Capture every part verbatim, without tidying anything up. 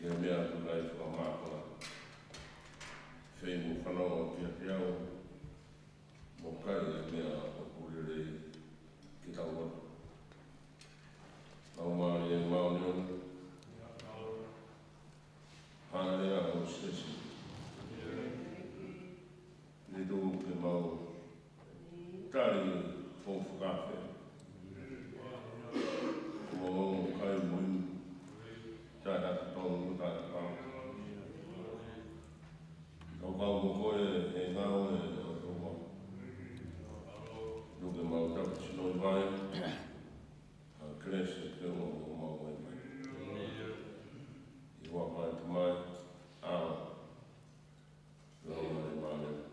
Ke meʻa atu ai fakamākona. Fei mo fanongo kiate au, mo kai ʻa e meʻa ʻoku lelei ke tau ʻoatu. Laumālie Māʻoniʻoni, hāʻele ā ho siasi. Ni tuku ke mau tali hoʻo fakaafe. Ko mau kai mo inu. Taʻe ʻatu tonu mo taʻe pau. Kau kau mo koe ʻi he ngāue ʻa e ʻOtua. Tuku ke mau tapu sino i vai. ʻA e kelesi ʻa e ʻOtua ʻo mau ʻi vai. ʻI he huafa ʻo e Tamai, ʻAlo, Laumālie Māʻoniʻoni.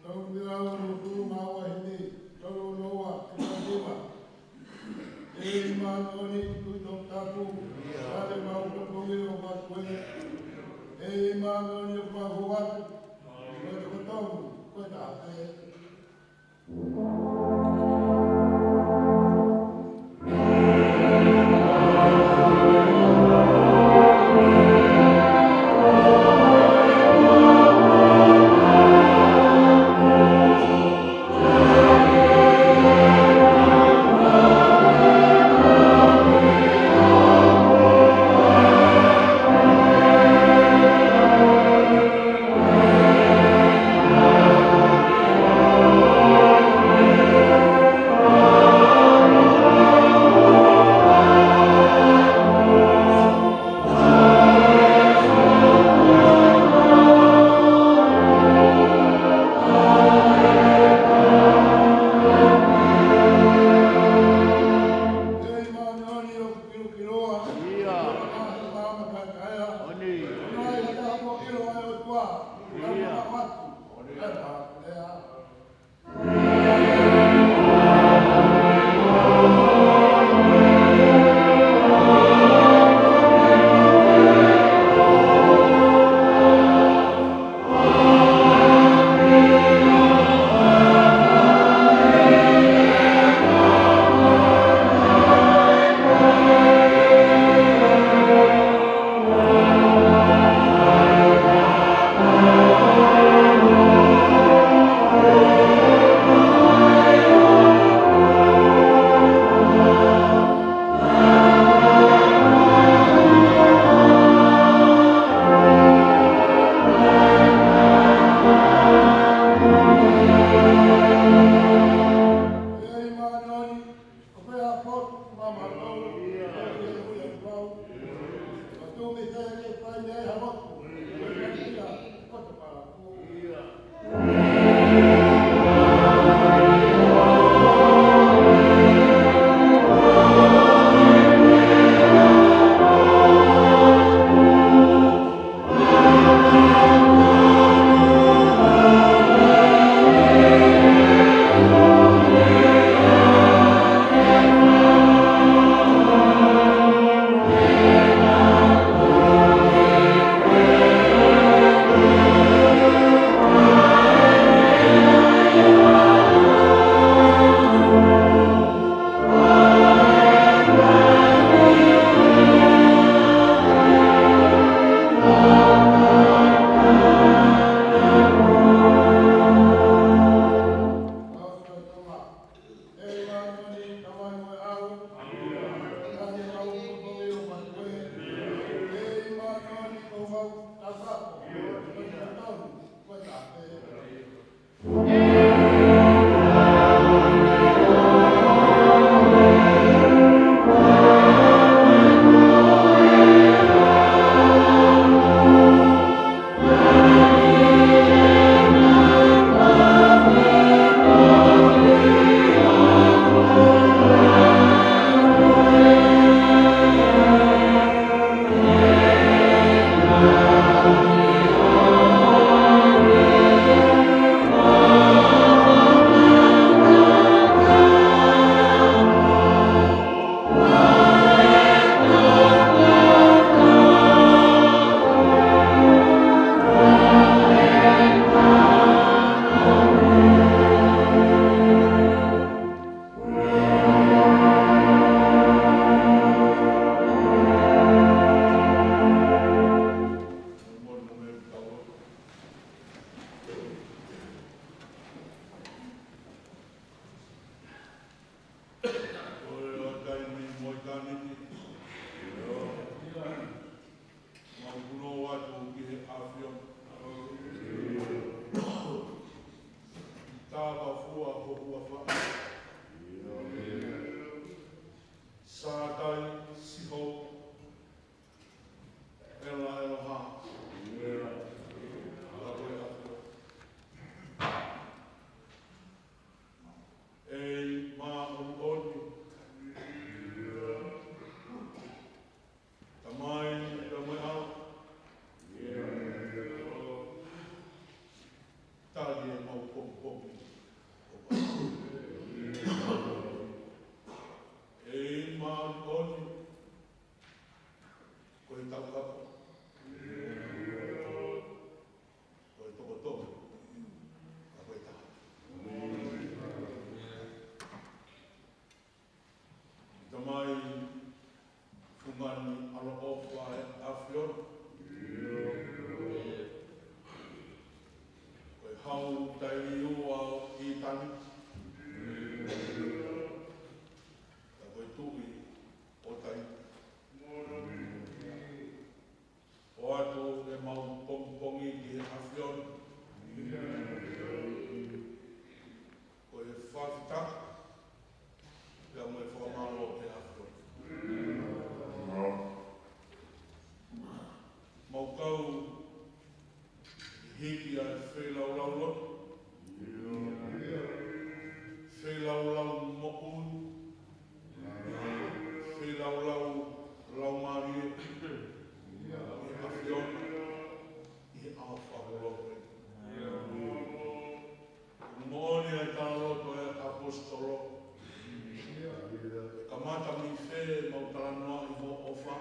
Tau mea ua no tū mā ua hini, tau no ua, ki ta kiva. ʻEiki Māʻoniʻoni, Tuʻi Toputapu, ʻa e mau kotoa ʻo mātuʻa. ʻEiki Māʻoniʻoni ʻoku mau hū atu, ko e toko tau, ko e taha pē. ʻemau talanoa ʻi hoʻo ʻofa.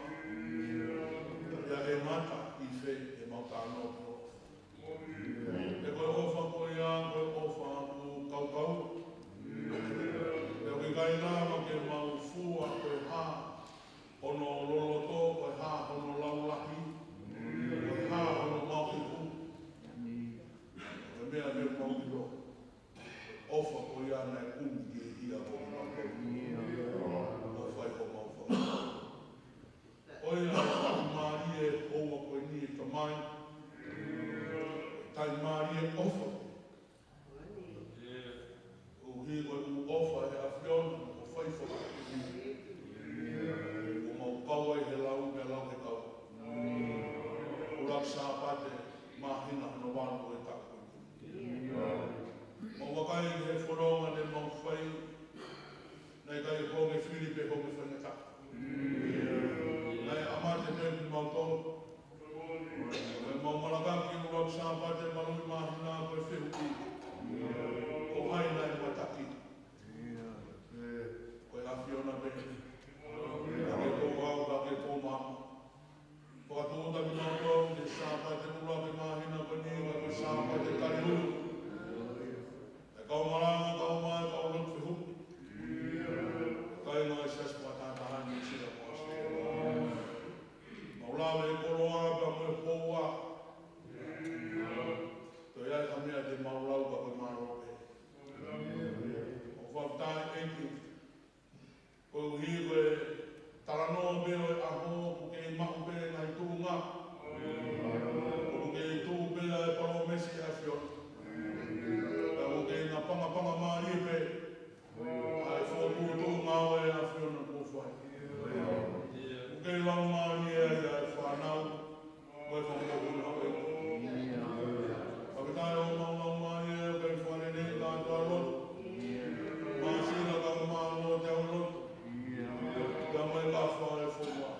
Pea ʻe ngata ʻi fē ʻemau talanoa ki hoʻo ʻofa. He ko e ʻofa ko ia, ko e ʻofa ʻoku kaukau. Pea ʻoku ʻikai lava ke mau fua ko e hā hono loloto, ko e hā hono laulahi, ko e hā hono maʻuʻuku. Ko e meʻa ʻoku mau ʻilo, ʻofa ko ia naʻe kumi ki he hia ʻo e ʻOtua. ʻOfa ʻi homau fanga. Ko ia ʻoku mālie houa ko eni ʻe Tamai. Taimi mālie ʻofa. ʻUhi ko e ʻofa ʻa e ʻAfiona, ʻoku fai fakataha. ʻOku mau kau ai he lau, he lau he kau. ʻUluaki Sāpate, māhina hono valu ʻo e taʻu ko eni. Mau vakai he fononga ne mau fai, naʻe ʻikai honge fili pe honge faingataʻa. Naʻe ʻamate pē kimautolu. Ko e mau malanga ki he ʻuluaki Sāpate valu ʻi māhina ko e fehuʻi. Ko hai naʻe mataki? Ko e ʻAfiona pē. Ka ke kou au, ka ke kou maama. Fakatūtaki kimautolu, he Sāpate ʻuluaki māhina ko eni, ko e Sāpate tali ui. ʻE kau malanga, kau mai, kau lotu fehuʻi. Kāinga ʻo e Siasi Fakataha ʻi Nuʻu Sila mo ʻAositelēlia. Mau lave he koloa pea mo e houa. Toe ai ha meʻa te mau lau ka ko e mālō pē. ʻOku fakafetaʻi ʻEiki. Koeʻuhi ko e talanoa pē ʻo e ʻaho, ʻoku kei maʻu pē ngaahi tuʻunga. ʻOku kei tuʻu pē ʻa e palōmesi ʻa e ʻAfiona. Pea ʻoku kei ngapangapanga mālie pē ʻa e fokotuʻutuʻu ngāue ʻa e ʻAfiona kuo fai. ʻOku kei lau mālie ai ʻa e fānau. Mo e fanga mokopuna ʻo e ʻEiki. Fakafetaʻi ʻemau lau mālie ʻa e kei fale nei ka toa lotu. Māsila ka mālō te au lotu. Ka mai ka fale fonua.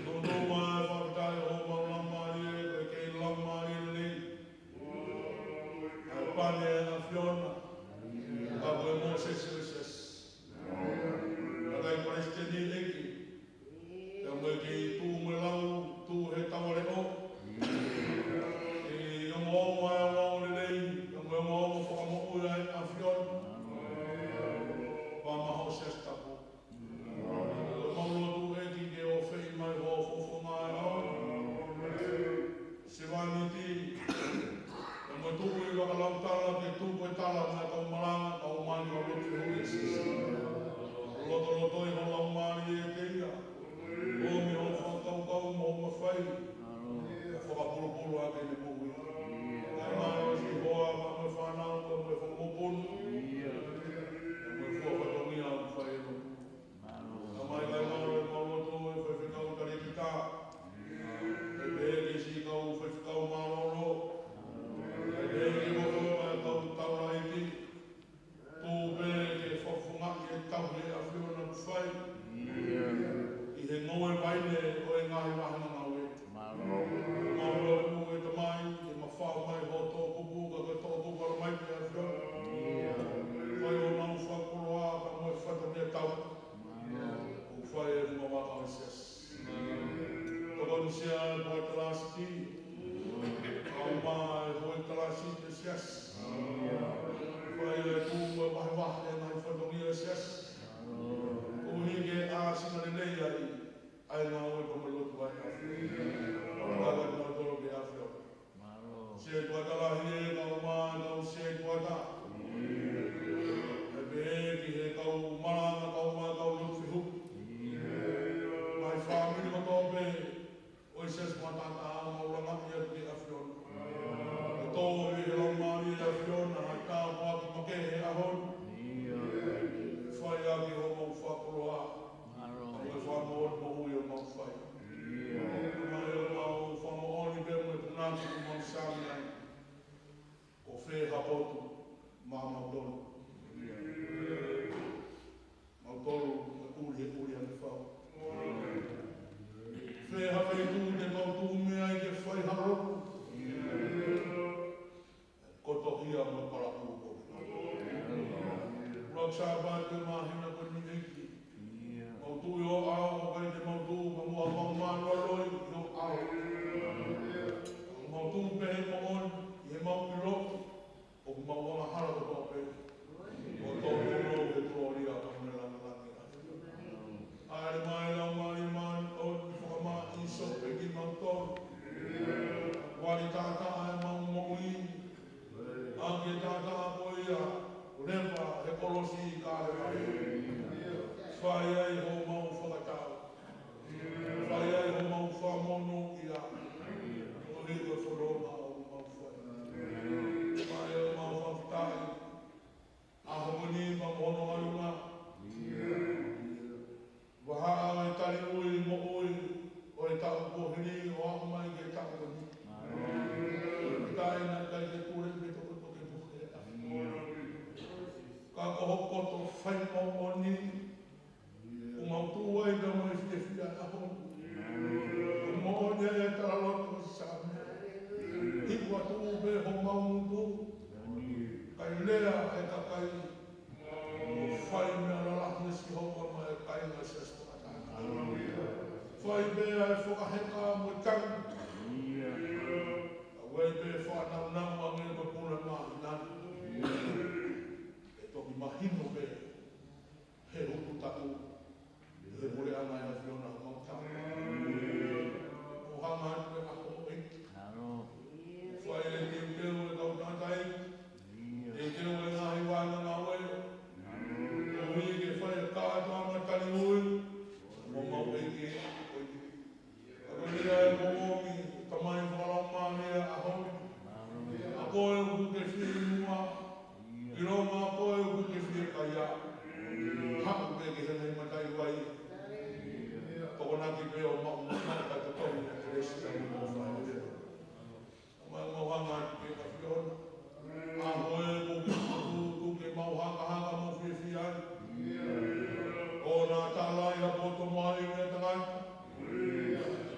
Tuʻutuʻu mai fakafetaʻi ʻemau lau mālie ʻa e kei lau mālie nei. ʻA e pane ʻa e ʻAfiona. Ka ko e Mōsese ʻo e Siasi. Ka kai palesiteni ʻEiki. Pea mo e kei tuʻu mo e lau, tuʻu he tauʻaleʻo. ʻI he ongoongo ʻa e ongoongo lelei, pea mo e ongoongo fakamoʻui ʻa e ʻAfiona. Pea mo hoʻo Siasi Tapu. Ko ʻemau lotu ʻEiki ke ʻofeʻi mai hoʻo fofonga ʻe ʻaho. Sevāniti, pea mo e tuʻu ʻi Vakalautala ke tuku e tala mo e kau malanga, kau mani, kau lotu fehuʻi ʻe Sīsū. Lotolotoi ho Laumālie ʻiate ia. ʻOmi hoʻo fakakaukau mo hoʻo mafai. Fakapulupulu ʻaki ʻene moʻui. Kae mālō siʻi hoa pea mo e fānau, pea mo e fanga mokopuna. Pea mo e fua fatongia ʻoku fai ʻe lotu. Tamai, kae mālō ʻemau lotu ʻa e faifekau talēkita. ʻE pehē ki he siʻi kau faifekau mālōlō. ʻE pehē ki he kau faifekau taulaʻeiki. Tuku pē ke fakafofongaʻi e tauhi ʻa e ʻAfiona kuo fai. ʻI he ngoue vaine ʻo e ngaahi vāhenga ngāue. Mālō. Mālō ʻe Tamai, ke mafao mai hoʻo toʻukupu, ka ko e toʻukupu ʻa mai pē ʻa e ʻAfiona. Fai honau fakakoloa, ka mo e fatongia tau. ʻOku fai ʻe he ngaahi vaka ʻo e Siasi. Tokoni siʻi ʻa e Puleʻanga Talāsiti. Kau mai ʻa e Puleʻanga Talāsiti ʻo e Siasi. Fai ʻa e tuʻu ʻo e vahevahe ʻa e ngaahi fatongia ʻo e Siasi. Koeʻuhi ke ʻāsili lelei ai ʻa e ngāue pea mo e lotu ʻa e ʻAfiona. Ka ko e tau tolo ke ʻAfiona. Mālō. Setuata lahi ē, kau mai, kau setuata. ʻE pehē ki he kau malanga, kau mai, kau lotu fehuʻi. Mai fāmili kotoa pē ʻo e Siasi Fakataha ʻoku mau langaʻi atu ki he ʻAfiona. ʻE tō ʻi he Laumālie ʻo e ʻAfiona ha tāpuaki makehe he ʻaho ni. Fai ʻaki hoʻomou fakakoloa. Mālō. Ko e fakamoʻoni moʻui ʻoku mau fai. Mai ʻoku mau fakamoʻoni pē mo e punake ʻoku mau sami ai. Ko fē ha potu maʻamautolu. Mautolu ʻoku ʻuli he ʻuli ʻa e fau. Fē ha feituʻu te mau tuʻu mei ai ke fai ha lotu. Kotoa ia mo e palakū ko. ʻUluaki Sāpate ʻo e māhina ko eni ʻEiki. homau fakatau. Fai ai homau fakamonūʻia. Koeʻuhi ko e fononga ʻoku mau fai. Fai homau fakafetaʻi ʻaho ni mo hono ʻalunga. Vahaʻa ʻo e taliui moʻui ʻo e taʻu kuo hili ʻo aʻu mai ki he taʻu ko eni. Fakafetaʻi naʻe ʻikai ke pule pe tokotoke puke. Ka ko hoʻo koto fai moʻoni, ʻoku mau tuʻu ai pea mo e fiefia he ʻaho ni. Ko e moʻoni ʻa e talaloto ʻo e Saame. Hiku atu pē homau ngutu. Kae lea ʻa e kakai. Fai meʻa lalahi ʻa Sihova maʻa e kāinga ʻo e siasi fakataha. Fai pē ʻa e fakaheka mo e tangi. Kae ʻai pē fakanāunau ange mo e puna māhina. ʻE toki mahino pē he utu taʻu he puleʻanga ʻa e ʻAfiona ʻo mau tau. ʻOku hanga atu e ʻaho ʻEiki. Fai e teuteu e kau tangataʻeiki. Teuteu e ngaahi vaʻa ngāue. Koeʻuhi ke fai e kātoanga taliui. Mo mau ʻEiki ko eni. Ka ko ia e moʻoni, Tamai fakalaumālie ʻa e ʻaho ni. ʻA koe ʻoku ke fie muʻa. ʻIlonga ʻa koe ʻoku ke fie kaia. Haʻu pē ki he ngaahi mataʻi vai. Tokonaki pē ʻo maʻu maʻu ka totongi ʻa e kelesi ʻa e moʻui fai. Tamai mau hanga atu ki he ʻAfiona. ʻAho ē ʻoku ke tuku ke mau hakahaka mo fiefia ai. ʻOua naʻa tala ʻi ha poto mai ʻa e tangata.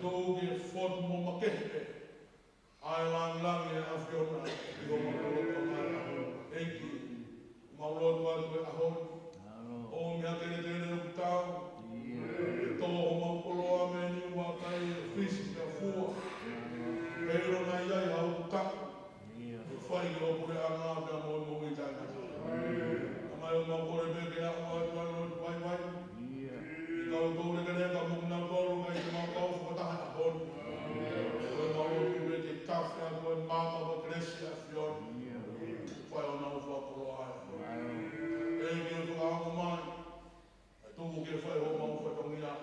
Tuku ke fotu mo makehe pē ʻa e langilangi ʻa e ʻAfiona ʻi homau loto mai ʻa e ʻEiki. Mau lotu atu e ʻaho ni. ʻOmi ha kelekele ʻoku tau. Tō homau koloa mei Niuakai, Fisi pea Fua. Pea ʻilo naʻe ʻi ai ha ʻū taʻu. Fai ki ho puleʻanga pea mo e moʻui taʻengata. Tamai ʻoku mau kole pē ke aʻu atu ʻa e lotu vaivai. ʻI he kau toulekeleka mo kinautolu ʻoku ʻikai ke mau kau fakataha he ʻaho ni. Ko e mau lotu pē ke tafe atu e maama mo e kelesi ʻa e ʻAfiona. Fai honau fakakoloa ai. ʻEiki ʻoku ke hoko mai. Kae tuku ke fai homau fatongia.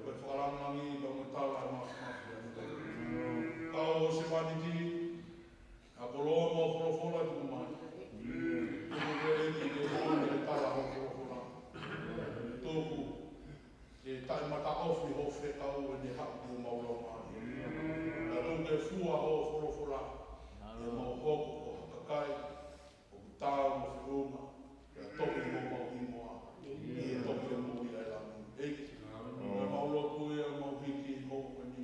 Ko e fakalangilangi pea mo e tala ʻa e māfimafi ʻa e ʻAfiona. Kau ho sevāniti, ha koloa mo ha folofola tuku mai. Tuku ke ʻEiki ke moʻoni ʻa e tala ho folofola. Tuku ke taʻemataʻofi ho fekau ʻi heʻene haʻu ki homau loma. Kae tuku ke fua ho folofola. Ke mau hoko ko ha kakai ʻoku taau mo feʻunga, pea toki homau hingoa ʻi he toki ʻo moʻui ʻa e Lami. ʻEiki, ko ʻemau lotu ia, mau hiki ʻi he moʻui ko eni.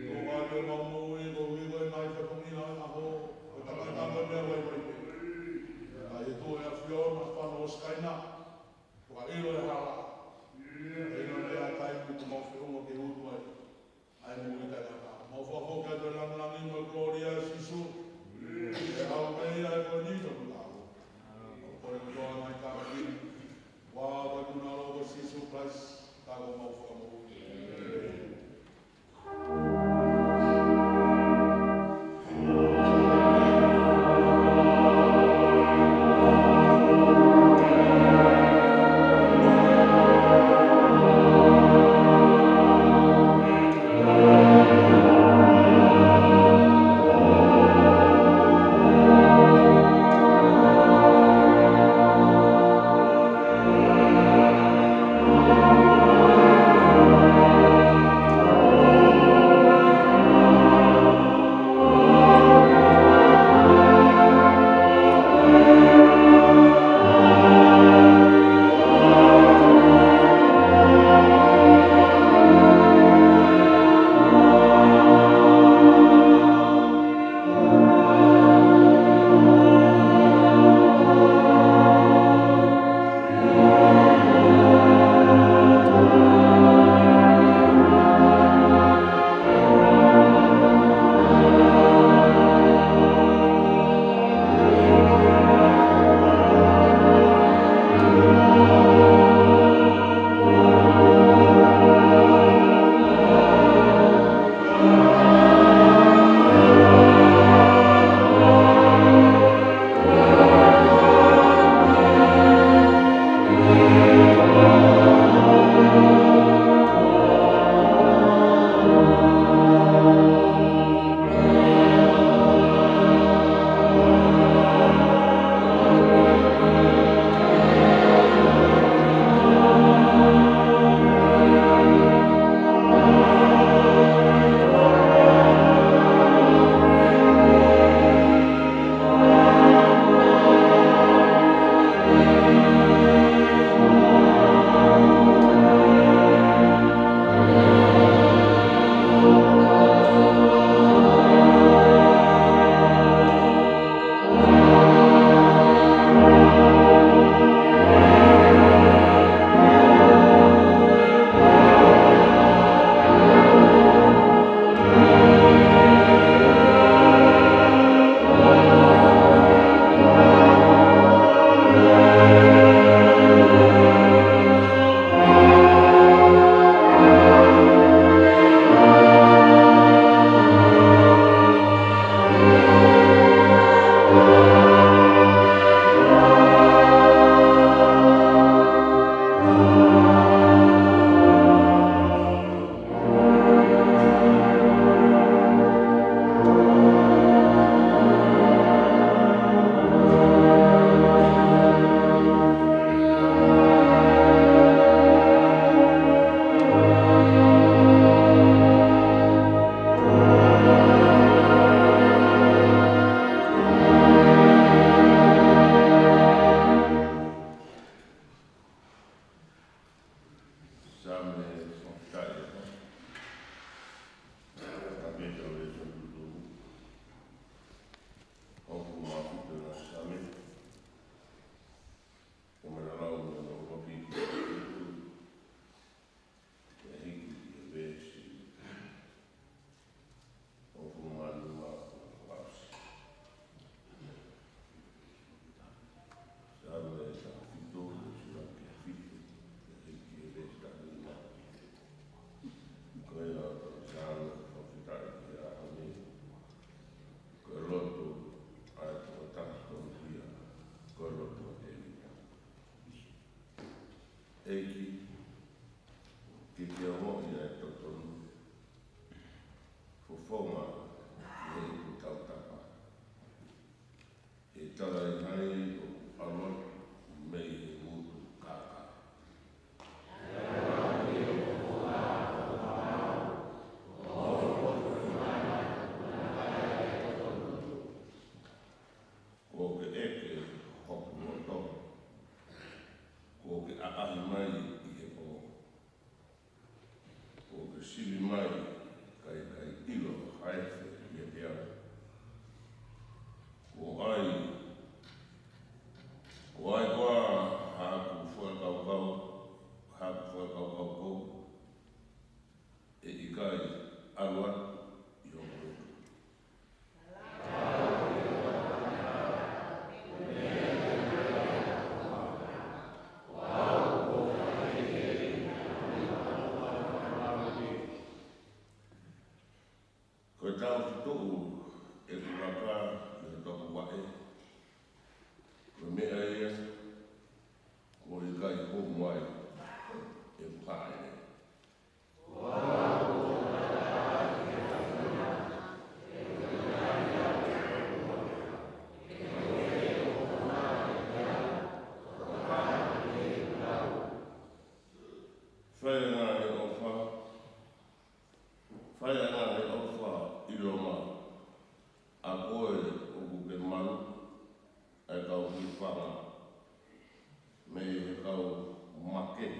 Ko e ʻoatu ʻemau moʻui koeʻuhi ko e ngaahi fatongia ʻo e ʻaho, ko e tangata ko e meʻa vaivai pē. Ka ʻi he tuʻu ʻa e ʻAfiona, fānau ʻo Sikaina, ʻoku ʻilo e hala. ʻIlo e lea taimi ʻoku mau feʻunga ke utu ai. ʻA e moʻui taʻengata. Mau fakafoki atu e langilangi mo e kolōlia ʻa Sīsū. ʻE ʻau pē ia ʻi he ko eni ʻo e tau. Mau kole Saame fakatātā. Kapeta o le Saame tutu. Hongofulu mā fitu ʻa e Saame. Ko e matalau mei hono ʻuluaki ki he fitu. Pea hiki ki he veesi hongofulu mā nima ʻo e fakaʻosi. Saame taha fitu, veesi ʻuluaki ki he fitu, pea hiki ki he veesi taha nima. Ko ia ko e Saame fakatātā ki he ʻAho Ni. Ko e lotu ʻa e tokotaha tonuhia, ko e lotu ʻa Tēvita. ʻEiki, ke ke ongoʻi ʻa e totonu, fofonga ki heʻeku tautapa. He talaʻehai ʻoku ʻalu atu mei he ngutu kākā. Kuo ke ʻeke hoku loto. Kuo ke ʻaʻahi mai ʻi he pō. Kuo ke sivi mai, ka ʻikai ʻilo ha efe ʻiate au. Kuo ʻai, kuo ʻai koā haʻaku fakakaukau, haʻaku fakakaukau kou. ʻE ʻikai ʻalu atu ʻi hoku loto. Ko e tau tuʻu ʻeku laka ʻi he toku vaʻe. Ko e meʻa ia, kuo ʻikai homo ai ʻeku hāʻele. Fai ange ʻe he ʻofa, fai ange ʻe he ʻofa ʻi Loma, ʻa koe ʻoku ke malu ʻa e kau hifanga mei he kau makehe,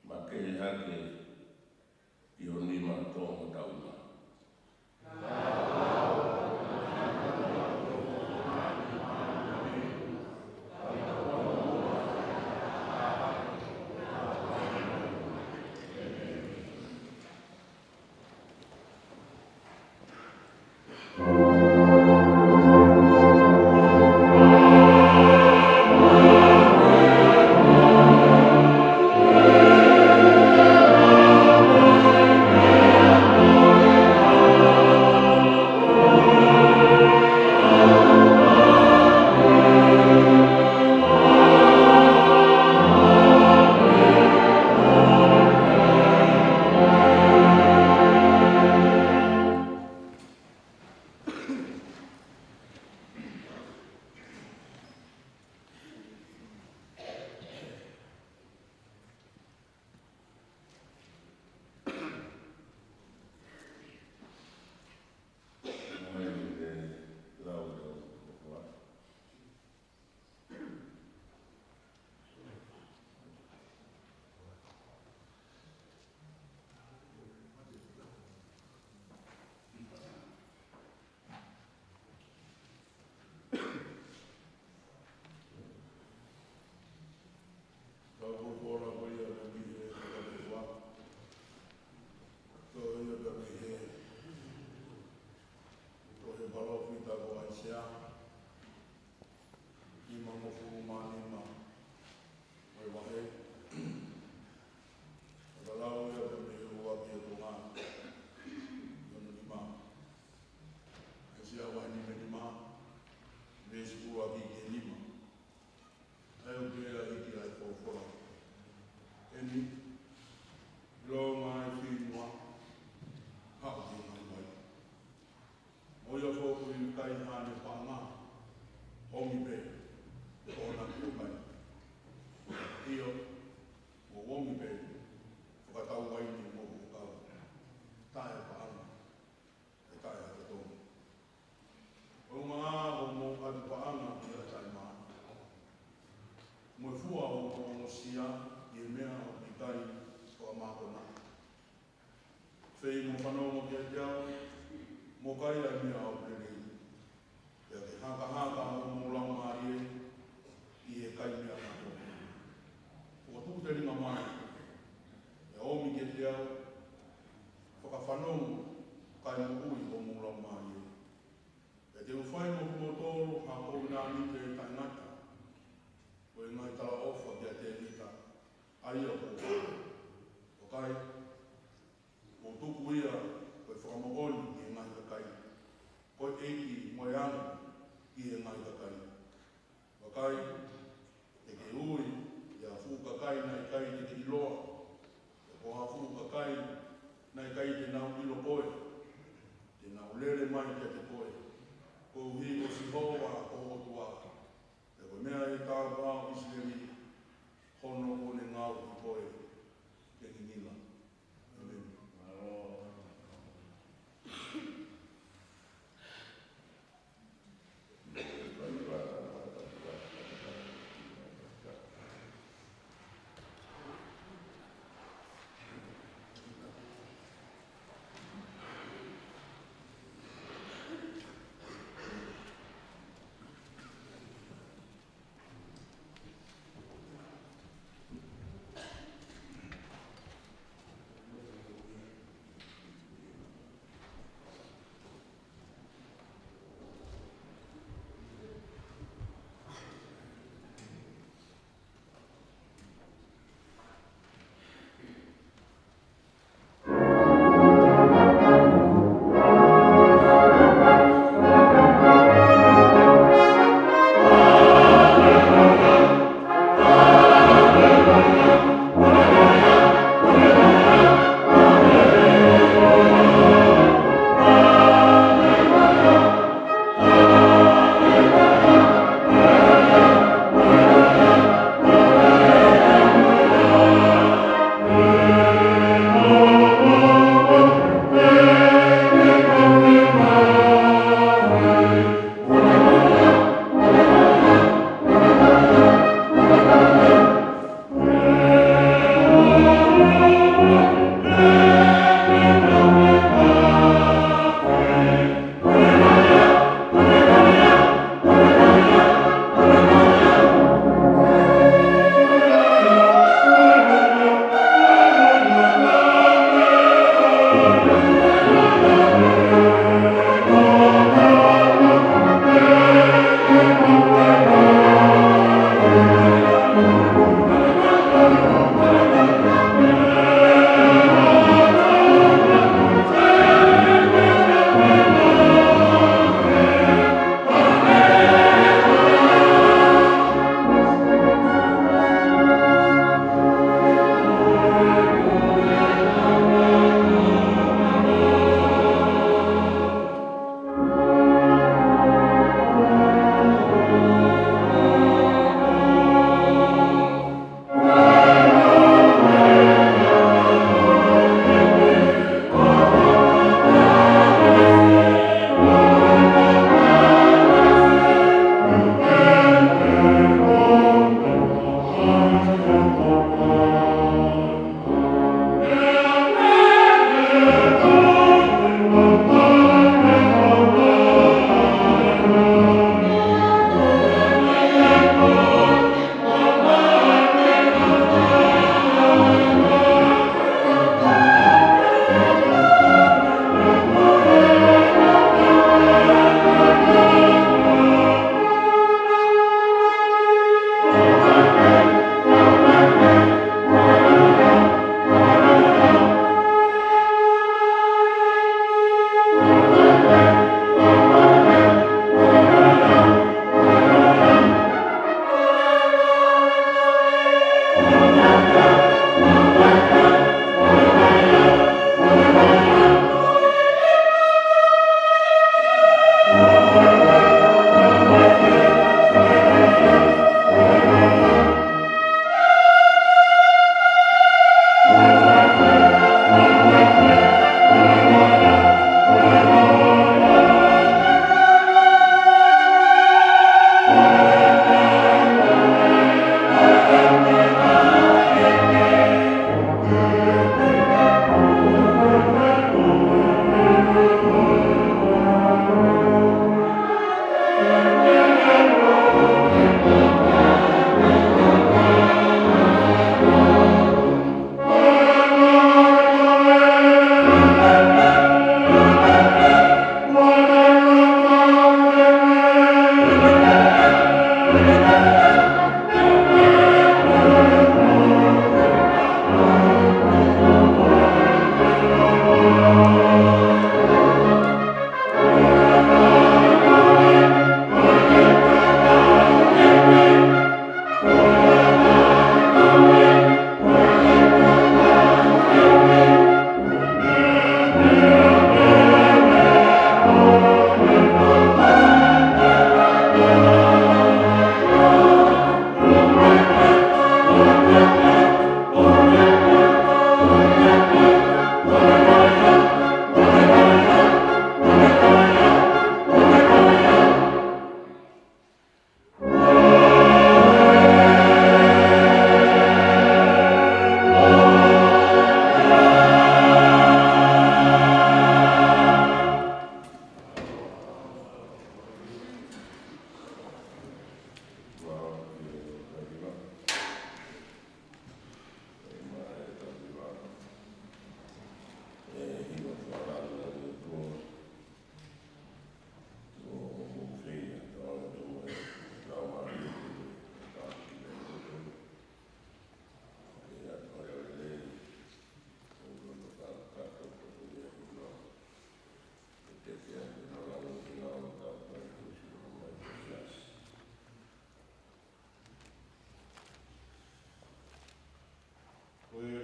makehe hake ʻi ho nima tō mo tauma. Fei mo fanongo kiate au, mo kai ʻa e meʻa ʻoku lelei. Pea ke hakahaka homou laumālie ʻi he kai meʻa kātoa. Fokotuʻu telinga mai, pea ʻomi kiate au, fakafanongo, kae moʻui homou laumālie. Pea te u fai mo kimoutolu ha ʻofa ʻoku taʻengata, ko e ngaahi talaʻofa kiate Ēvita, ʻa ia ʻoku ou fai. Vakai, ʻoku ou tuku ia ko e fakamoʻoni ki he ngaahi kakai, ko e ʻEiki mo e anga ki he ngaahi kakai. Vakai, te ke ui ʻa e fuʻu kakai naʻe ʻikai te ke ʻiloa, pea ko ha fuʻu kakai naʻe ʻikai te nau ʻilo koe, te nau lele mai kiate koe, koeʻuhi ko Sihova ko ho ʻOtua, pea ko e meʻa ʻi he tāpuaki ʻo ʻIsileli, hono kuo ne ngaohi koe ke ngingila. ʻĒmeni.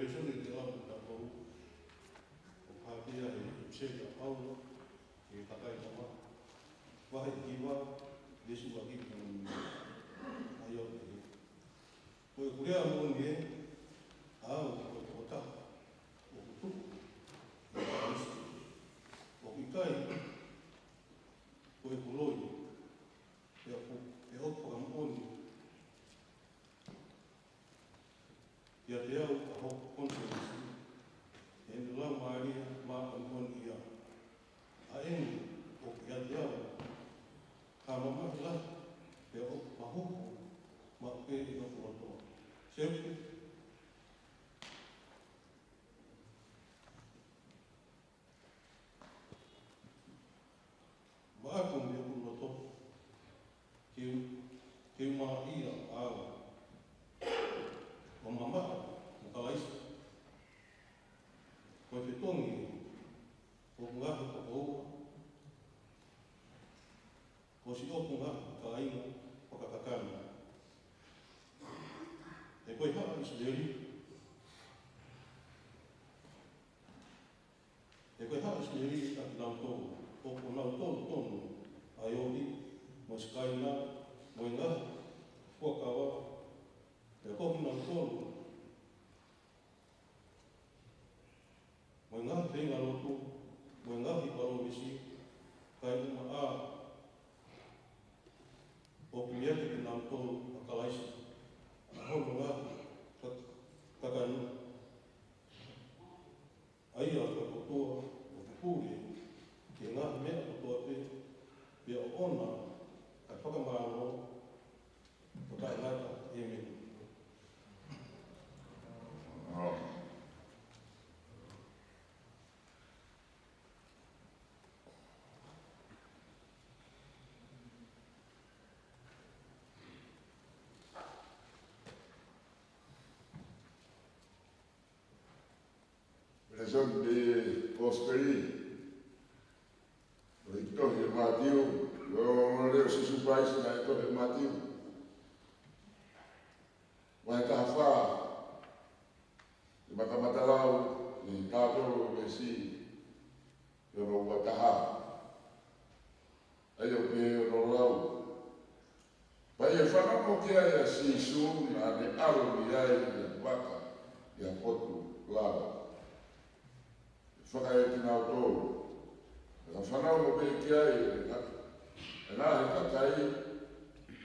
Lēsoni ke lau ʻi he taʻu, ʻoku hā pē ia he ʻipiseli ʻa Paula ki he kakai Loma, vahe hiva, veesi ʻuluaki ki he ʻuluaki. ʻA ia ʻoku pehē: Ko ʻeku lea moʻoni ē, ʻa au ko e tokotaha ʻoku tuʻu ʻi Kalaisi, ʻoku ʻikai ko ʻeku loi, pea ʻoku, pea ʻoku fakamoʻoni kiate au ʻa hoku konisēnisi, ʻi heʻene Laumālie Māʻoniʻoni ia. ʻA eni ʻoku ʻiate au ha mamahi lahi, pea ʻoku mahuku maʻu pē ʻi hoku loto. Seuke. Maʻaku mei hoku loto, ke u, ke u malaʻia ʻa au ʻo mamaʻo mo Kalaisi. Ko e fetongi ʻo hoku ngaahi tokoua, ko siʻoku ngaahi kāinga fakakakano. He ko e haʻa ʻIsileli, he ko e haʻa ʻIsileli ʻa kinautolu, ʻo kinautolu tonu ʻa ʻIopi, mo Sikaina, mo e ngaahi fuakava, pea ko kinautolu, mo e ngaahi feinga lotu, mo e ngaahi palōmesi, kae ʻumaʻā ʻoku meʻa kiate kinautolu ʻa Kalaisi, ʻa hono ngaahi ka-, kakano. ʻA ia ko e ʻOtua ʻoku pule ki he ngaahi meʻa kotoa pē, pea ʻoʻona ʻa e fakamālō ʻo taʻengata. ʻĒmeni. Lēsoni mei he Kosipeli ʻo e tohi ʻa Mātiu, ʻo e ongoongolelei ʻo Sīsū Kalaisi naʻe tohi ʻe Mātiu. Vahe taha fā, ʻi he matamata lau, ʻi he taha tolu veesi ki hono ua taha. ʻA ia ʻoku pehē hono lau: Pea ʻi he fanongo ki ai ʻa Sīsū, naʻa ne ʻalu mei ai ʻo vaka ʻi ha potu lava, ʻo fakaʻeke kinautolu. Pea fanongo pē ki ai ʻa e ngaahi kakai,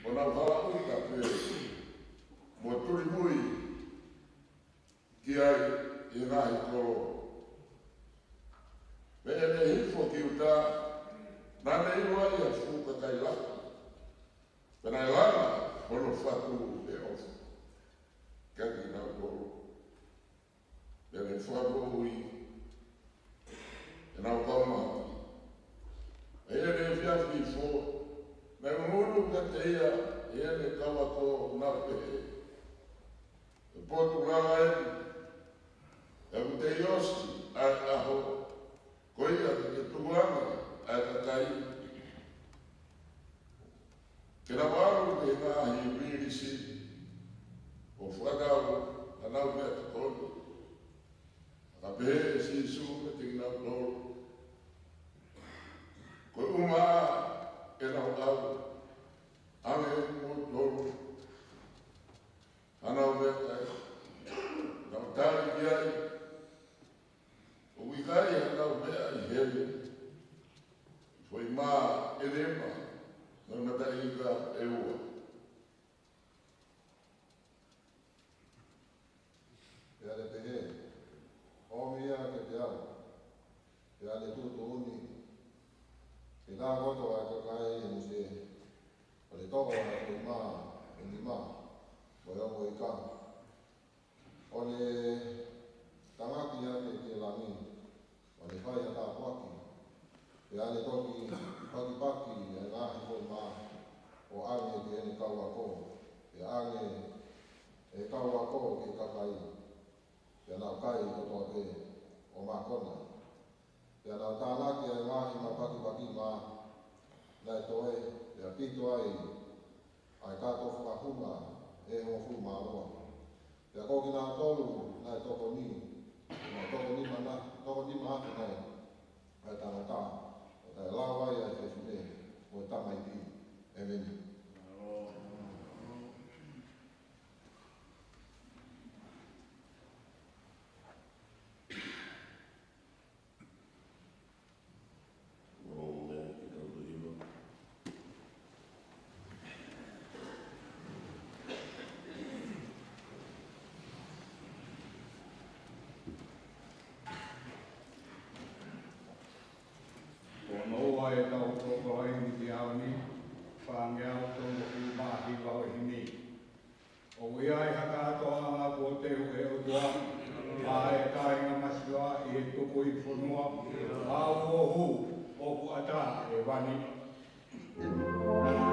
ʻo nau hala ʻuta pē mo tulimui ki ai ʻi he ngaahi kolo. Pea ʻi heʻene hifo ki ʻuta, naʻa ne ʻilo ai ha fuʻu kakai lahi, pea naʻe langa hono fatu ʻo ʻofa kiate kinautolu. Pea ne fakamoʻui ʻenau kau mahaki. ʻI heʻene efiafi hifo, naʻe ʻunuʻunu kiate ia ʻe heʻene kau ako, ʻo nau pehē: Ko e potu lava eni, pea ʻoku tei ʻosi ʻa e ʻaho, ko ia te ke tuku ange ʻa e kakai ke nau ʻalu ki he ngaahi vilisi, ʻo fakatau ʻenau meʻatokoni. Ka pehē ʻe Sīsū kiate kinautolu: Ko e ʻumaʻā ʻenau ʻalu ange ʻe kimoutolu haʻanau meʻakai. Nau tali ki ai: ʻOku ʻikai haʻanau meʻa ʻi heni, foʻi mā ʻenema mo e mataʻi ika ʻe ua. Pea ne pehē: ʻOmi ia kiate au. Pea ne tuʻutuʻuni ke tā kotoa ʻa e kakai ʻe Mōsese, ʻo ne toʻo ʻa e foʻi mā ʻe nima mo e ongo ika, ʻo ne tangaki hake ki langi, ʻo ne fai ha tāpuaki. Pea ne toki pakipaki ʻa e ngaahi foʻi mā, ʻo ʻange ki heʻene kau ako, pea ʻange ʻe he kau ako ki he kakai. Pea nau kai kotoa pē ʻo mākona. Pea nau tānaki ʻa e ngaahi mapakipaki mā naʻe toe, pea pito ai ʻa e kato fakahunga ʻe hongofulu mā ua. Pea ko kinautolu naʻe tokoni, ʻa e kāinga masiva ʻi he tukuʻi fonua, ʻa ʻoku ʻohu ʻoku ʻatā ʻa e vani. ʻOku ʻi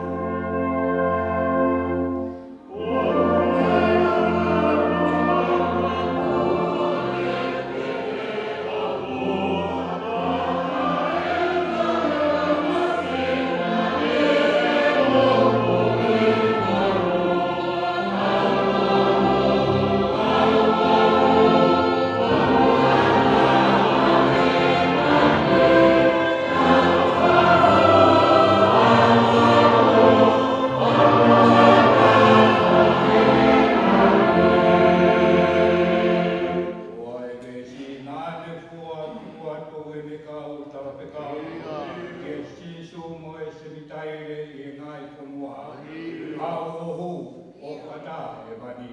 ai e veesi naʻa ne fua, fua atu ʻene kau talafekau, kia Sīsū mo e Semitaile ʻi he ngaahi fonua, ʻa ʻoku ʻohu ʻoku ʻatā ʻa e vani.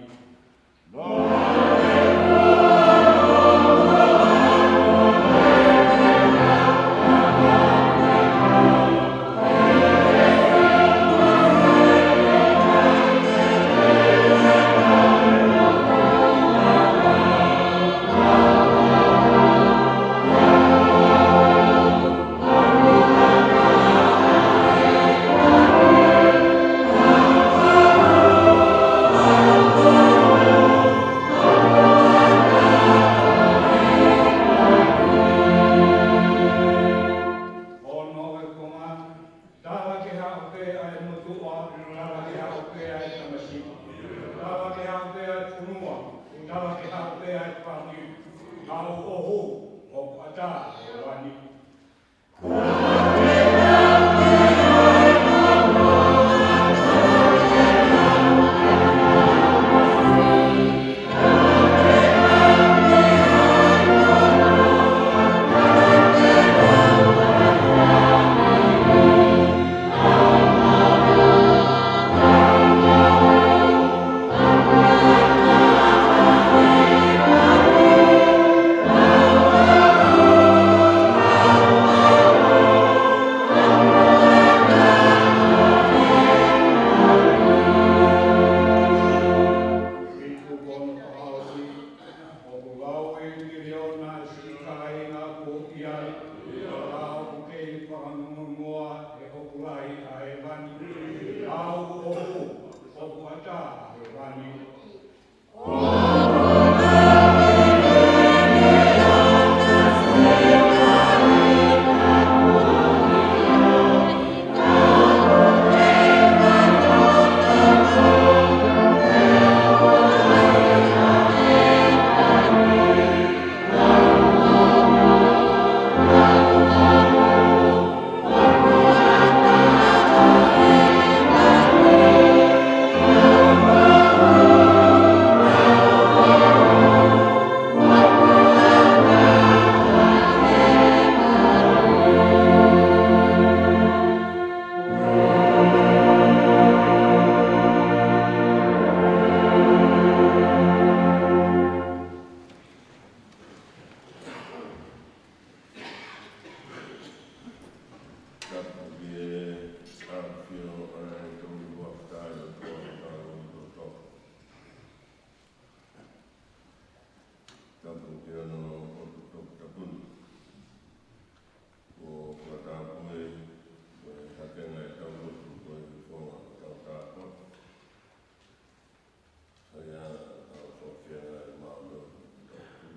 Ono e konga, tala ke haʻu pē ʻa e motuʻa, tala ke haʻu pē ʻa e tamasiʻi, tala ke haʻu pē ʻa e fonua, tala ke haʻu pē ʻa e fāmili, ʻa ʻoku ʻohu ʻoku ʻatā ʻa e vani. Fitu, ono, fakaʻosi, ʻoku laui miliona siʻi kāinga kuo ʻi ai, ka ʻoku kei fakanongonongoa ʻe hoku lahi ʻa e vani, ʻa ʻoku ʻohu ʻoku ʻatā ʻa e vani. Tapu ki he ʻafio ʻa e Tauhi Huafa ʻo e ʻOtua ʻo e Tauhi Huafa. Tapu ki hono ʻotu toputapu ni. ʻOku fakatapu ē, ko e hakenga ʻetau lotu ko e fonga ʻetau tāpuaki. Sai ʻa e tau fofia ʻa e maʻu ʻo tau tū.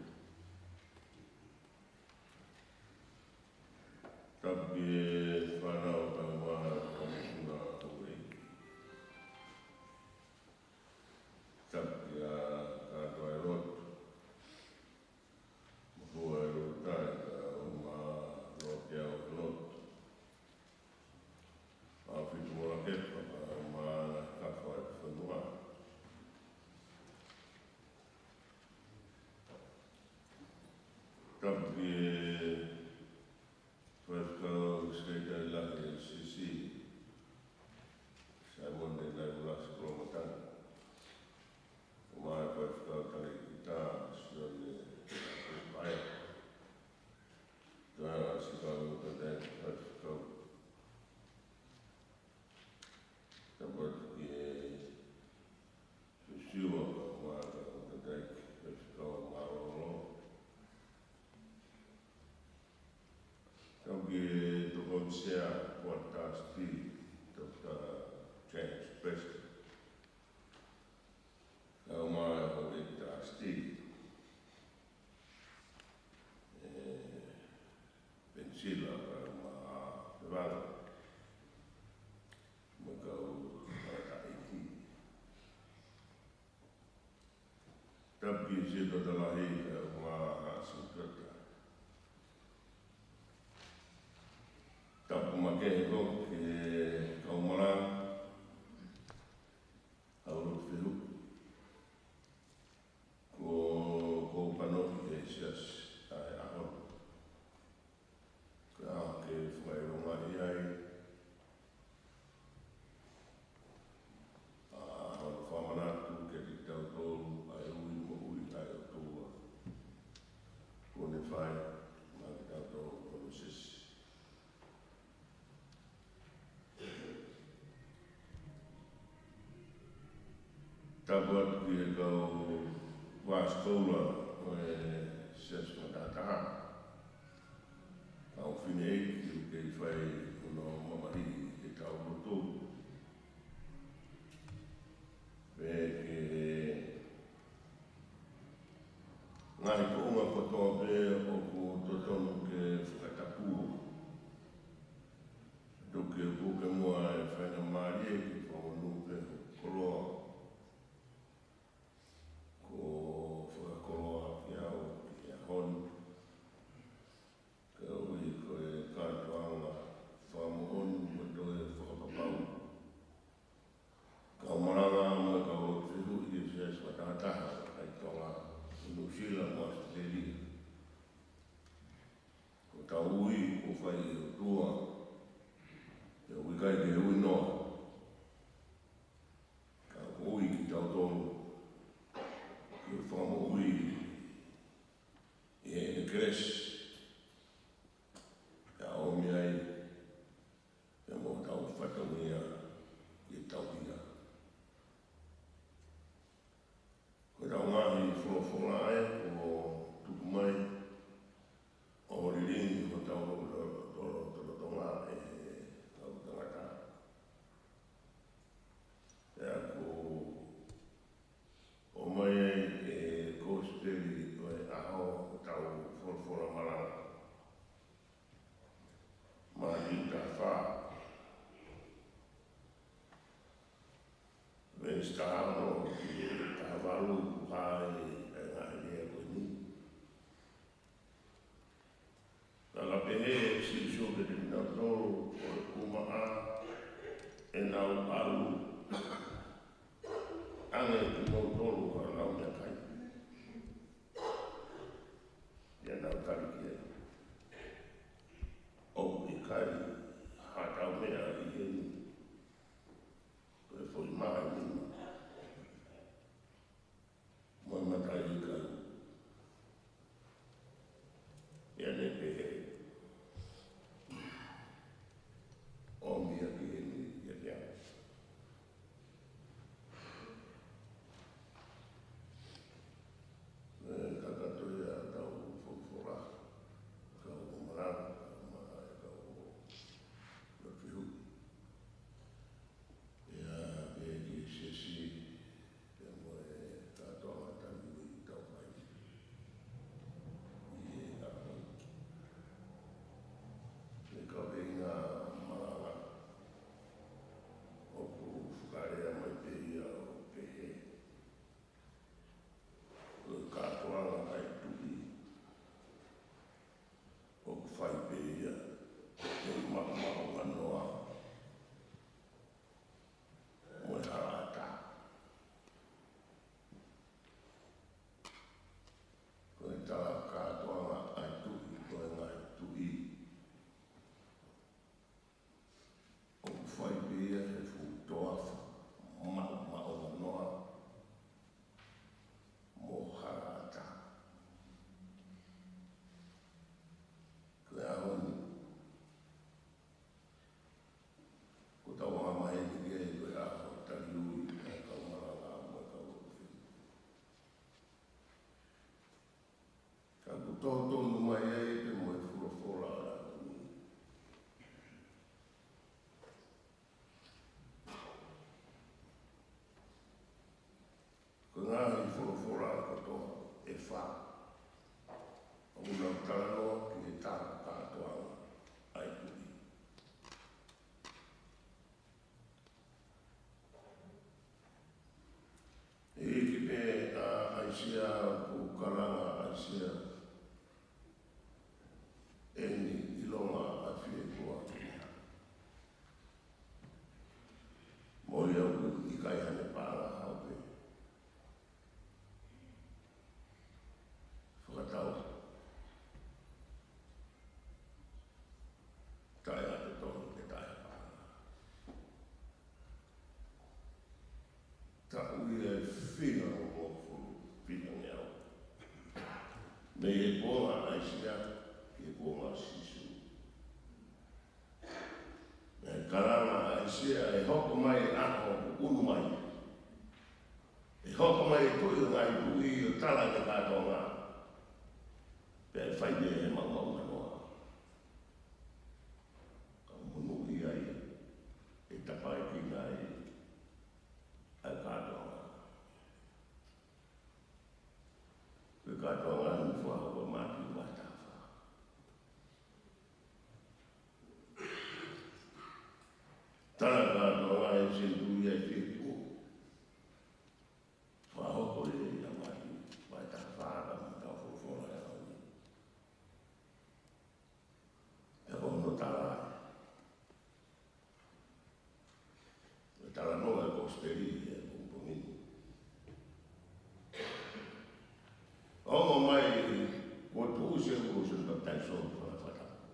Tapu ki he fānau ʻa e Tauhi Huafa ʻo e ʻOtua. Tapu kia Kātoa ʻi loto. Mahua ʻi loto tai ka uma loto ʻi loto. ʻAfitumuʻa ke papa uma ka fai fanua. Tapu ki he Faifekau Sekelitali Lahi ʻa e S C C, Saimone Naimulasi Kolomatanga. Mo e Faifekau Talēkita, Sione Paea. Toe ʻa e Sikalu Tētē Faifekau. Tapu atu ki he Sūsū ʻa e Kau Māʻolunga Tētē Faifekau Mālōlō. Sea Board Trustee, Doctor James Preston. Kau mai ʻa e Board Trustee, ʻe, Pensila, kau mai ʻa Pevalo, mo e kau tangataʻeiki. Tapu ki he Sētuata Lahi, kau mai ʻa Sētuata. Tapu makehe foki ki he kau malanga, kau lotu fehuʻi. Ko, ko panoki e siasi ʻa e ʻaho ni. Ka ke fakaʻilongaʻi ai ʻa hono fakamanatu kiate kitautolu ʻa e ui moʻui ʻa e ʻOtua kuo ne fai maʻa kitautolu hono siasi. Tapu atu ki he kau vāsikoula ʻo e Siasi Fakatahataha. Kau fineʻeiki ʻoku kei fai hono mamahiʻi ʻetau lotu. Pea ki he ngaahi kuonga kotoa pē ʻoku totonu ke fakatapu. Tuku ke u puke muʻa e faingamālie ke fakamonū pē ho koloa. Ko e fakakoloa kiate au ki he ʻaho ni. Koeʻuhi ko e kātoanga fakamoʻoni mo toe fakapapau. Kau malanga mo e kau lotu fehuʻi ʻi he Siasi Fakatahataha ʻa e Tonga, Nuʻusila mo ʻAositelēlia. Ko ʻetau ui kuo fai ʻe he ʻOtua, pea ʻoku ʻikai ke ui noa. Ka kuo ui kitautolu ke fakamoʻui ʻe heʻene kelesi, pea ʻomi ai pea mo hotau fatongia ke tauhi ia. Ko ʻetau ngaahi folofola ʻa ē kuo tuku mai ʻo lilingi hotau lotolotonga ʻe he kau tangata. Pea kuo ʻomai ai e kosipeli ʻo e ʻaho hotau folofola malanga. Mātiu taha fā, veesi taha ono ki he taha valu, ʻoku hā ai e ngaahi lea ko eni. Naʻa na pehē ʻe Sīsū kiate kinautolu, ʻoku maʻa ʻenau ʻalu ange kimoutolu ʻa ʻenau meʻakai. Pea nau tali ki ai, ʻOku ʻikai haʻatau meʻa ʻi heni, ko e foʻi maʻa ʻe nima mo e mataʻi ʻe ʻikai. Pea ne pehē, ʻOmi ia ki heni kiate au. Ko e kakato ia ʻetau folofola, kau malanga, kau ma-, kau lotu fehuʻi. Pea pehē ki he siasi, pea mo e kātoanga tali ui ʻoku tau fai ʻi he ʻaho ni. Ko e kaveinga malanga ʻoku fakalea mai pē ia ʻo pehē, Ko e kātoanga ʻa e tuʻi ʻoku fai pē ia ʻi he maʻumaʻunganoa mo e halaʻatā. Ko e tala kātoanga ʻa e tuʻi, ko e ngaahi tuʻi ʻoku fai pē ia he fuʻu toafa maʻumaʻunganoa mo halaʻatā. Ko e ʻaho ni, ko ʻetau anga maheni ki ai ko e ʻaho tali ui ʻa e kau malanga mo e kau lotu fehuʻi. Ka ʻoku tō tonu mai ai pē mo e folofola ʻa e ʻaho ni. Ka ʻoku ʻi ai e fika hongofulu fika ngeau. Mei he kuonga ʻo ʻAisea ki he kuonga ʻo Sīsū. Mei he kalanga ʻa ʻAisea, ʻe hoko mai e ʻaho ʻoku unu mai. ʻE hoko mai e Tuʻi ʻo e ngaahi tuʻi ʻo tala ʻene kātoanga. Pea ʻe fai mei he maomaonganoa. Ka monūʻia ai ʻe tapaekina ai ʻa e kātoanga. Ko e kātoanga ni ʻoku fakahoko ʻe Mātiu vahe taha fā. Tala kātoanga ʻi he senituli ʻe fitu. Fakahoko ia ʻia Mātiu vahe taha fā ka mo e kau folofola ʻo e ʻaho ni. Pea ko hono tala ē. Ko e talanoa ʻa e Kosipeli ʻi he pongipongi ni. ʻOku ʻomai, kuo tuʻusi ʻe Sione Papitaiso ki he fakatapu.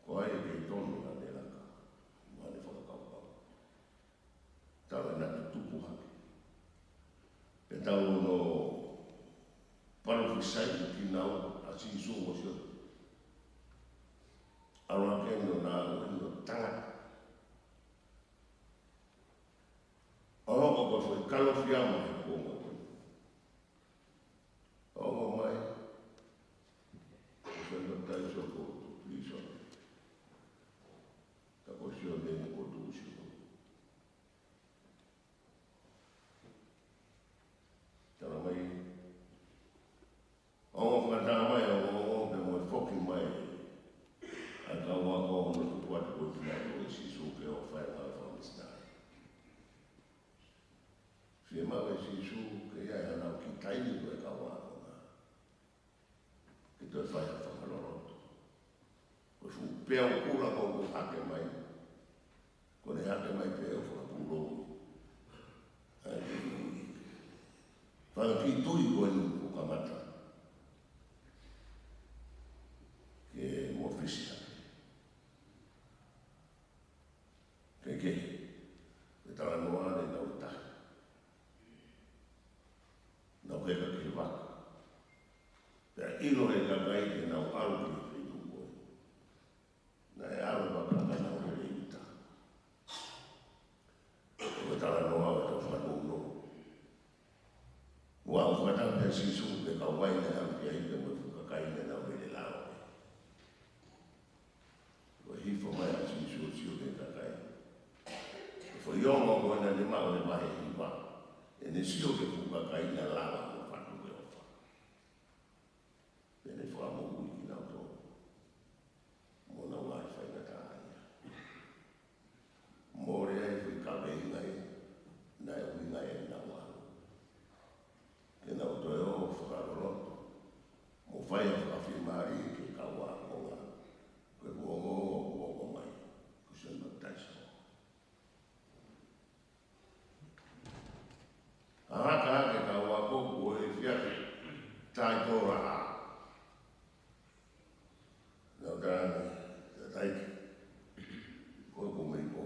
Ko hai ʻe kei tonu ʻene laka, mo ʻene fakakaukau. Tau ʻena tutupu hake. Pea tau ʻono palōfisai kinaua ʻa Sīsū mo Sione. ʻAlu hake ʻo nau ʻi hono tangata. ʻO hoko ko e foʻi Kalofiama he kuonga ko ē. ʻO ʻomai, ko Sione Papitaiso kuo tuʻu pilīsone. Ka ko Sione kuo tuʻusi. Tala mai, ʻo fakatā mai, ʻo, ʻo, ʻo, pea mo e foki mai ʻa e kau ako ʻo nau tuku atu ko e kinautolu ʻe Sīsū ke ō ʻo fai ʻa e ngāue fakamisinale. Fiemaʻu ʻe Sīsū ke ʻi ai haʻanau kiʻi taimi ko e kau ako na. Ke toe fai ha fakaloloto. Ko e fuʻu peau kula ko ē ʻoku hake mai. Ko ʻene hake mai pē ʻo fakapūlou. ʻAi, fanga kiʻi tui ko eni ʻoku kamata ke mōfisi hake. Kehekehe, ko e talanoa ʻa e nau tahi. Nau heka ki he vaka. Pea ʻilo ʻe he kakai te nau ʻalu ki he feituʻu ko ē. Naʻe ʻalu e vaka ka nau lele ʻi ʻuta. Ko e talanoa ʻo e tau fanongo. Ua ʻo fakataha pē ʻa Sīsū mo e kau vai naʻe ʻalu ki ai pea mo e fuʻu kakai naʻa nau lele lao. Ko e hifo mai ʻa Sīsū ʻo sio ki he kakai. Ko e foʻi ongo ko ē naʻa ne maʻu he vahe hiva. ʻEne sio ki he fuʻu kakai naʻe lava ʻo fatu ke ʻofa. Pea ne fakamoʻui kinautolu. Mo ʻenau ngaahi faingataʻaʻia. Mole ai e foʻi kaveinga ia, naʻe ʻuhinga ia ʻenau ʻalu. Ke nau toe ō ʻo fakaloloto. Mo fai ha fakafiemālie ki he kau ākonga. Ko e ongo, ongo, ongo mai. Ko Sione Papitaiso. Ka haka hake e kau ako ko e fiake tai tola. Nau tala ange, Tangataʻeiki, ko e ko mei ko.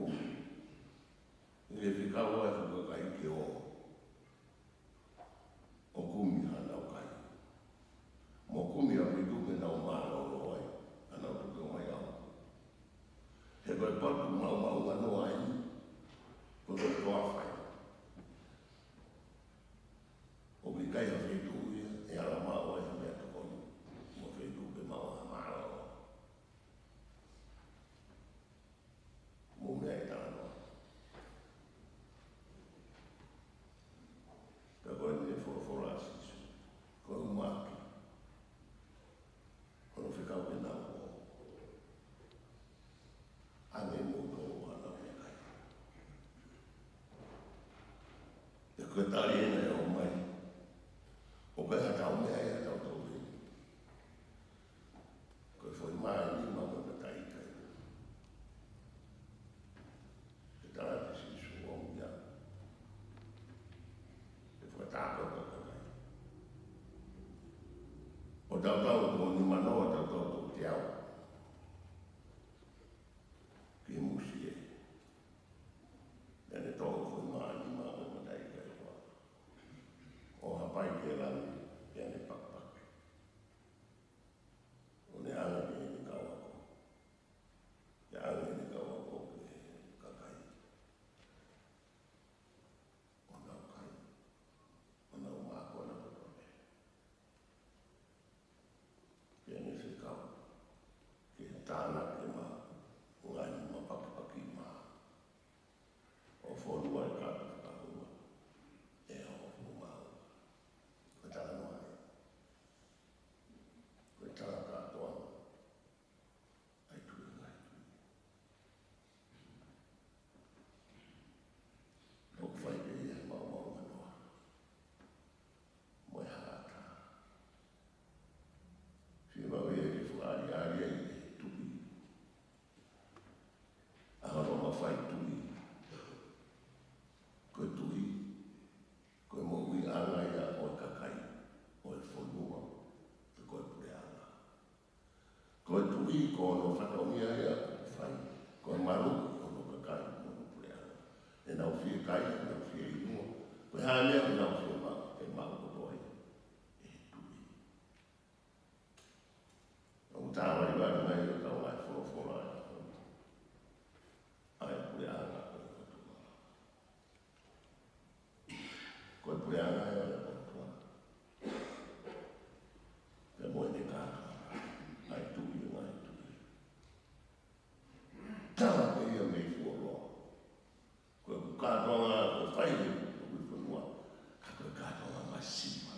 ʻIkai ke fekau ʻa e fuʻu kakai ke ō ʻo kumi haʻanau kai. Mo kumi ha feituʻu ke nau mālōlō ai, ka nau toki ō mai ʻo ako. He ko e patu maomaonganoa eni, ko e toa fai. ʻOku ʻikai ha feituʻu ia, ʻe ala maʻu ai ha meʻatokoni. Mo e feituʻu ke maʻu ha mālōlō. Mo e meʻa ʻe talanoa. Pea ko eni e folofola ʻa Sīsū. Ko e ʻumaʻā ke. Ko hono fekau ke nau ō. Ange mo tō ʻa nau meʻakai. Pea ko e tali ena ʻe ō mai. ʻOku ʻikai ha tau meʻa ia ʻa tautolu eni. Ko e foʻi mā ʻe nima mo e mataʻi ika ʻe ua. Ke tala ʻe Sīsū ʻoku ʻi ai. Ke fakatātā ko e kakai. ʻO tautau ko nimanoa tautau ko teau. Ko hono fatongia ia ʻoku fai, ko e maluʻi hono kakai mo hono puleʻanga. ʻEnau fiekaia, ʻenau fieinua, ko e hā e meʻa ʻoku nau fiemaʻu, ʻe maʻu kotoa ia ʻe he tuʻi. ʻOku tā valivali mai ʻo tau ngaahi folofola ʻa e ʻOtua, ʻa e puleʻanga ʻo e ʻOtua. Ko e puleʻanga ia ʻo e ʻOtua. Pea mo ʻene kātoanga, ʻa e Tuʻi ʻo e ngaahi tuʻi. Tala pē ia mei fuoloa. Ko ʻeku kātoanga, ko e fai ʻe he ʻOtua ʻi he fonua, ka ko e kātoanga masiva.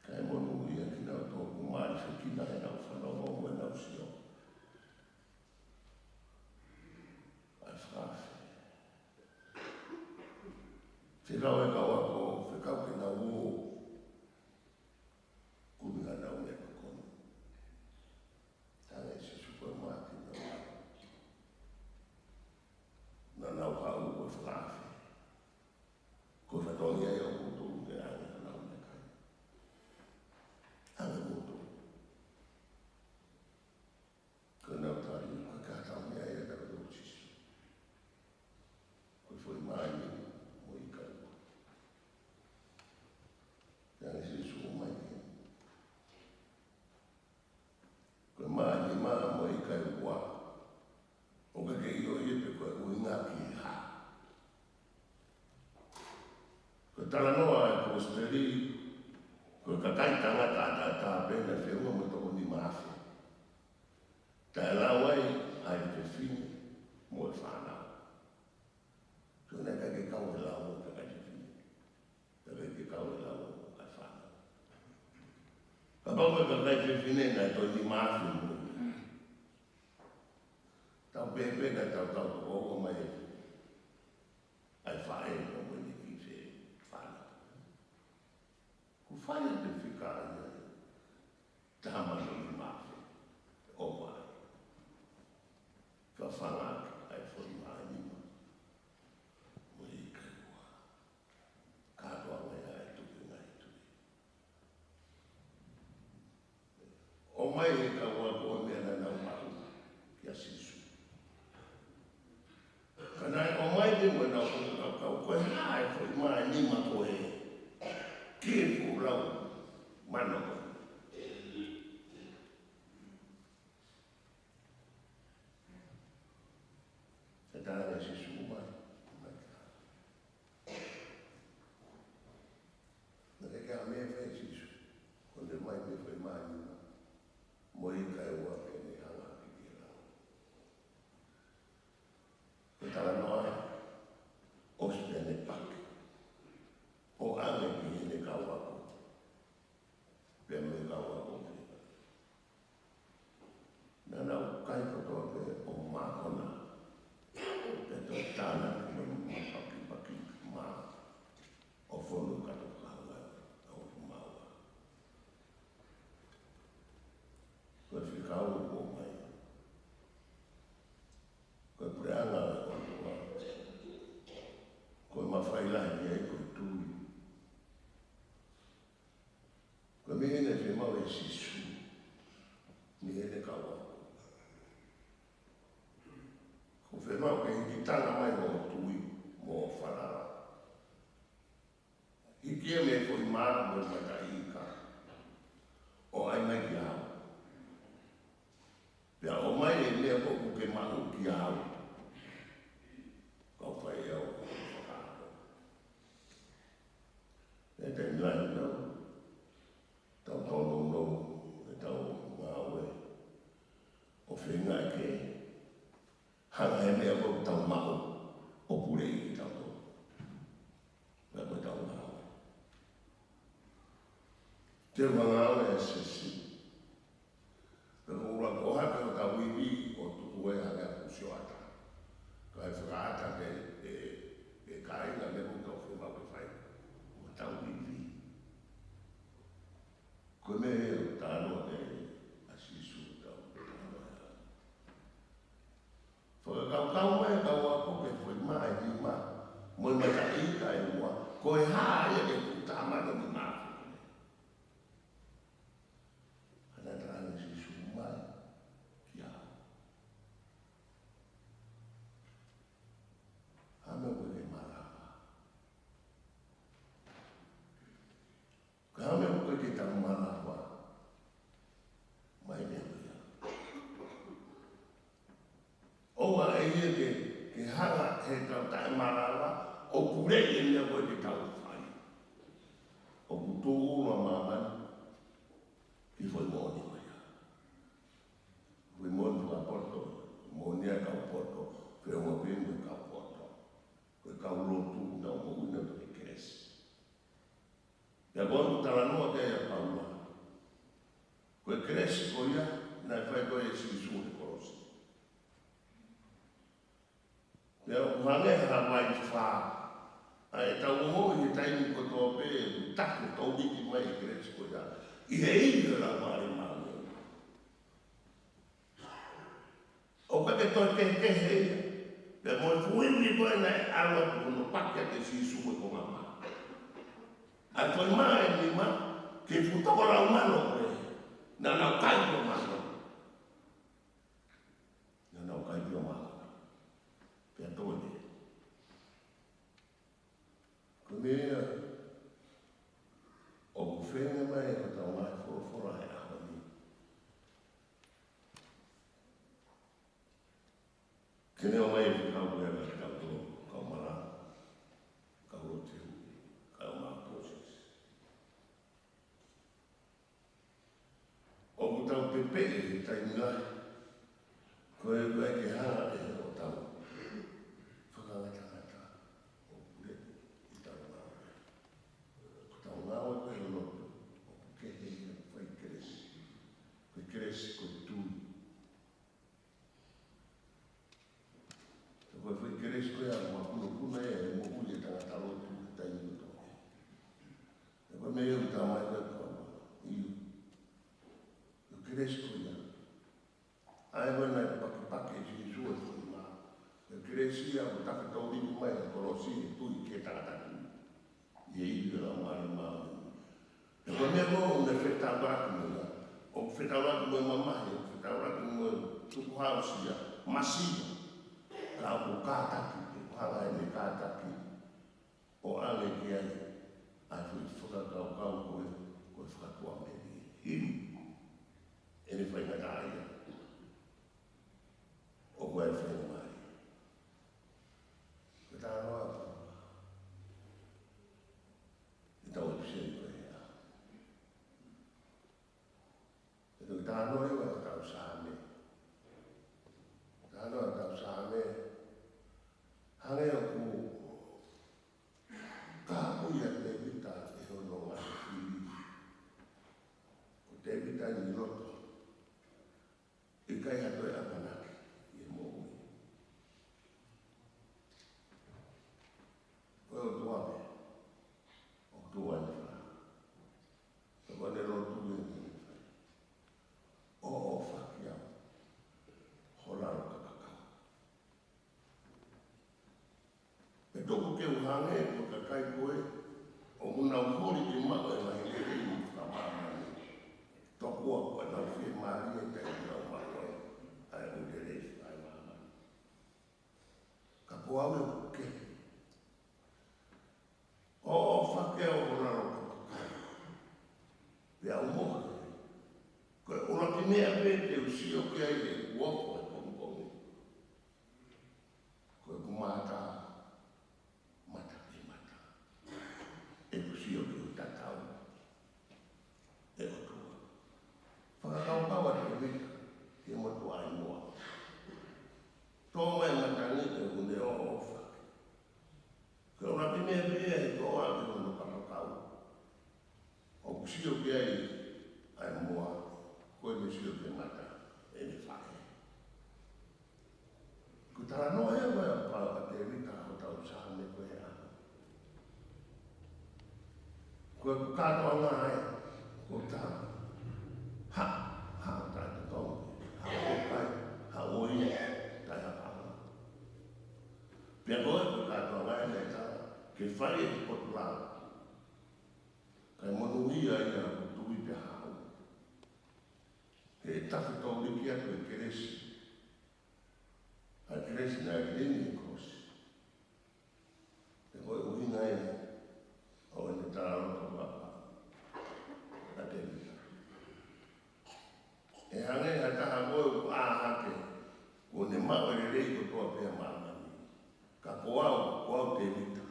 Kae monūʻia kinautolu ʻoku mali fekina ʻenau fanongo mo ʻenau sio. ʻA e fakaafe. Fekau e kau ako, fekau ke nau ō. Kumi hanau meʻa ko eni. Tala ʻe Sīsū ko e mati nau. Naʻa nau haʻu ko e fakaafe. Ko e fatongia ia ʻo kimoutolu ke ʻange hanau meʻakai. ʻAnge kimoutolu. Ko ʻenau tali, ko e kātoanga ia ʻa e tala ʻo Sīsū. Ko e foʻi mā ʻe nima mo e ika ʻe ua. Tala ʻe Sīsū ʻomai ke. Ko e mā ʻe nima mo e ika ʻe ua. ʻOku ʻikai ke ʻilo ia pe ko e ʻuhinga ki he hā. Ko e talanoa ʻa e Kosipeli, ko e kakai tangata ʻataʻatā pē naʻe feʻunga mo e toko nima afe. Taʻe lau ai ʻa e fefine mo e fānau. Sio, naʻe ʻikai ke kau he lau ʻo e kakai fefine. Naʻe ʻikai ke kau he lau ʻo e kakai fānau. Kapau ko e kakai fefine naʻe toe nima afe mo ia. Tau pehē pē naʻa tau tau toko ua mai ʻa e faʻē mo ʻene kiʻi fē fānau. Kuo fai ʻa e fika ia ʻe taha mano nima afe ʻo mai. Fafanga ʻa e foʻi mā ʻe nima mo e ika ʻe ua. Kātoanga ia ʻa e Tuʻi ʻo e ngaahi tuʻi. ʻOmai ʻe he kau ako ʻa e meʻa naʻa nau maʻu kia Sīsū. Ka naʻe ʻomai pē mo ʻenau fakakaukau, ko e hā e foʻi mā ʻe nima ko ē ki he fuʻu lau mano ko ē. Naʻe tala ʻe Sīsū mai, mai ka. Naʻe ʻikai ke ʻi ai ha meʻa ʻe fai ʻe Sīsū. Ko ʻene ʻomai pē foʻi mā ʻe nima mo e ika ʻe ua pea ne hanga hake ki he langi. Ko e talanoa, ʻosi pea ne paki ʻo ʻange ki heʻene kau ako. Pea mo e kau ako pē. Naʻa nau kai kotoa pē ʻo mākona. Pea toe tānaki mo e mā pakipaki mā ʻo fonu kato kahaʻu ʻa e ʻofa maua. Ko e fika ua ʻoku ʻomai. Ko e puleʻanga ʻo e ʻOtua. Ko e mafai lahi ai ko e tui. Ko e meʻa naʻe fiemaʻu ʻe Sīsū mei heʻene kau ako. Ko e fiemaʻu ke hiki tanga mai hoʻo tui mo hoʻo falala. Hiki ia mei he foʻi mā mo e mataʻi ika ʻo ʻai mai kia au. Pea ʻomai e meʻa ko ē ʻoku ke maʻu kia au. Kau fai ʻe au ʻo fakaako. ʻE te ngai nau. Tau tau nounou, ʻetau ngāue. ʻO feinga ke hanga he meʻa ko ē ʻoku tau maʻu ʻo puleʻi kitautolu. Meʻa ko ē ʻetau ngāue. Te u ngāue ʻa e siasi. Pea ko e ʻuluaki ʻohake hotau ivi ʻo tuku ē hangē ha fuʻu sioʻata. Kae fakaʻata ke, ʻe, ʻe kāinga meʻa ko ē ʻoku tau fiemaʻu ke fai. Hotau ivi. Ko e meʻa ʻoku talanoa ki ai ʻa Sīsū ʻoku tau talanoa ai. Fakakaukau mai e kau ako ki he foʻi mā ʻe nima mo e mataʻi ika ʻe ua, ko e hā ia ki he fuʻu taha mano nima afe ko ē. Ka ke, ke hanga he tau taʻemalava ʻo puleʻi e meʻa ko ē te tau fai. ʻOku tuʻu ʻa māmani ki he foʻi moʻoni ko ia. Foʻi moʻoni fakapoto, moʻoni ʻa e kau poto, feʻunga pē mo e kau poto. Ko e kau lotu naʻa nau moʻui nautolu he kelesi. Pea ko ʻeku talanoa ki ai ʻa Paula. Ko e kelesi ko ia naʻe fai ko ē ʻe Sīsū he kolosi. Pea ʻoku hangē ha vai fā ʻa ʻetau ongoʻi he taimi kotoa pē, ʻoku taki tōliki mai e kelesi ko ia ʻi he ivi ʻo e Laumālie Māʻoniʻoni. ʻOku ʻikai ke toe kehekehe ia. Pea mo e fuʻu ivi ko ē naʻe ʻalu atu hono paki ʻa Sīsū he konga pā. ʻA e foʻi mā ʻe nima, ki he fuʻu toko lau mano ko ē. Naʻa nau kai pē ʻo mano. Naʻa nau kai pē ʻo mano. Pea toe. Ko e meʻa ʻoku feinga mai ʻe hotau ngaahi folofola he ʻaho ni. Ke ne ʻomai e fekau ko ia kiate kitautolu, kau malanga, kau lotu, kau māʻoniʻoni. ʻOku tau pepeʻi he taimi lahi, ko e ʻikai ke hanga ʻe hotau fakangatangata ʻo puleʻi ʻetau ngāue. Ko ʻetau ngāue ko e lotu, ʻoku kehe ia, fai kelesi. Ko e kelesi ko e tui. Ko e foʻi kelesi ko ia ʻoku mapunopuna ia he moʻui ʻa e tangata lotu he taimi kotoa. Ko e meʻa ia ʻoku tau mai ko e kau. ʻIo. Ko e kelesi ko ia. ʻA ia ko ē naʻe pakipaki ʻe Sīsū e foʻi mā. Ko e kelesi ia ʻoku taki tōliki mai he kolosi he tui ki he tangata tui. ʻI he ivi ʻo e Laumālie Māʻoniʻoni. He ko e meʻa ko ē ʻoku ne fetaulaki mo ia. ʻOku fetaulaki mo e mamahi, ʻoku fetaulaki mo e tukuhausia, masiva. Ka ʻoku kātaki, ʻoku hanga ʻe he kātaki ʻo ʻange ki ai ʻa e foʻi fakakaukau ko ē, ko e fakatuʻamelie. Hili ʻene faingataʻaʻia. ʻOku ʻi ai e faingamālie. Ko e talanoa ko ē ʻetau ʻipiseli ko ē. Ko e talanoa ia ʻo e kau Saame. Talanoa ʻo e kau Saame. Hangē ʻoku kāpui ʻa Tēvita ʻe hono ngaahi fili. Ko Tēvita ʻi loto. ʻIkai ha toe ʻamanaki ʻi he moʻui. Ko e ʻOtua pē ʻoku tuʻu ai ʻene fala. Ko ʻene lotu ʻi he fai. ʻOʻofaki au ho lalo kakakau. Pea tuku ke u hangē ko e kakai ko ē ʻoku nau holi ke maʻu e ngaahi lelei ʻa māmani. Tokua kuo nau fiemālie he taimi ʻoku nau maʻu ai ʻa e ʻū lelei ʻa māmani. Ka ko au ʻoku kehe. ʻOʻofaki au ho lalo kakakau. Pea u mohe. Ko e ʻuluaki meʻa pē te u sio ki ai ʻi heʻeku ofo he pongipongi, ko ʻeku mata, mata ki mata. ʻEku sio ki hoʻo tatau, ʻe ʻOtua. Fakakaukau atu e mita ki he motuʻa ʻi muʻa. Tō mai matangi ʻoku ne ʻoʻofaki. Ko e ʻuluaki meʻa pē ia ʻe toʻo ʻaki hono fakakaukau. ʻOku sio ki ai ʻa e moa, ko ʻene sio ki he mata ʻene faʻē. Ko e talanoa ia ko ē ʻa Tēvita, hotau Saame ko ē ʻa. Ko e kātoanga ē, ko e tala. Ha, ha, taʻetotongi, ha, ko e kai, ha, ʻoi, taʻe ha paʻanga. Pea ko e, ko e kātoanga ē naʻe tala, ke fai e potu lalo. Kae monūʻia ia ʻoku tui pea haʻu. He tafe tōliki atu e kelesi. ʻA e kelesi naʻe lelei ʻi he kolosi. Pea ko e ʻuhinga ia ʻo ʻene talaloto papa ʻa Tēvita. ʻE hangē ha taha ko ē ʻoku ʻā hake, kuo ne maʻu e lelei kotoa pē ʻa Ka ko au, ko au Tēvita.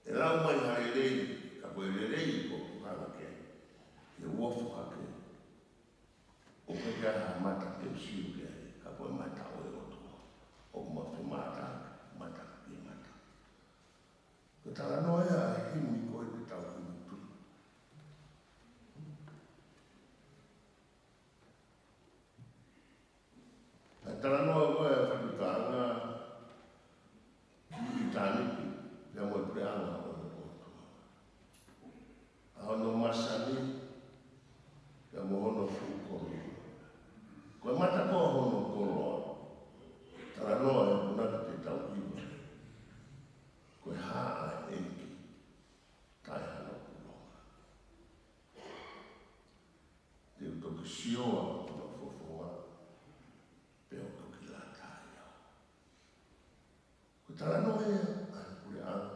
ʻE lau mai ha lelei, ka ko e lelei ʻoku ou hanga ki ai, ke u ofo hake, ʻoku ʻikai ha mata ke u sio ki ai, ka ko e mata ʻo e ʻOtua. ʻOku ma femata, mata ki mata. Ko e talanoa ia ʻa e himi ko ē te tau himi tui. ʻA e talanoa ko ē ʻa e fakatahaʻanga ʻi ʻitāniti, pea mo e puleʻanga ʻo e ʻOtua. ʻA hono masani, pea mo hono fuʻu koloa. Ko e mata ko ē ʻo hono koloa, talanoa ʻe punake te tau hiva, ko e hā ʻa e ʻEiki, taʻe hano pulonga. Te u toki sio ʻa hono fofonga, pea u toki lata ai au. Ko e talanoa ia ʻa e puleʻanga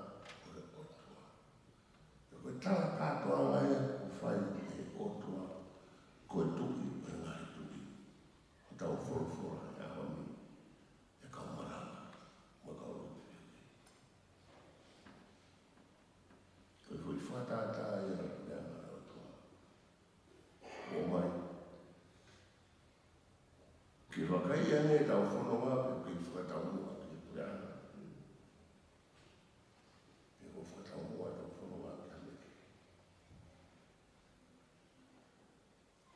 ʻo e ʻOtua. Pea ko e tala kātoanga ia ʻoku fai ʻe he ʻOtua, ko e Tuʻi ʻo e ngaahi tuʻi. Ko ʻetau folofola he ʻaho ni, ʻe kau malanga, mo e kau lotu fiefia. Ko e foʻi fakatātā ia ʻa e puleʻanga ʻo e ʻOtua. ʻOmai. Ke vakai ange ʻetau fononga pe ke fakataumuʻa ki he puleʻanga. Pe ko e fakataumuʻa ʻetau fononga ki ha meʻa kehe.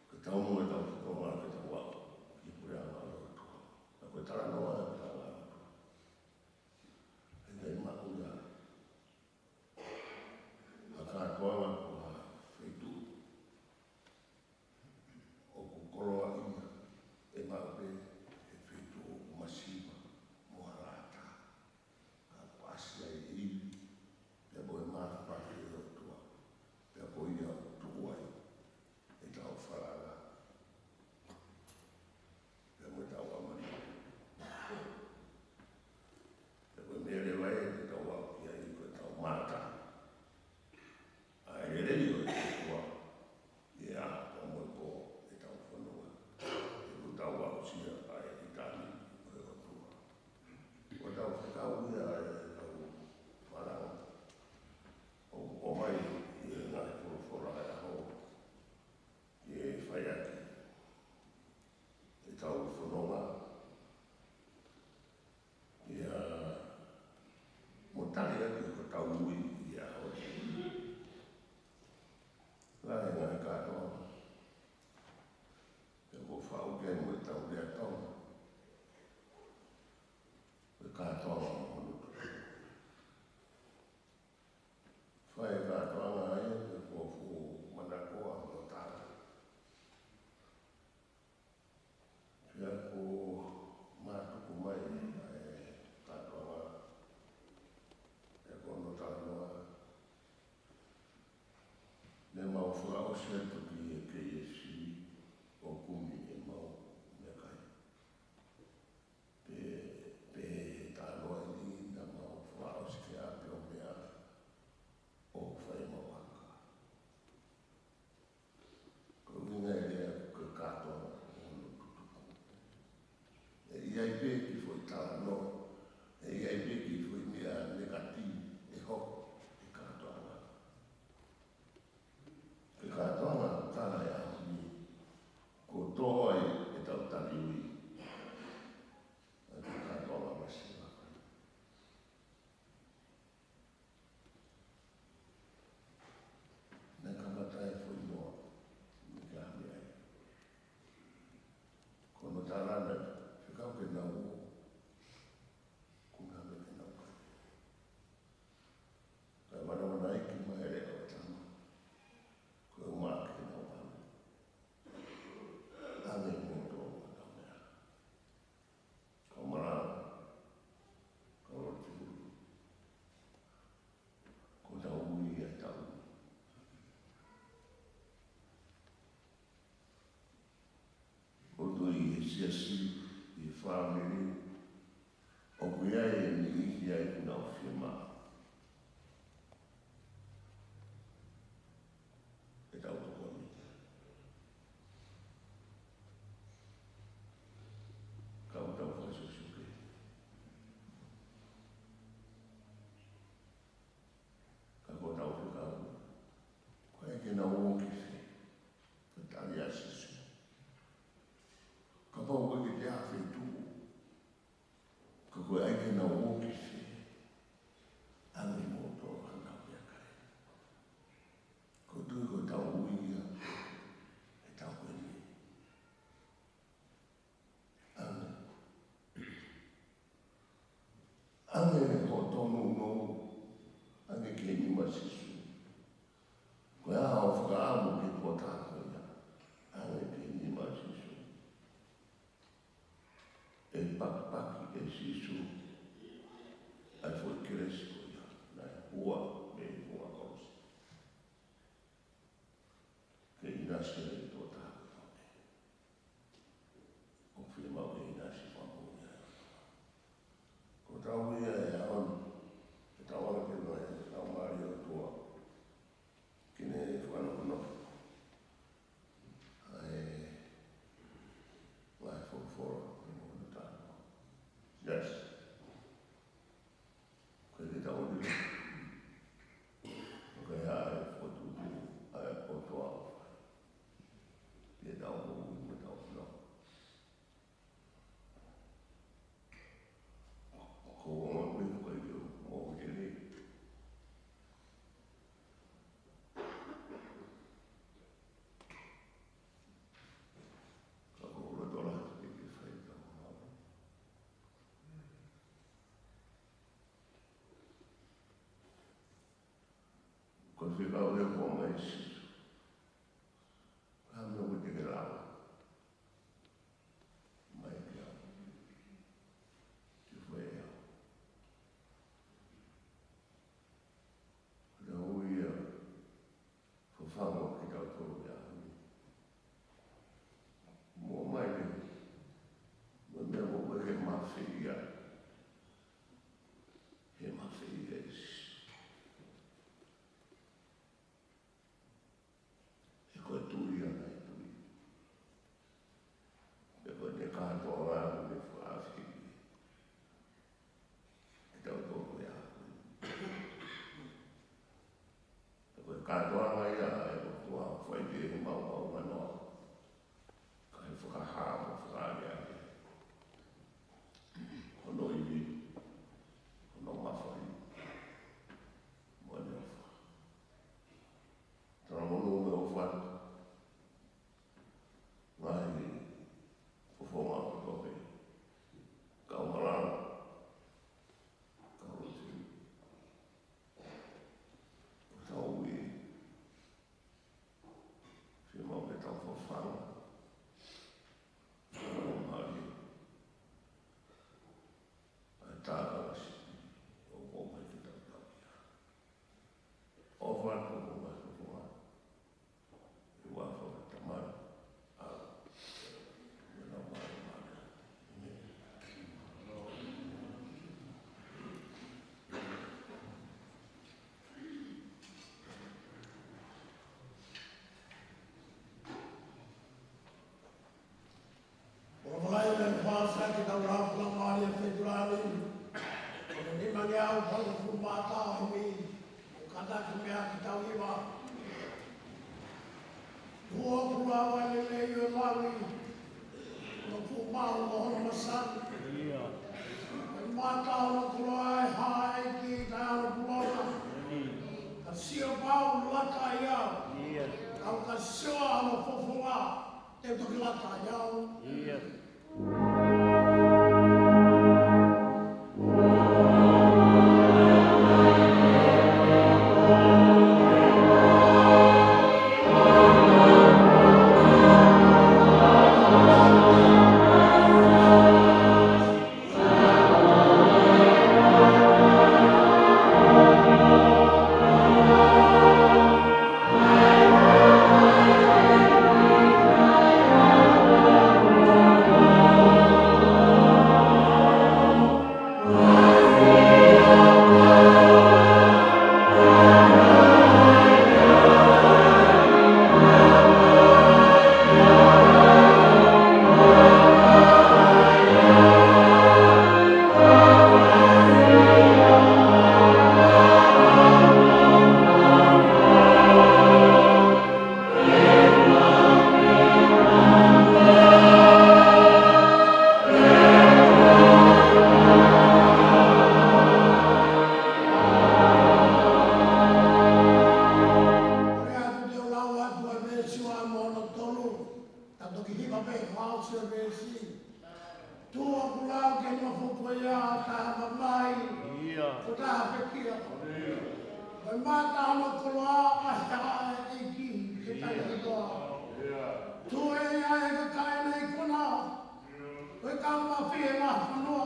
Ke taumuʻa ʻetau fononga ke tau aʻu ki he puleʻanga ʻo e ʻOtua. Ka ko e talanoa ʻa e puleʻanga ʻo e ʻOtua, ʻe ʻikai maʻu ia ʻa e kātoanga ko ha feituʻu ʻoku koloaʻia, ʻe maʻu pē he feituʻu ʻoku masiva mo halata. Ka ʻoku ʻasi ai e ivi, pea mo e māfimafi ʻo e ʻOtua, pea ko ia ʻoku tuʻu ai ʻetau falala, pea mo ʻetau ʻamanaki. Pea ko e meʻa leva ē te tau aʻu ki ai ko ʻetau mata ʻa e lelei ʻo e ʻOtua, ʻi he ʻaho pea mo e pō ʻetau fononga. He kuo tau aʻusia ʻa e ʻitāniti ʻo e ʻOtua. Kuo tau fekau ia ʻe he kau malanga ʻo ʻomai ʻi he ngaahi folofola ʻo e ʻaho, ke fai ʻaki ʻetau fononga, ia mo tali ʻaki hotau ui ʻi he ʻaho ni. Lahi e ngaahi kātoanga, pea ʻoku ou faʻu ki ai mo ʻetau lea Tonga, ko e kātoanga mo hono tutuku. Fai e kātoanga ai, pea ʻoku ou fuʻu manako ʻa hono tala. Pea ʻoku mātuku mai ʻa e kātoanga, pea ko hono talanoa, ne mau fakaʻosi atu ki he K F C ʻo kumi ʻemau meʻakai. Pea, pea ʻi he talanoa ni naʻa mau fakaʻosi ke ʻapi ʻo meʻa ʻo fai ʻemau aka. Ko e ʻuhinga e lea ko e kātoanga mo hono tutuku. ʻE ʻi ai pē kiʻi foʻi talanoa, ʻe ʻi ai pē kiʻi foʻi meʻa negative ʻe hoko he kātoanga. Ko e kātoanga ʻoku tala he ʻaho ni, kuo tō ai ʻetau tali ui. ʻA e kātoanga masiva. Naʻe kamata e foʻi noa, naʻe ka hame ai. Ko hono tala naʻe fekau ke nau ō, kuo nau hame ke nau kai. Kae manamanaʻi mai e leʻo ʻo e tama, ko e ʻumaʻā ke nau hame. Hame mo tō ʻenau meʻa. Kau malanga, kau lotu, ko ʻetau ui ʻa ʻetau ui. ʻOku ou tui he siasi, he fāmili, ʻoku ʻi ai e niʻihi ai ʻoku nau fiemaʻu ʻetau tokoni. Ka ʻoku tau fai sosio ke. ʻenau ō ki fē, ʻange moutolu ʻa ʻenau meʻakai. Ko e tui ko ʻetau ui ia, ʻetau ui. ʻAnge. ʻAnge hoʻo tōnounou, ʻange ki he nima ʻo Sīsū. Ko e hā hoʻo fakaʻamu ki he tokotaha ko ia, ʻange ki he nima ʻo Sīsū. ʻE pakipaki ʻe Sīsū ʻa e foʻi kelesi ko ia naʻe hua mei he funga kolosi. Ke ʻinasi ai e tokotaha ko ia. ʻOku fiemaʻu ke ʻinasi fakamoʻui ai. Ko ʻetau ui ia he ʻaho ni, ke tau ala ke noa e Laumālie ʻo e ʻOtua ke ne fakanofonofo ʻa e ngaahi folofola ʻo e moʻui tapu. Yes. Ko e ke tau ui. Ko e hā e fokotuʻutuʻu ʻa e ʻOtua ke tau ui mo tau nofo. Ko e ongo ui ko e ke o mo ke le. Ka ko e loto lahi ke ke fai tau mau. Ko e fekau ē ko mai Sīsū. Ka me ʻoku te ke lava. Mai ke au. Ke fai au. Ko e ui ia. Fafanga kitautolu ia. Mo mai le. Mo meʻa mo mai ke mafeia. He mafeia isi. He ko e tui ia naʻe tui. He ko e ne kātoa ngā ne fakafi. Kitautolu ia. He ko e kātoanga ia ʻa e ʻOtua fai ki he maumau nganoa. Ka e fakahā mo fakaʻaliʻali hono ivi, hono mafai, mo ʻene ʻofa. Tala monū mo e ʻofa. Ngaahi fofonga kotoa pē. Kau malanga. Kau lotu. Ko ʻetau ui. Fiemaʻu ke tau fafanga. Tau mali. ʻA e tākanga sipi. ʻO ʻomai ke tau tau ia. ʻOfa atu mo e fofonga. ʻI he huafa ʻo e Tamai, ʻa e Laumālie Māʻoniʻoni. ʻĒmeni. ʻOku ʻi ai e fāsa ke tau lau Laumālie Fetulali. Ko e nimangeau valungofulu mā taha ʻo e himi. ʻOku kātaki mei he taha hiva. Tuʻu ʻo kula ʻa e lelei ʻo e langi. Hono fuʻu maʻu mo hono masani. ʻIo. Ko e mata hono koloa ʻe hā ʻEiki taʻe ʻalu pulona. ʻĒmeni. Ka sio pau lata ia. ʻIo. Kau ka sio hono fofonga. Te u toki lata ai au. ʻIo. Ko e mata hono koloa ʻa e ʻEiki he taimi kotoa. Tuʻu ʻa e kakai ʻi he ikuna. Ko e kau mafie ʻa e fonua.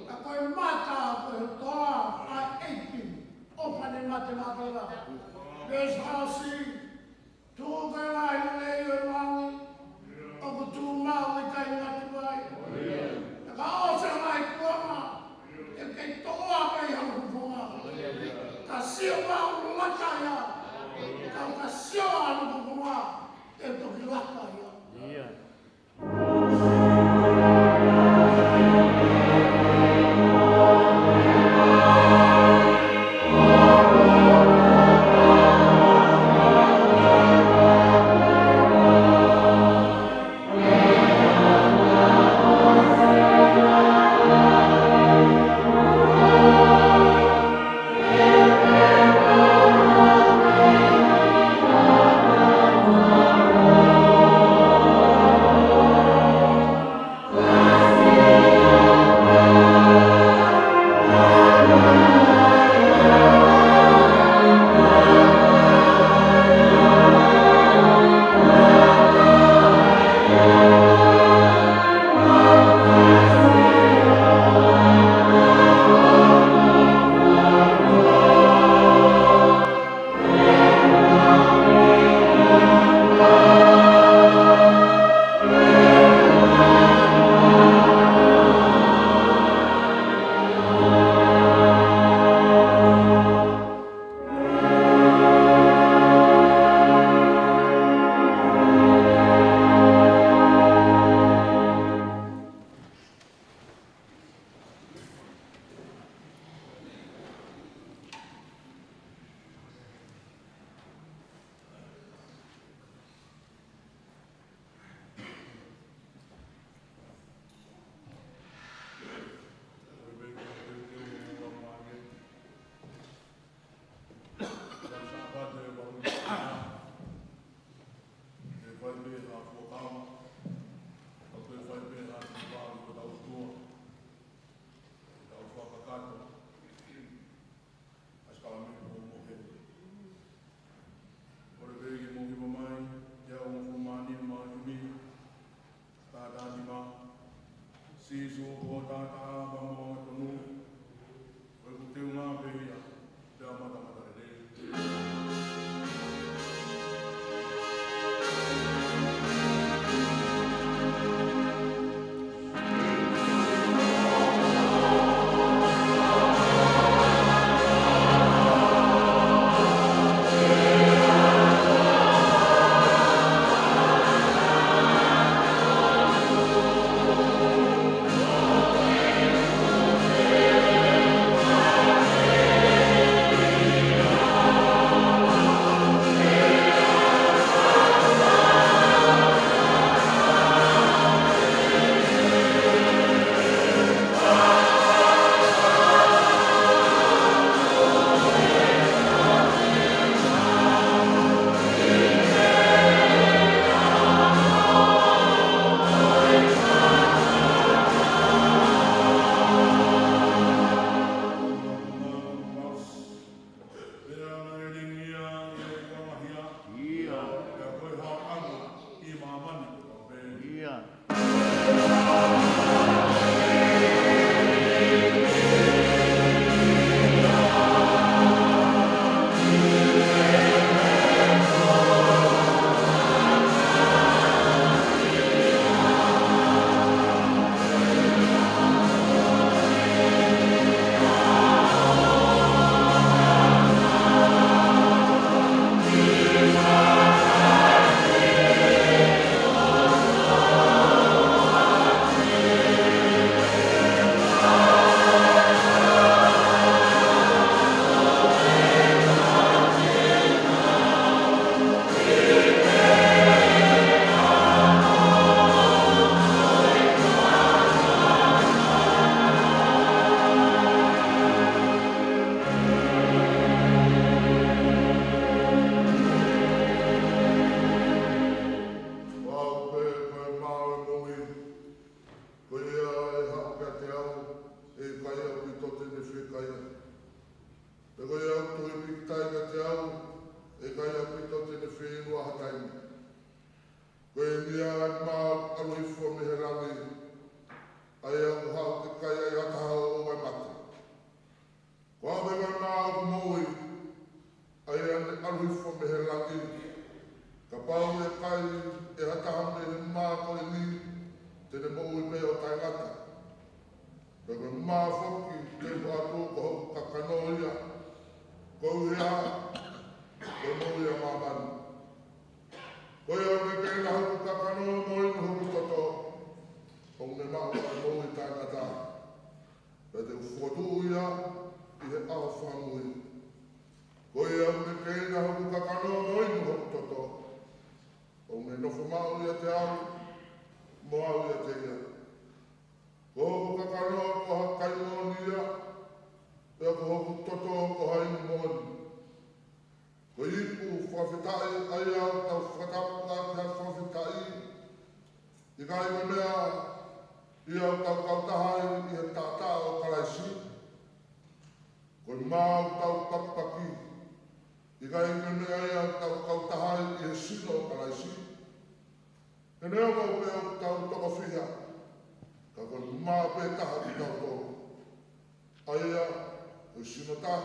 Ka ko e mata ko e toa ʻa e ʻEiki. ʻOfa ne mate matola. Veesi fā ʻosi. Tuʻu ko e ngaahi lelei ʻo e langi, ʻoku tuʻu maʻu ʻikai ngati ai. Ka ʻosi ʻa e ngaahi kuonga, ʻe kei toʻo ʻa e haukufonga. Ka sio maʻu lata ia, ka ka sio ʻa e haukufonga, ʻe toki lata ia. ʻAsi kalame ko mo he. Kole pē ke mou hiva mai, ke au mo fumani ma yumi. Tātānima. Sīsū ko tātā ma mo angatonu. Ko e kuteunga pē ia, pea matamata lelei. Ko au pē ko e mā ʻo e moʻui. Ko ia ʻe haʻu kiate au, ʻe ʻikai ʻaupito te ne fiekaia. Pea ko ia ʻoku tui pīkitai kiate au, ʻe ʻikai ʻaupito te ne feʻunga ha taimi. Ko eni ia ʻa e mā ʻoku ʻalu hifo mei he langi, ʻa ia ʻoku haʻu ke kai ai ha taha ʻo ʻoua ʻe mate. Ko au pē ko e mā ʻoku moʻui, ʻa ia naʻe ʻalu hifo mei he langi. Kapau ʻe kai ʻe ha taha mei he mā ko eni, te ne moʻui pē ʻo taʻengata. Pea ko e mā foki te u ʻoatu ko hoku kakano ia, koeʻuhi ko e moʻui ʻa māmani. Ko ia ʻoku ne keina hoku kakano mo inu hoku toto, ʻoku ne maʻu ʻa e moʻui taʻengata. Pea te u fokotuʻu ia ʻi he ʻaho fakamui. Ko ia ʻoku ne keina hoku kakano mo inu hoku toto, ʻoku ne nofo maʻu ʻiate au, mo au ʻiate ia. Ko hoku kakano ko ha kai moʻoni ia, pea ko hoku toto ko ha inu moʻoni. Ko e ipu fakafetaʻi ʻa ia ʻoku tau fakatapu ʻaki ha fakafetaʻi, ʻikai ko e meʻa ia ʻoku tau kautaha ai ʻi he taʻataʻa ʻo Kalaisi? Ko e mā ʻoku tau pakipaki, ʻikai ko e meʻa ia ʻoku tau kautaha ai ʻi he sino ʻo Kalaisi? He neongo pē ʻoku tau toko fiha, ka ko e mā pē taha kitautolu, ʻa ia ko e sino taha.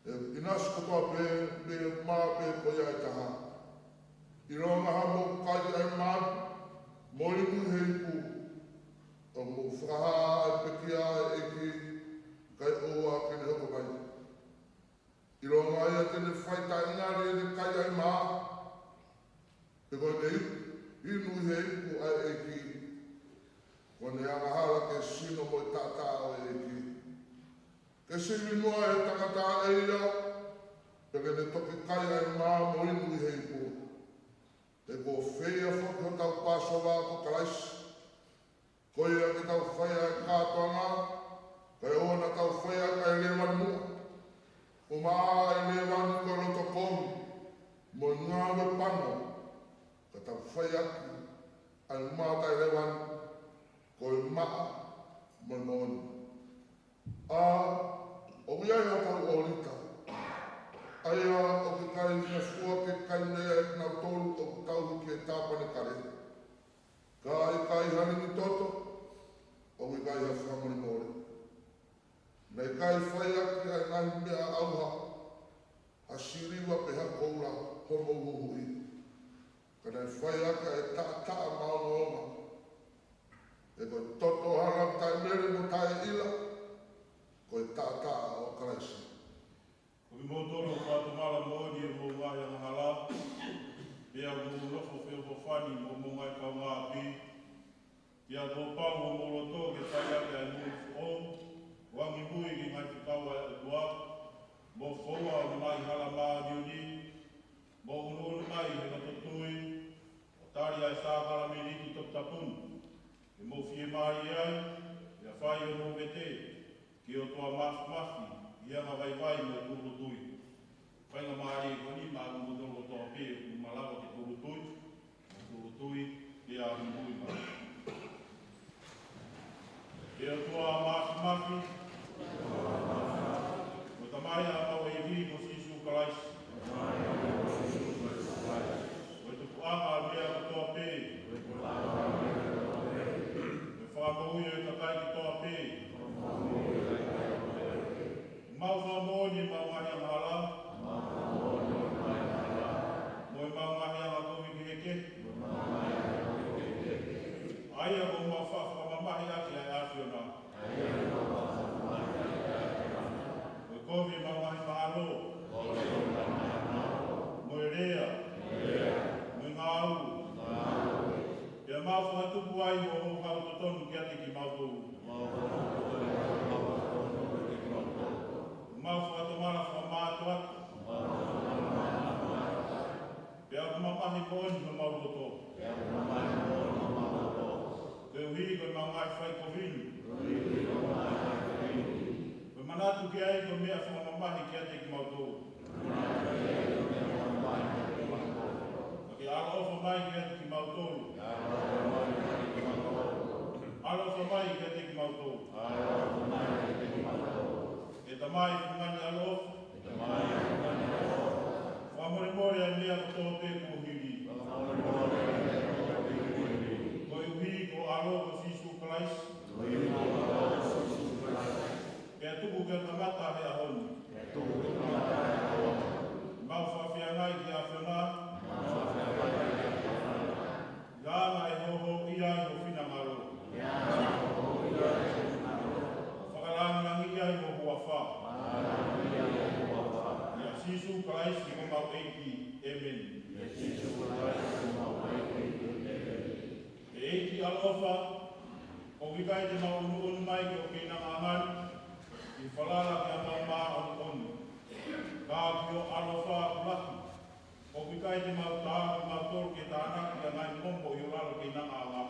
ʻE ʻinasi kotoa pē mei he mā pē ko ia ʻe taha. ʻIlonga ha mou kai ʻa e mā, mo inu he ipu, ʻoku mou fakahā ʻa e pekia ʻa e ʻEiki, kae ʻoua ke ne hoko mai. ʻIlonga ia te ne fai taʻengali ʻene kai ʻa e mā, pe ko ʻene inu ʻi he ipu ʻa e ʻEiki, ko ʻene angahala ki he sino mo e taʻataʻa ʻo e ʻEiki. Ke sivi muʻa ʻe he tangata ʻa ia, pea ke ne toki kai ʻa e mā mo inu ʻi he ipu. He kuo feia foki hotau Pāsova ko Kalaisi. Ko ia ke tau fai ʻa e kātoanga, kae ʻoua naʻa tau fai ʻaki ʻa e lēvani muʻa. ʻUmaʻā ʻa e lēvani ko e loto kovi, mo e ngāue pano, ka tau fai ʻaki ʻa e mā taʻelēvani, ko e maʻa mo e moʻoni. ʻA, ʻoku ʻi ai haʻatau ʻōlita, ʻa ia ʻoku ʻikai ngofua ke kai mei ai ʻa kinautolu ʻoku tauhi ki he tāpanekale. Ka ʻikai ha lingi toto, ʻoku ʻikai ha fakamolemole. Naʻe ʻikai fai ʻaki ʻa e ngaahi meʻa ʻauha, ha siliva pe ha koula, homou huhuʻi. Ka naʻe fai ʻaki ʻa e taʻataʻa maʻongoʻonga. He ko e toto ʻo ha lami taʻemele mo taʻeʻila, ko e taʻataʻa ʻo Kalaisi. Ko kimoutolu ʻoku fakatomala moʻoni ʻi hoʻomou ngaahi angahala, pea ʻoku mou nofo feʻofoʻofani mo hoʻomou ngaahi kaungāʻapi, pea kuo pau homou loto ke fai ʻaki ʻa e moʻui foʻou, ʻo angimui ki he ngaahi fekau ʻa e ʻOtua, mo foua ʻa hono ngaahi hala māʻoniʻoni, mo ʻunuʻunu mai he loto tui, ʻo tali ʻa e sākalamēniti toputapu ni, ke mou fiemālie ai, pea fai hono vete ki he ʻOtua Māfimafi ʻi he anga vaivai mo e tūʻulutui. Faingamālie ko eni maʻa kimoutolu kotoa pē ʻoku malava ke tūʻulutui, mo tūʻulutui, pea ʻunuʻunu mai. ʻE ʻOtua Māfimafi, ko e Tamai ʻa homau ʻEiki ko Sīsū Kalaisi, ko e tupuʻanga ʻo e meʻa kotoa pē, ko e fakamoʻui ʻo e kakai kotoa pē. Mau fakamoʻoni ʻemau ngaahi angahala, mo ʻemau ngaahi angakovi kehekehe, ʻa ia kuo mau faʻa fakamamahi ʻaki ʻa e ʻAfiona. Ko e kovi ʻemau ngaahi mahalo, mo e lea, mo e ngāue, pea mau fakatupu ai hoʻomou ngāue totonu kiate kimautolu. Mau fakatomala fakamātoato, pea ʻoku mamahi moʻoni homau loto. Koeʻuhi ko ʻemau ngaahi faikovi ni. Ko e manatu ki ai ko e meʻa fakamamahi kiate kimautolu. Ka ke ʻaloʻofa mai kiate kimautolu. ʻAloʻofa mai kiate kimautolu. ʻE Tamai, ʻoku mālie ʻa e ʻaloʻofa. Fakamolemole ʻa e meʻa kotoa pē kuo hili. Koeʻuhi ko ho ʻAlo ko Sīsū Kalaisi. Pea tuku ke kamata he ʻaho ni. Mau fakafeangai ki he ʻAfiona. ʻI he anga ʻe hoʻo hōʻia ai ho finangalo. Fakalāngilangiʻi ai ho huafa. ʻIa Sīsū Kalaisi ko homau ʻEiki. ʻĒmeni. ʻE ʻEiki ʻaloʻofa, ʻoku ʻikai te mau ʻunuʻunu mai ki ho keinanga ʻanga ni, ʻi he falala ki haʻamau māʻoniʻoni. Ka ki ho ʻaloʻofa ʻoku lahi, ʻoku ʻikai te mau taau kimautolu ke tānaki ʻa e ngaahi momoko ʻi ho lalo keinanga ʻanga.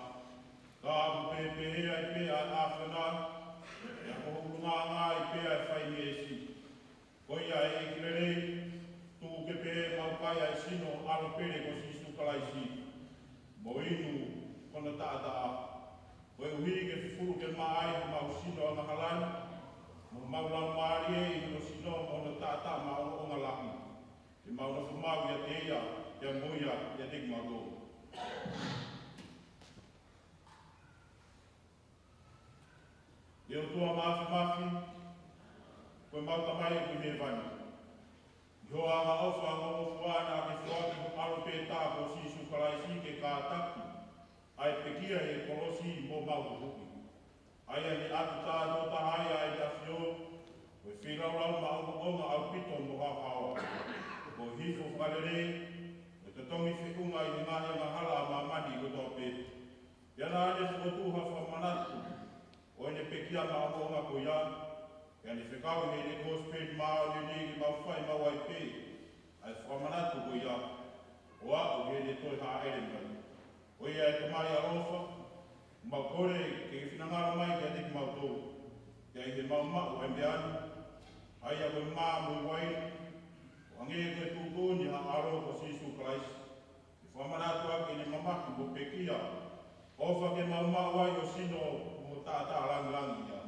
Ka ʻoku pehē ai pē ʻa e ʻAfiona, ʻa ia ko ho ʻulungaanga ai pē ʻa e fai meesi. Ko ia ʻe ʻEiki lelei, tuku ke pehē mau kai ʻa e sino ʻo ho ʻAlo pele ko Sīsū Kalaisi, mo inu hono taʻataʻa. Koeʻuhi ke fufulu ke maʻa ai homau sino angahala ni, mo homau laumālie ʻi hono sino mo hono taʻataʻa maʻongoʻonga lahi. Ke mau nofo maʻu ʻiate ia, pea mo ia ʻiate kimautolu. ʻE ʻOtua Māfimafi, ko homau Tamai ʻoku ʻi hēvani. ʻI hoʻo angaʻofa ʻoku ʻofa ʻa e ʻAlo pē taha ko Sīsū Kalaisi ke kātaki ʻa e pekia ʻi he kolosi mo homau huhuʻi. ʻA ia naʻe ʻatu tātuʻo taha ai ʻa e ʻAfio, ko e feilaulau maʻongoʻonga ʻaupito mo haohaoa. Ko e hifo fakalelei, ko e totongi feʻunga ʻi he ngaahi angahala ʻa māmani kotoa pē. Pea naʻa ne fokotuʻu ha fakamanatu ʻo ʻene pekia maʻongoʻonga ko ia. Pea ne fekau ʻi heʻene kosipeli māʻoniʻoni ke mau fai maʻu ai pē ʻa e fakamanatu ko ia, ʻo aʻu ki heʻene toe hāʻele mai. Ko ia ʻe Tamai ʻaloʻofa, mau kole ke ke finangalo mai kiate kimautolu, pea ʻi heʻemau maʻu ʻa e meʻa ni, ʻa ia ko e mā mo e uaine, ʻo hangē ko e tuʻutuʻuni ʻa ho ʻAlo ko Sīsū Kalaisi, ke fakamanatu ʻaki ʻene mamahi mo pekia, ʻofa ke mau maʻu ai ho sino mo ho taʻataʻa langilangiʻia.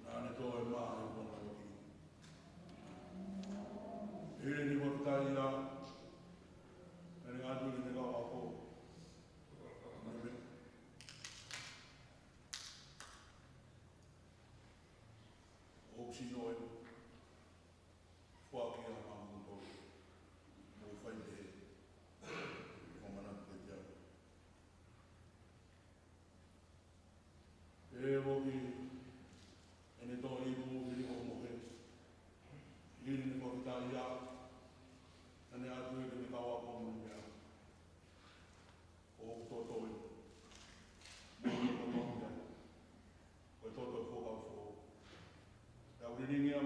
Naʻa ne toe maʻu ʻa e kona loki. Hili ni mo taia, naʻa ne ʻatu ʻene kau ako. Naʻa ne ʻoku sino ē. Foaki ʻa māmani kotoa. Mo fai pē. Ko mana te te au. ʻE loki, ʻene toʻo ipu hili ʻo mohe. Hili ni ko kita ia. Naʻa ne ʻatu ʻene kau ako mo ia. ʻOku toto ē. Mo ia ko toto ia. Ko e toto ʻo e fuakava foʻou. Pea ʻoku lilingi ʻa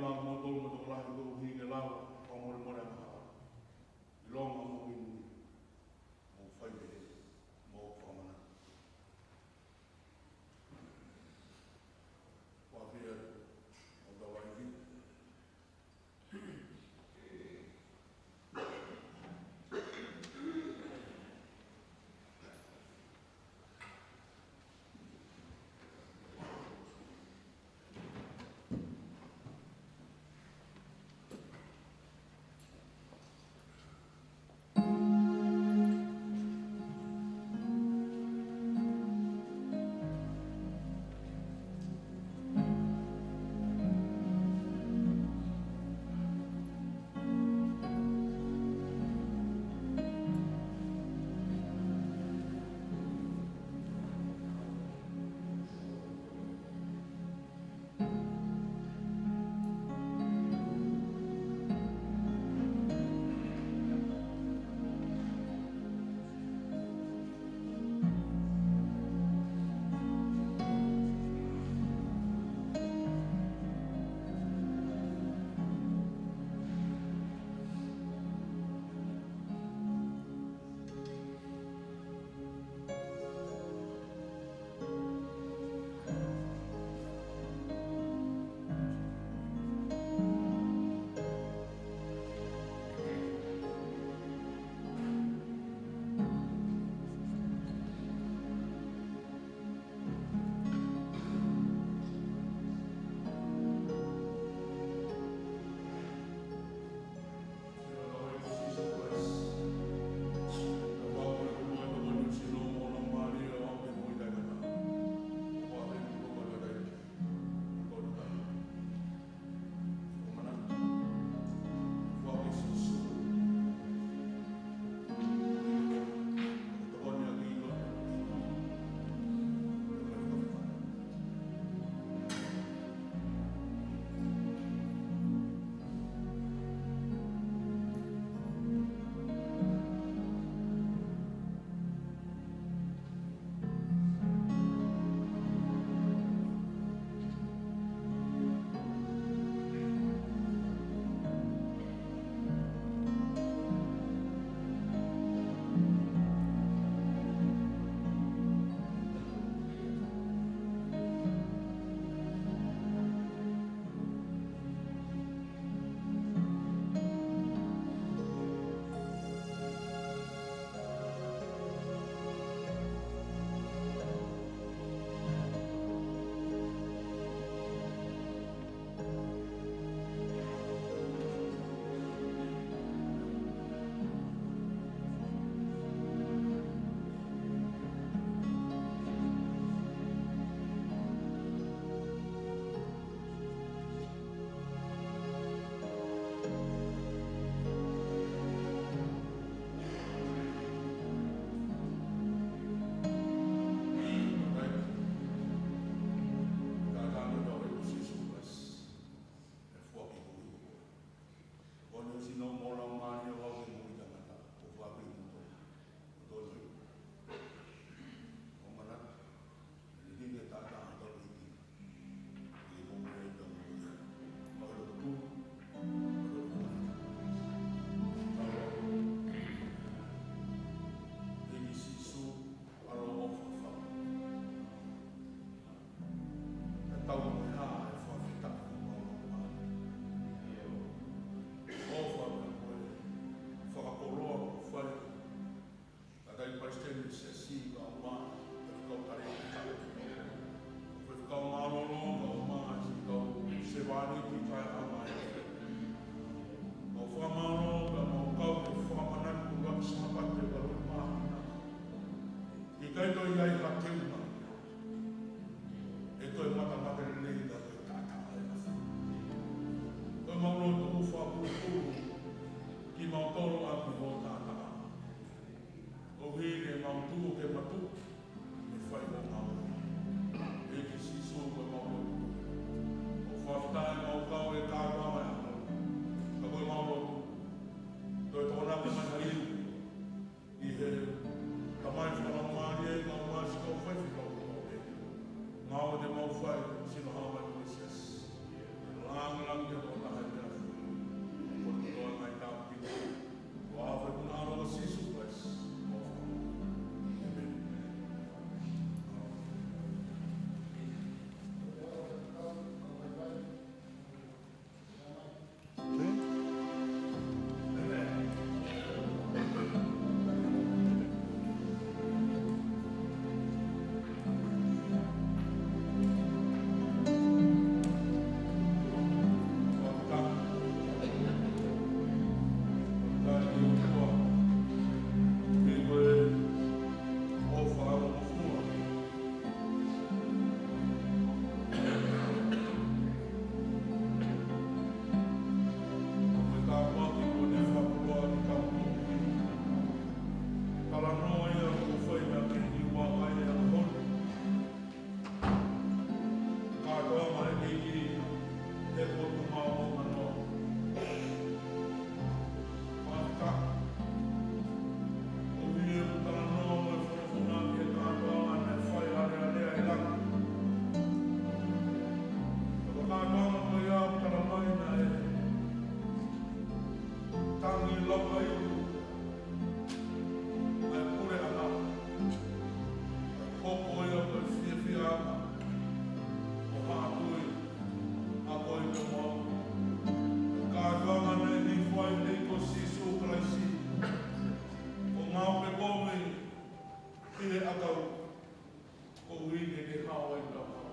Ui ke ke hao ai ka hao.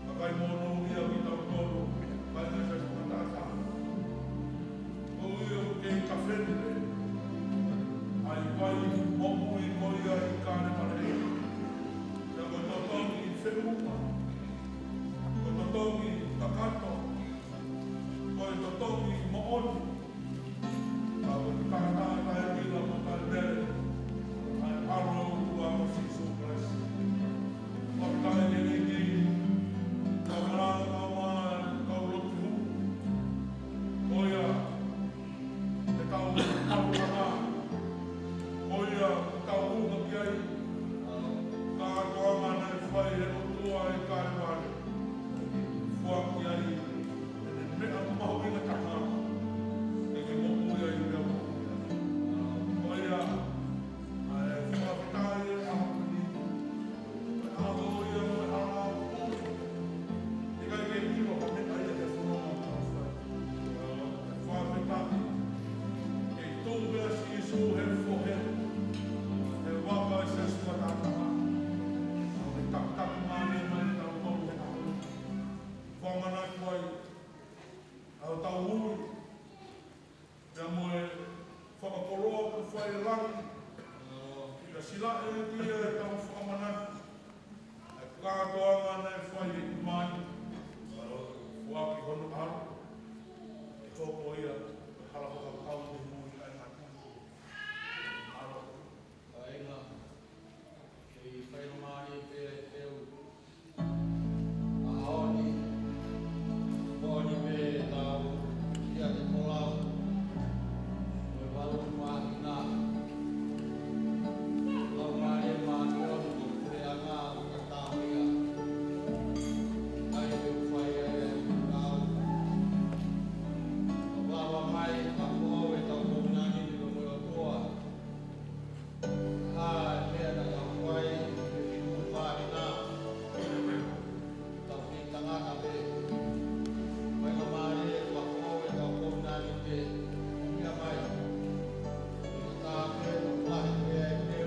Ka kai mono ia ki tau tolo, kai ngai sa suma tata. Ko ui o ke ka fenile. Ai kai mo ui ko ia i ka ne mare. Ia ko totongi feuma. Ko totongi kakato. Ko totongi moʻoni. Ka ko e kātā taʻeʻila mo taʻemele, ʻa e ʻAlo ʻo e ʻOtua ko Sīsū Kalaisi. Fakafetaʻi ki he ʻEiki, ka malanga ka ma, ka lotu. Ko ia, ʻe tau tau kama. Ko ia, tau unga ki ai. Kātoanga naʻe fai ʻe he ʻOtua ʻi Kalevale. Foaki ai ʻene meʻa mahuʻinga taha, ke ke moʻui ai pea mo ia. Ko ia, ʻa e fakafetaʻi ʻa e ʻaho ni, ʻa e ʻaho ia mo e hala pule. ʻIkai ke ʻilo ha meʻa ia he fononga ʻoku tau fai. Fakafetaʻi. Kei tuʻu pē ʻa Sīsū he fohe, he vaka ʻi he sua tata. ʻA e takitaki mālie mai tau tau he ʻaho. Fakamanatu ai ʻa hotau ui, pea mo e fakakoloa kuo fai ʻe langi. Pea silaʻi ʻe ia ʻetau fakamanatu ʻa e kātoanga naʻe fai ʻe Tamai, ʻa e foaki hono ʻAlo, ke hoko ia ko e hala fakakaukau ʻo e moʻui taʻengata. ʻAlo. Kāinga, kei faingamālie pē ʻetau ʻaho ni, ʻaho ni pē ʻetau ʻiate kolau, mo e valu māhina. Laumālie Māʻoniʻoni ko e puleʻanga ʻoku tau ia. ʻAi pē ʻoku fai ai ʻetau. Lava mai, ka ko au ʻetau kovinānite mo e ʻOtua. ʻA e meʻa naʻa tau fai, ʻi he fitu māhina. Tau fai tangata pē. Mai ka mālie, ka ko au ʻetau kovinānite. Meʻa mai. ʻI he tā pē, tau lahi pē ai pē.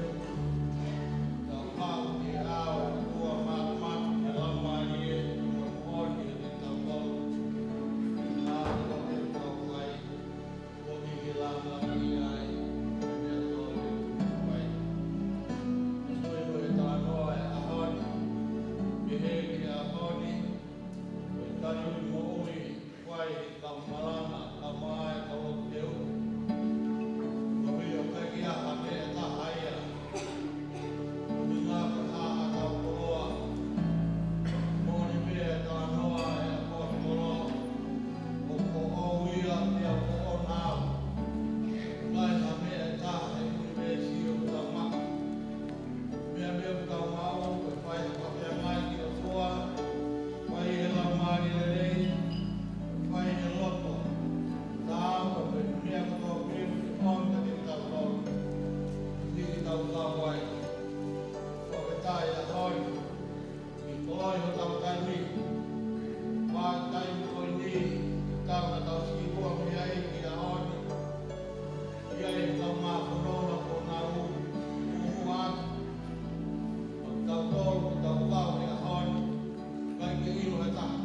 Tau kau ki he ʻao ʻo e ʻOtua Māfimafi, ke laumālie, mo e moʻoni ʻiate kitautolu. ʻA e meʻa pē tau fai. Ko e ke langa mai ai, ko e meʻa tau te fai. Ko e ko e talanoa ʻo e ʻaho ni, ke he ki he ʻaho ni, ko e tali ui moʻui, fai, kau malanga, kau māe, kau lotu teu. Ko e ʻikai ke ʻi ai ha meʻa ʻe taha ia. Ko e ngā ko e hā ʻa tau koloa. Moʻoni pē ʻa e talanoa ʻa e ʻaposetolo. ʻOku ou ia pea ʻoku ou nau. ʻIkai ha meʻa ʻe taha he ʻunivēsi ʻoku tau maʻu. Meʻa pē ʻoku tau maʻu, ko e fai e fakafeangai ki he ʻOtua. Fai e laumālie lelei. Fai e loto. Tau ka pē meʻa kotoa pē ʻoku te ʻomi kiate kitautolu. Ni ke tau kau ai. Fakafetaʻi ʻaho ni. ʻI he koloi hotau taimi. Pea taimi ko eni, tau na tau sīpua mei ai ki he ʻaho ni. ʻI ai e kau māfana kuo nau ʻuʻua atu. Ko kitautolu, ko kitautolu he ʻaho ni. ʻIkai ke ʻilo ʻe taha.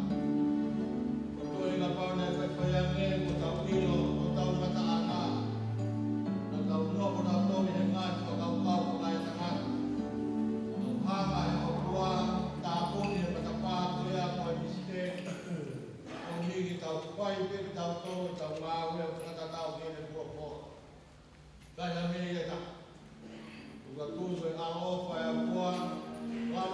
Ko e toe kapau naʻe faifai ange, ko tau ʻilo, ko tau ngataʻanga. Naʻa tau nofo nautolu ʻi he ngaahi fakakaukau fakaetangata. Tau hanga he ʻOtua, tāpuni e matapā ko ia ko e misiteki. ʻOmi ke tau fai pē kitautolu, tau ngāue fakatatau ki heʻene folofola. ʻIkai ha meʻa ia ʻe taha. ʻOku tau tui ko e ʻaloʻofa ʻa e ʻOtua, lau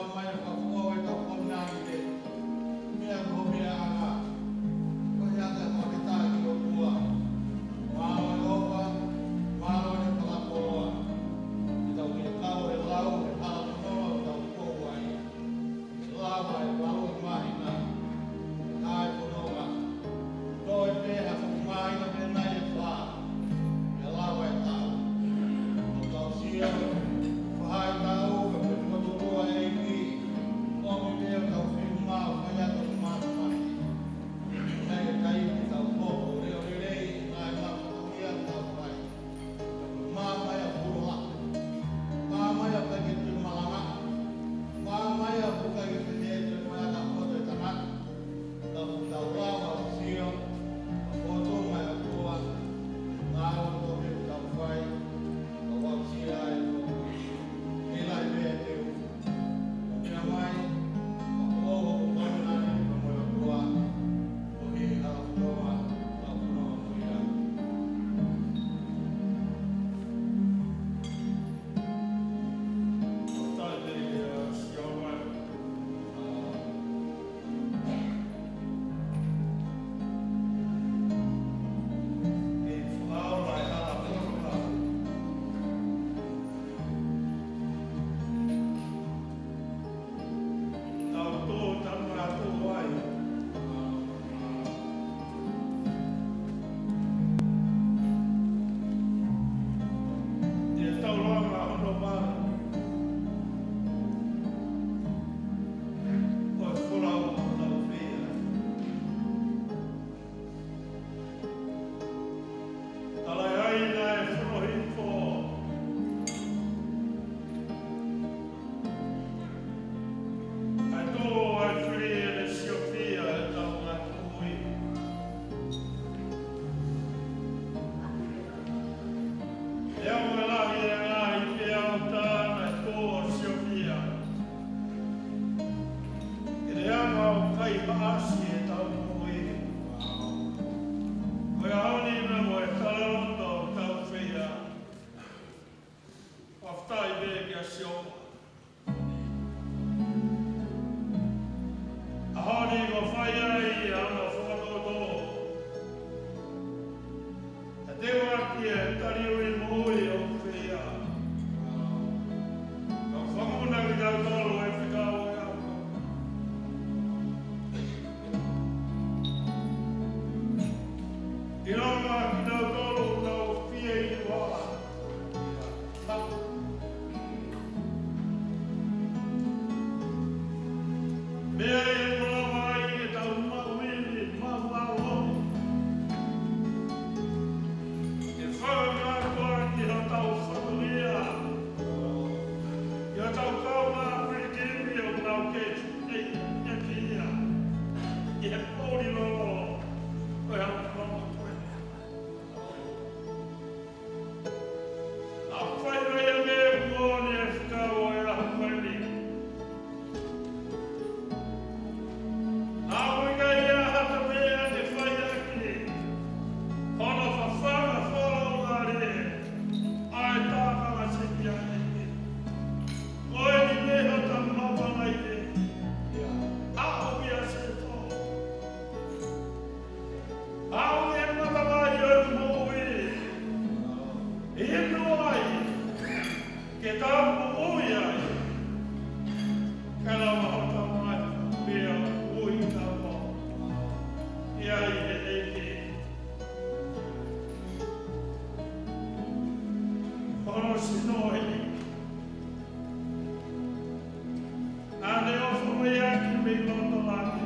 ʻAne ʻo fomai ʻaki mei loto laki.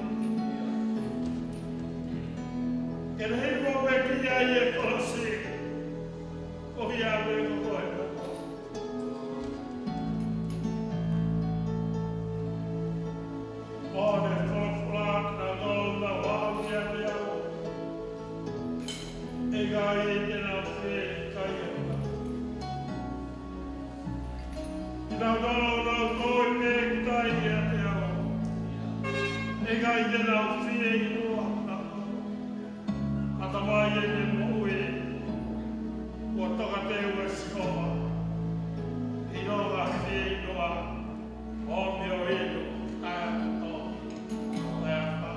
Ke ne hei mo me ki ai e kolosi. Ko ia me ko koe. Mo ne folofola na gau na wau ia te au. ʻE ʻikai te nau fie kai au. Kinautolu ʻoku nau toe pē ki tai ʻiate au. ʻE ʻikai te nau fie ʻiloa na. ʻAtamai ʻene moʻui. Kuo tokateu ʻe Sihova. ʻIloa fie ʻiloa. ʻOmi ʻo ʻilo. Tae atu tō. Tae atu.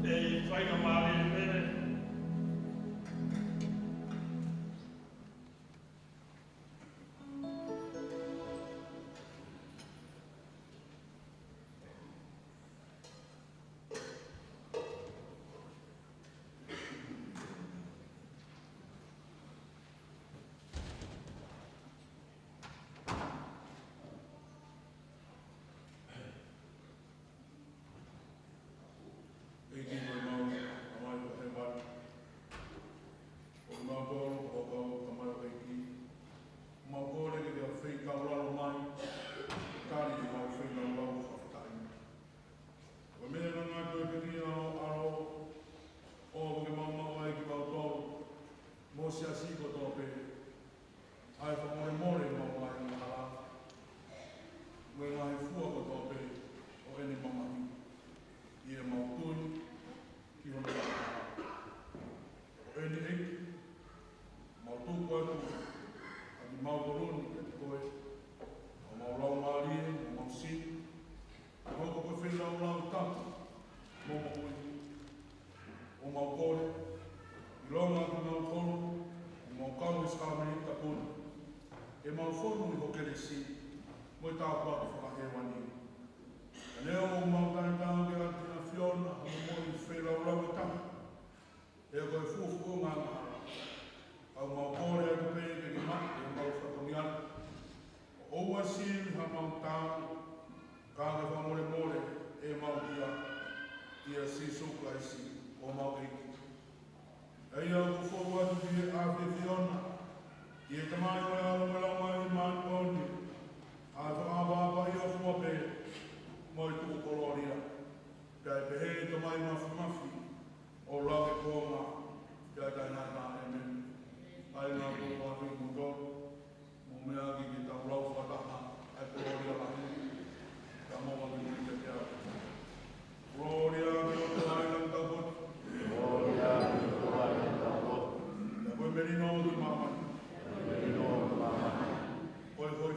ʻEi, faingamālie pē. ʻEiki ko homau Tamai ʻoku ʻi hēvani. Ko kimautolu ko ho kau tamaioʻeiki. Mau kole ke ke fetaulaki mai, tali ʻemau feilaulau fakafetaʻi. Ko e meʻa naʻa ke pehē ʻi ho ʻAlo, ʻoku ke maumauʻi kimautolu, mo e siasi kotoa pē, ʻa e fakamolemole ʻemau ngaahi angahala, mo e ngaahi fua kotoa pē ʻo ʻene mamahi, ʻi heʻemau tui ki hono angahala. Ko eni ʻEiki, mau tuku atu ʻa kimautolu ni kiate koe, ʻa homau laumālie, mo homau sino, ʻo hoko ko e feilaulau tapu mo moʻui. ʻOku mau kole, ʻilonga kimautolu, ʻoku mau kau he sākalamēniti tapu ni, ke mau fonu ʻi ho kelesi, mo e tāpuaki fakahēvani. Ka neongo ʻoku mau talitali atu ki he ʻAfiona, ʻo moʻui feilaulau ʻe taha, he ko e fuofuonga angahala. Ka ʻoku mau kole atu pē ke ke maʻu ʻemau fatongia. ʻOua ʻe sivi haʻamau tau, ka ke fakamolemole ʻemau hia, ʻia Sīsū Kalaisi, ko homau ʻEiki. ʻA ia ʻoku fou atu ki he ʻAfiona, ʻi he Tamai mo e ʻAlo mo e Laumālie Māʻoniʻoni, ʻa e fakaʻapaʻapa ʻi he ʻafua pē, mo e tuku kolōlia. Pea ʻe pehē ʻe he Tamai Māfimafi, ʻo lave kuonga, pea taʻengata. ʻĒmeni. ʻAi na ko atu mo tō, mo meʻa ki ke tau lau fakataha, ʻa e kolōlia lahi, ka mo ʻomi ni kiate au. Kolōlia ki he ʻOtua ʻi he langi taupotu. Kolōlia ki he ʻOtua ʻi he langi taupotu. Pea ko e melino ki māmani. Melino ki māmani. Ko e hoi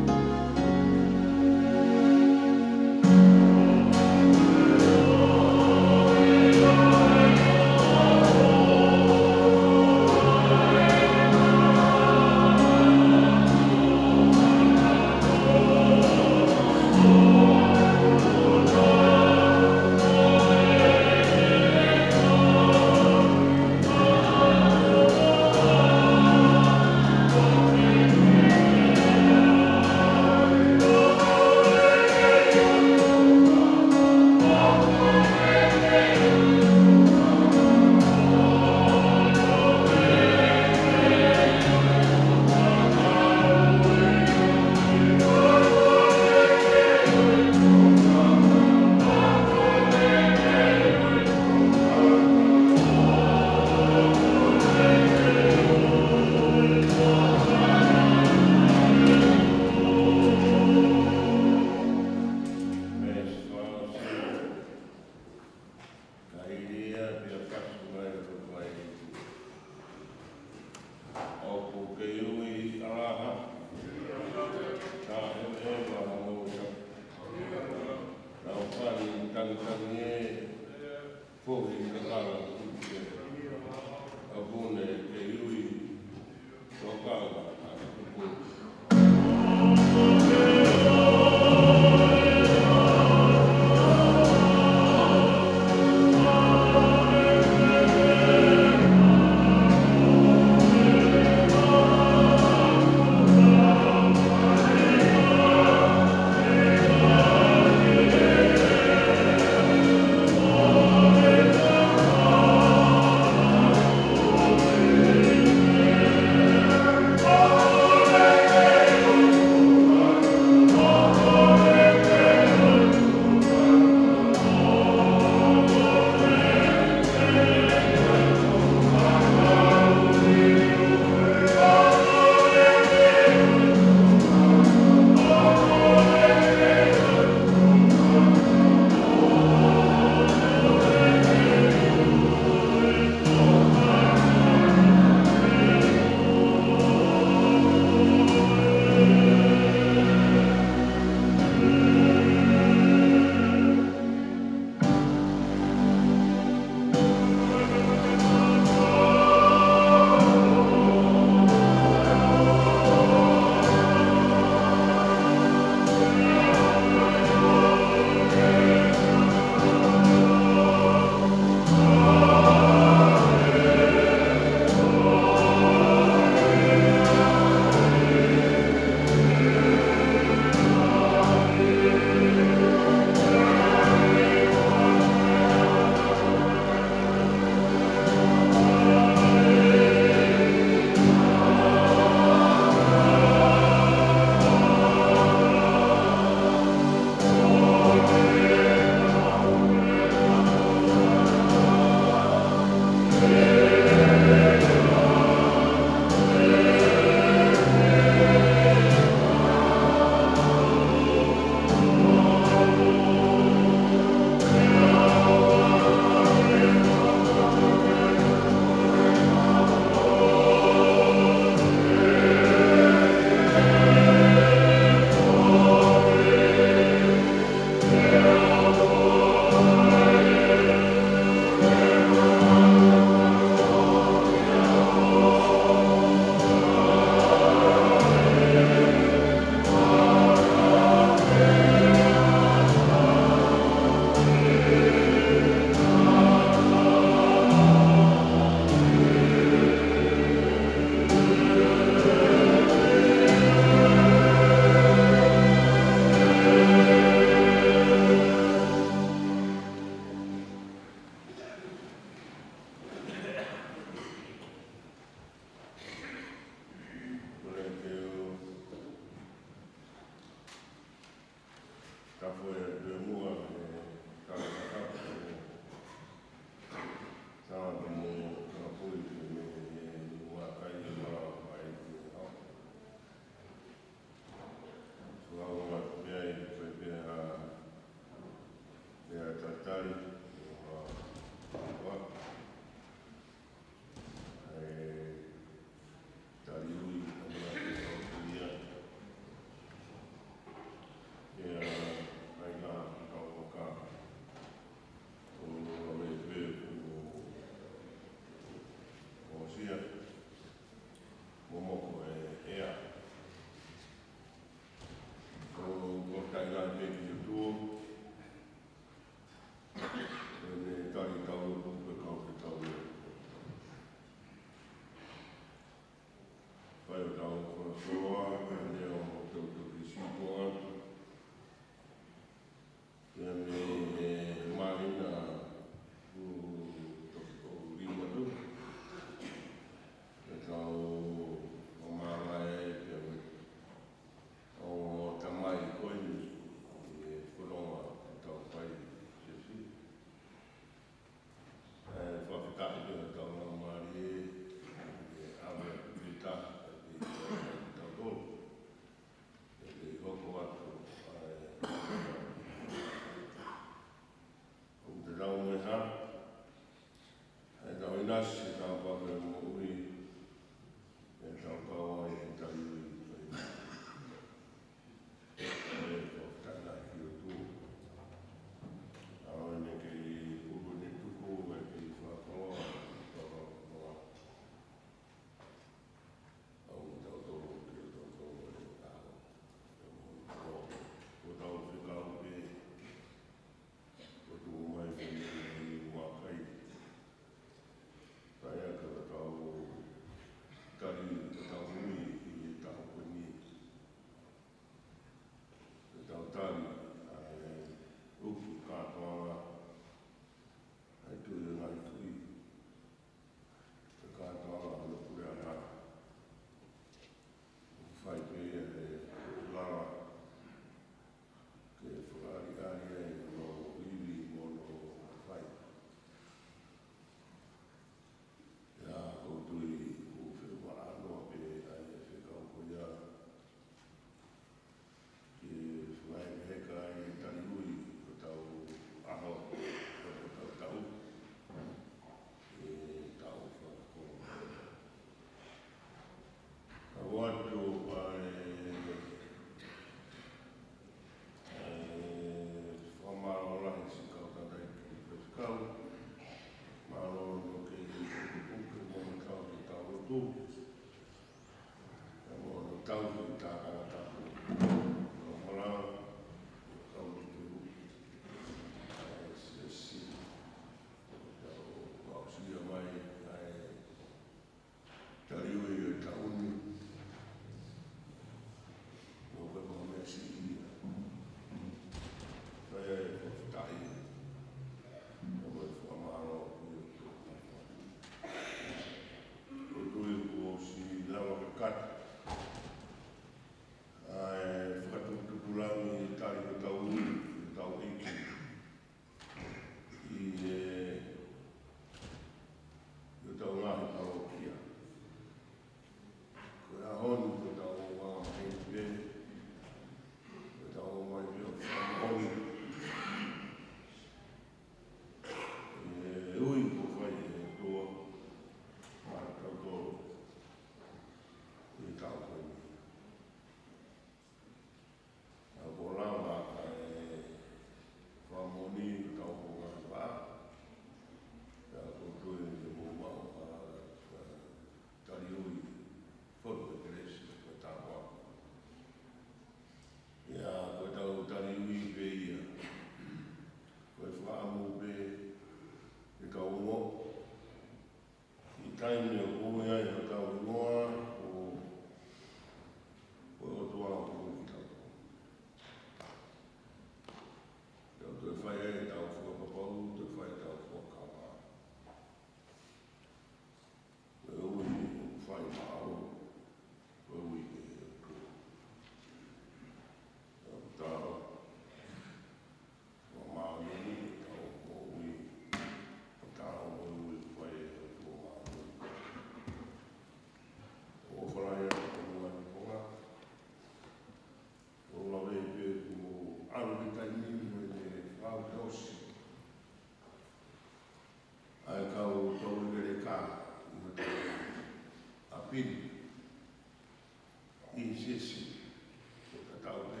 Au pē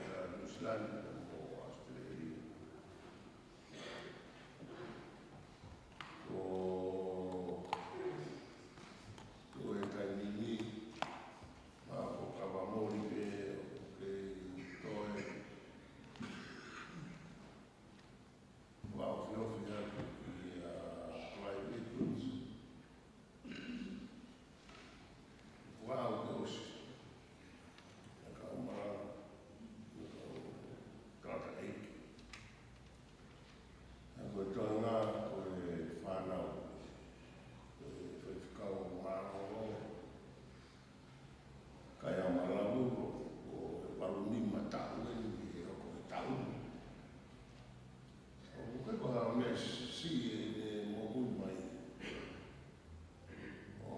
ʻa Nuʻusila mo ʻAositelēlia. Ko, ko e taimi ni, ma ko kava moli pē, ʻoku kei toe vāofiofi atu ki he private. Kuo u ʻosi ʻa e kau malanga, ʻa e kau tangataʻeiki. ʻA ia ko e toenga ko e fānau, ko e faifekau mālōlō, kae ʻumaʻā ʻa Laulo, ko e valu nima taʻu eni ʻe hoko e taʻu. ʻOku ʻikai ko ha meʻa siʻi ʻene moʻui mai ʻo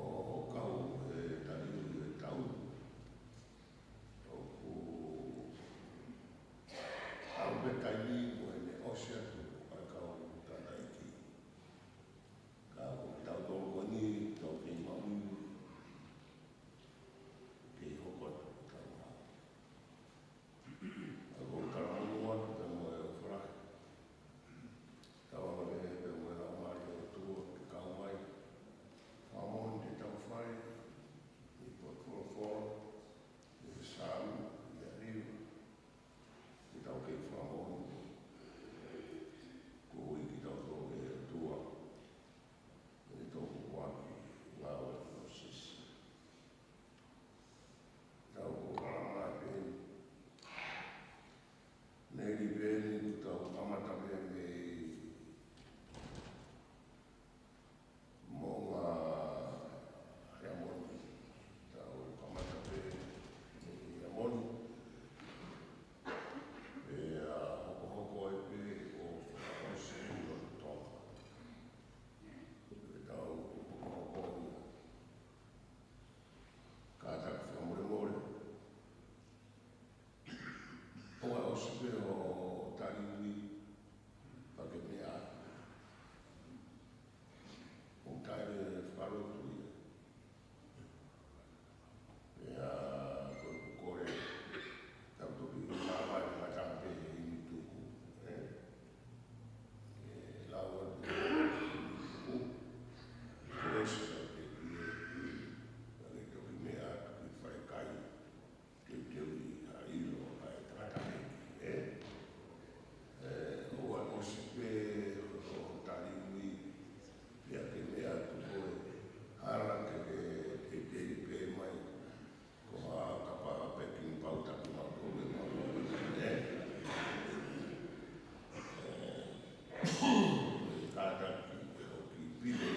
kau he taliui ʻo e taʻu. ʻOku ʻalu pē taimi ko ʻene ʻosi atu ʻa e kau tangataʻeiki. Ka ko kitautolu ko eni, tau kei maʻu, kei hoko atu ʻetau ngāue. ʻA ia ko e talamonū atu pē mo e ʻofa lahi. Tau ala pē pea mo e Laumālie ʻo e ʻOtua ke kau mai. Fakamoʻoni te tau fai, ʻi he potu folofola, ʻi he Saame, ʻi he hiva, ke tau kei fakamoʻoni. Ko e ui kitautolu ʻe he ʻOtua, ʻi he tō kupuaki ngāue ʻa Mōsese. Tau ko Kalama pē eni. Neli pē eni kuo tau kamata pē mei Moʻunga Heamoni. Tau kamata pē mei Heamoni. Pea hokohoko ai pē ʻo fakaʻosi ʻi loto Tonga. Pea tau hokohoko ia. Kātaki fakamolemole. ʻOua ʻosi pē ʻo taliui pea ke meʻa atu. ʻOku taʻe fakalutu ia. Pea ko e kole, tau toki māmani ngata pē he ʻimi tuku, ē? Ke lau atu he ʻimi tuku. Ke ʻosi pē ia, pea ke toki meʻa atu ki falekai. Teuteuʻi ha ʻilo ʻa e tangataʻeiki, ē? Ē, ʻoua ʻosi pē ʻo taliui, pea ke meʻa atu ko e hala ke ke teuteu pē mai, ko ha kapa pēkini pauta kimautolu ʻe mautolu, ē? Ē, kātaki ʻo ki pile,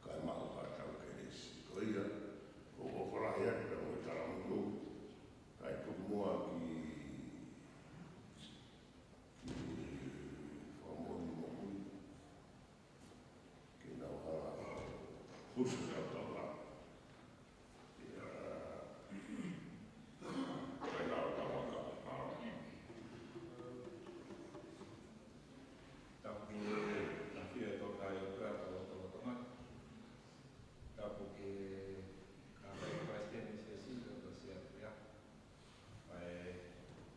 kae maʻu haʻatau kelesi. Ko ia, ʻoku ou ʻofa lahi atu pea mo e talamonū, kae tuku muʻa ki, ki Fakamoʻoni Moʻui, ke nau hala hū atu ʻetau tau la. ʻIa, kae lau tau aka, mālō. Tapu ki he ʻafio ʻa e Tolu Tahaʻi ʻOtua ʻi hotau lotolotonga. Tapu ki he kakai Kalaisi ʻi he Siasi, ʻoku tau ʻosi atu ia. Kae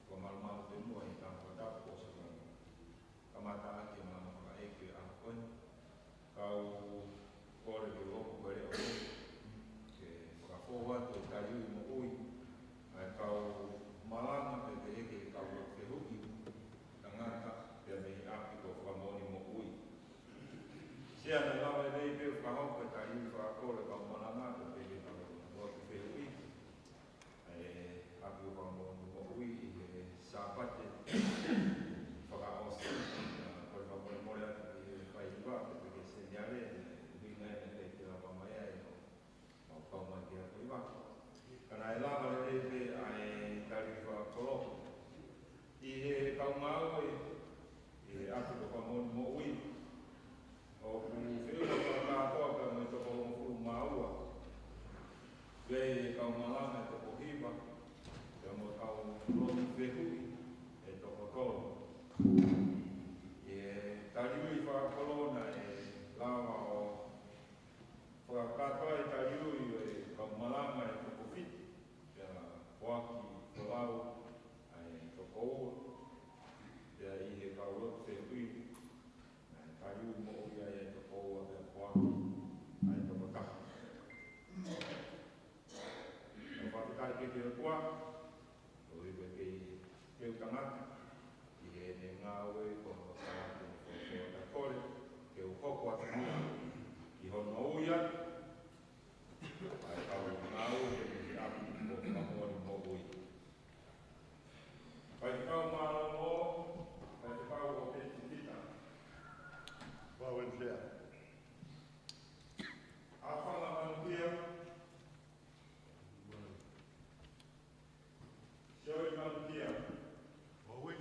fakamalumalu pē muʻa ʻi he tau fakatapu kuo ʻosi kamata ʻaki e malanga fakaʻeiki ʻo e ʻaho ko eni. Kau kole ke u hoko ko e leʻo ni, ke fakafou atu e taliui moʻui ʻa e kau malanga pea pehē ki he kau fehuʻi tangata pea mei he ʻapi ko Fakamoʻoni Moʻui. Sea, naʻe lava lelei pē ʻo fakahoko e taliui fakakolo ʻa e kau malanga pea pehē ki he kau fehuʻi ʻa e ʻapi ko Fakamoʻoni Moʻui ʻi he Sāpate fakaʻosi. Kole fakamolemole atu ki he faiva, pea pehē ki he seniale, ʻuhinga ia naʻe ʻikai ke lava mai ai ʻo, ʻo kau mai ki he ako hiva. Ka naʻe lava lelei pē ʻa e taliui fakakolo ʻi he kau ngāue ʻi he ʻapi ko Fakamoʻoni Moʻui. ʻOku feʻunga fakakātoa pea mo e toko hongofulu mā ua. Pea ʻi he kau malanga ʻe toko hiva, pea mo e kau lotu fehuʻi ʻe toko tolu. ʻI he taliui fakakolo naʻe lava ʻo fakakakato ai e taliui ʻo e kau malanga ʻe toko fitu, pea foaki Ko au, ʻa e toko ua, pea ʻi he kau lotu fehuʻi, naʻe taliui moʻui ai ʻa e toko ua pea ko au, ʻa e toko taha. ʻOku fakafetaʻi ki he ʻOtua, koeʻuhi ko e kei teu tangata, ʻi heʻene ngāue ko hono tangata ko e folofola, pea kole ke u hoko atu muʻa ki hono ui atu ʻa e kau ngāue mei he ʻapi ko Fakamoʻoni Moʻui. Faifekau Mālōlō, Faifekau ʻOketi Pita. Pau Enfea. ʻAfanga Manukia. Sioi Manukia. Moʻui.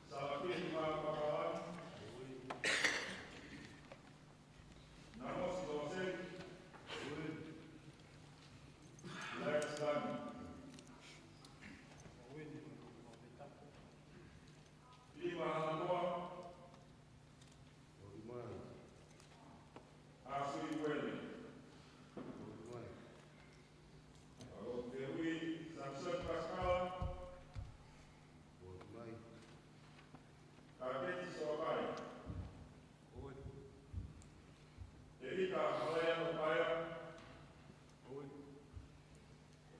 Salakini Mapakala. Moʻui. Namosi Lose. Moʻui. Lex Lani. Moʻui. Lima Hanamoa. Moʻui mai. Asui Wele. Moʻui mai. Alo Teui Samson Pascal. Moʻui mai. Kapeti Soakai. Moʻui. Tevita Halaia Paia. Moʻui.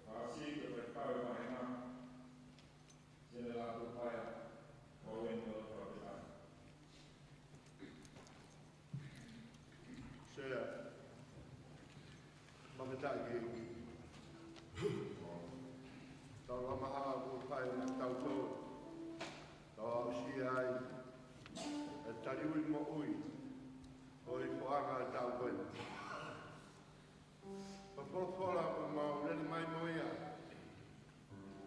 Fasi ke fai kau mahenga. Sene la tu paia, ko e ni o fakafetaʻi. Sea, fakafetaʻi ki he ʻEiki. Tau lama hala ku fai na tau tō. Tau aʻusia ai e taliui moʻui ʻo e foʻi ʻaho ʻa e taʻu ko eni. Ko e folofola ʻoku mau lele mai mo ia,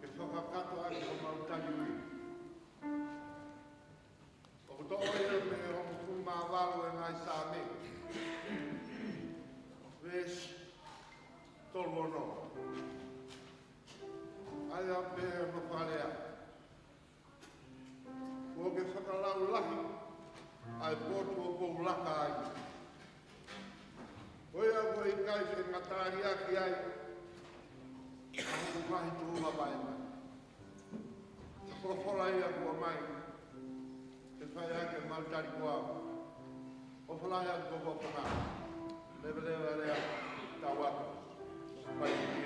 ke fakakakato ʻaki homau taliui. ʻOku toʻo ia mei he hongofulu mā valu ʻo e ngaahi Saame, veesi tolu ono. ʻA ia pē hono fakalea: Kuo ke fakalaulahi ʻa e potu ʻoku ou laka ai. Ko ia kuo ʻikai fengāueʻaki ai ʻa hoku ngaahi tuʻunga vaʻinga. Ko e folofola ia kuo ʻomai ke fai ʻaki ʻemau tali koā. ʻOfa lahi atu ki ho konga. Leveleva lea tau ako. Fai ki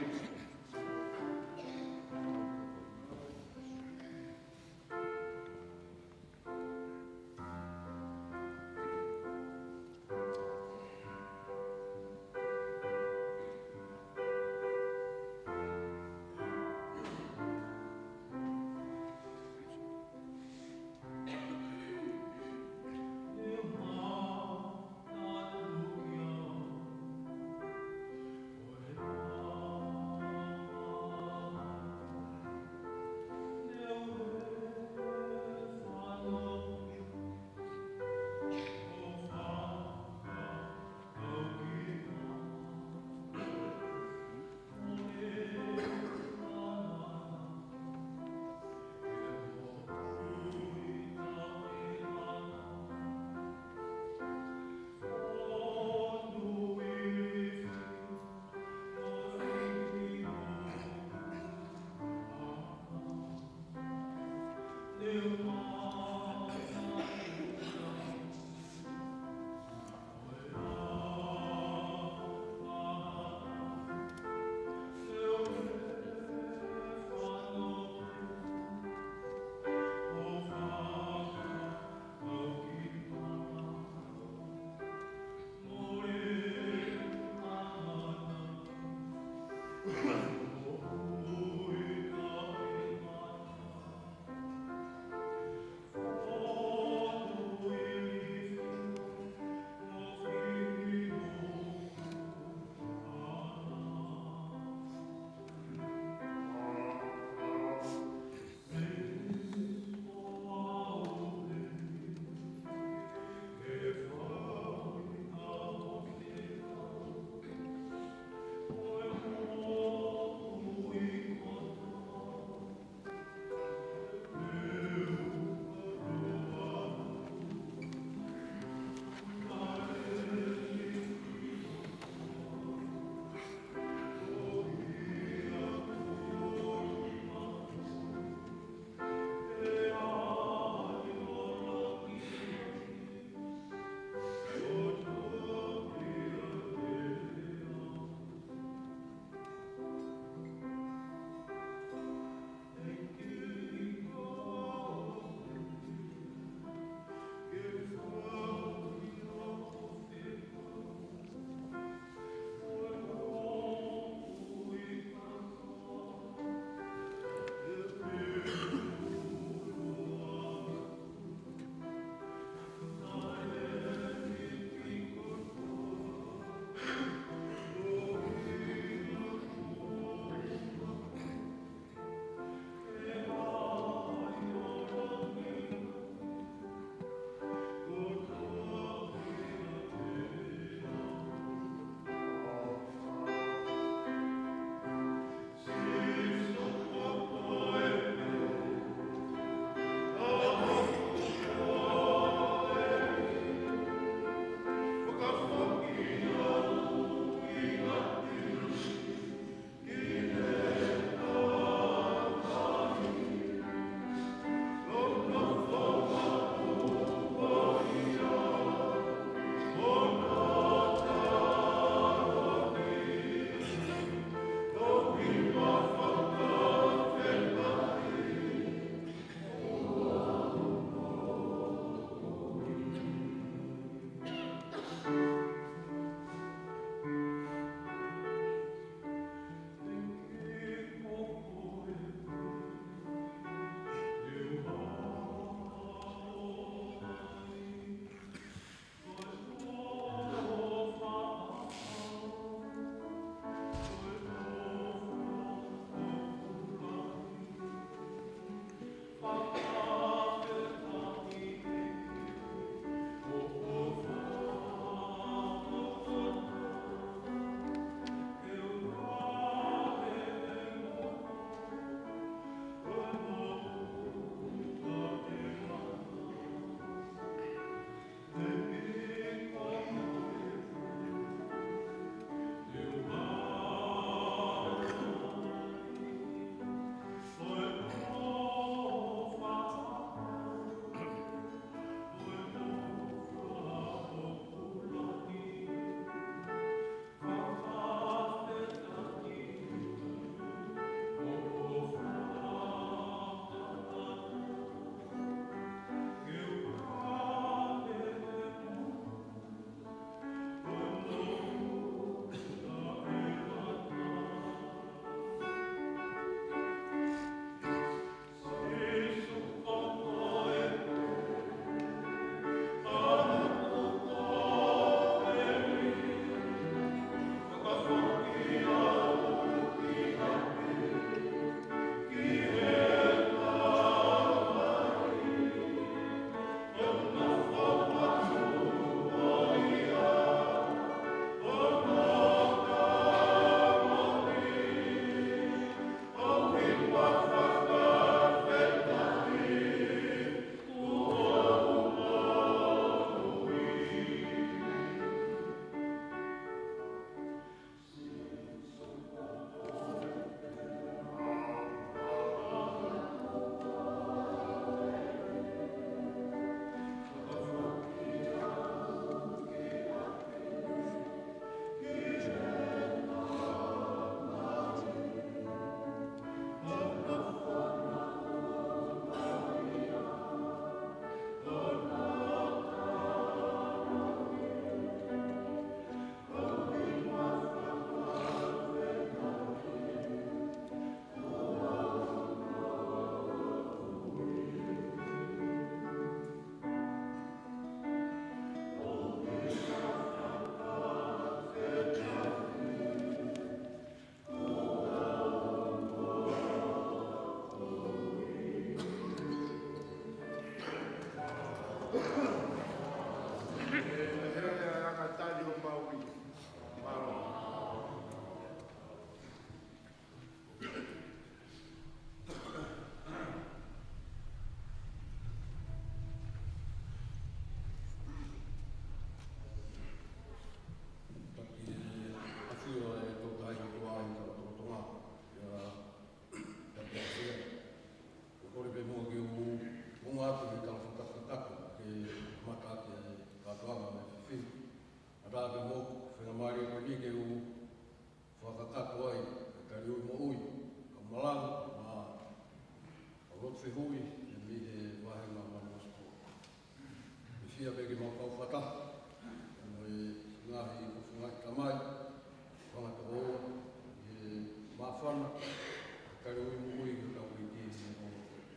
Tali ui moʻui ki hotau ʻEiki ʻi he ʻaho ko eni.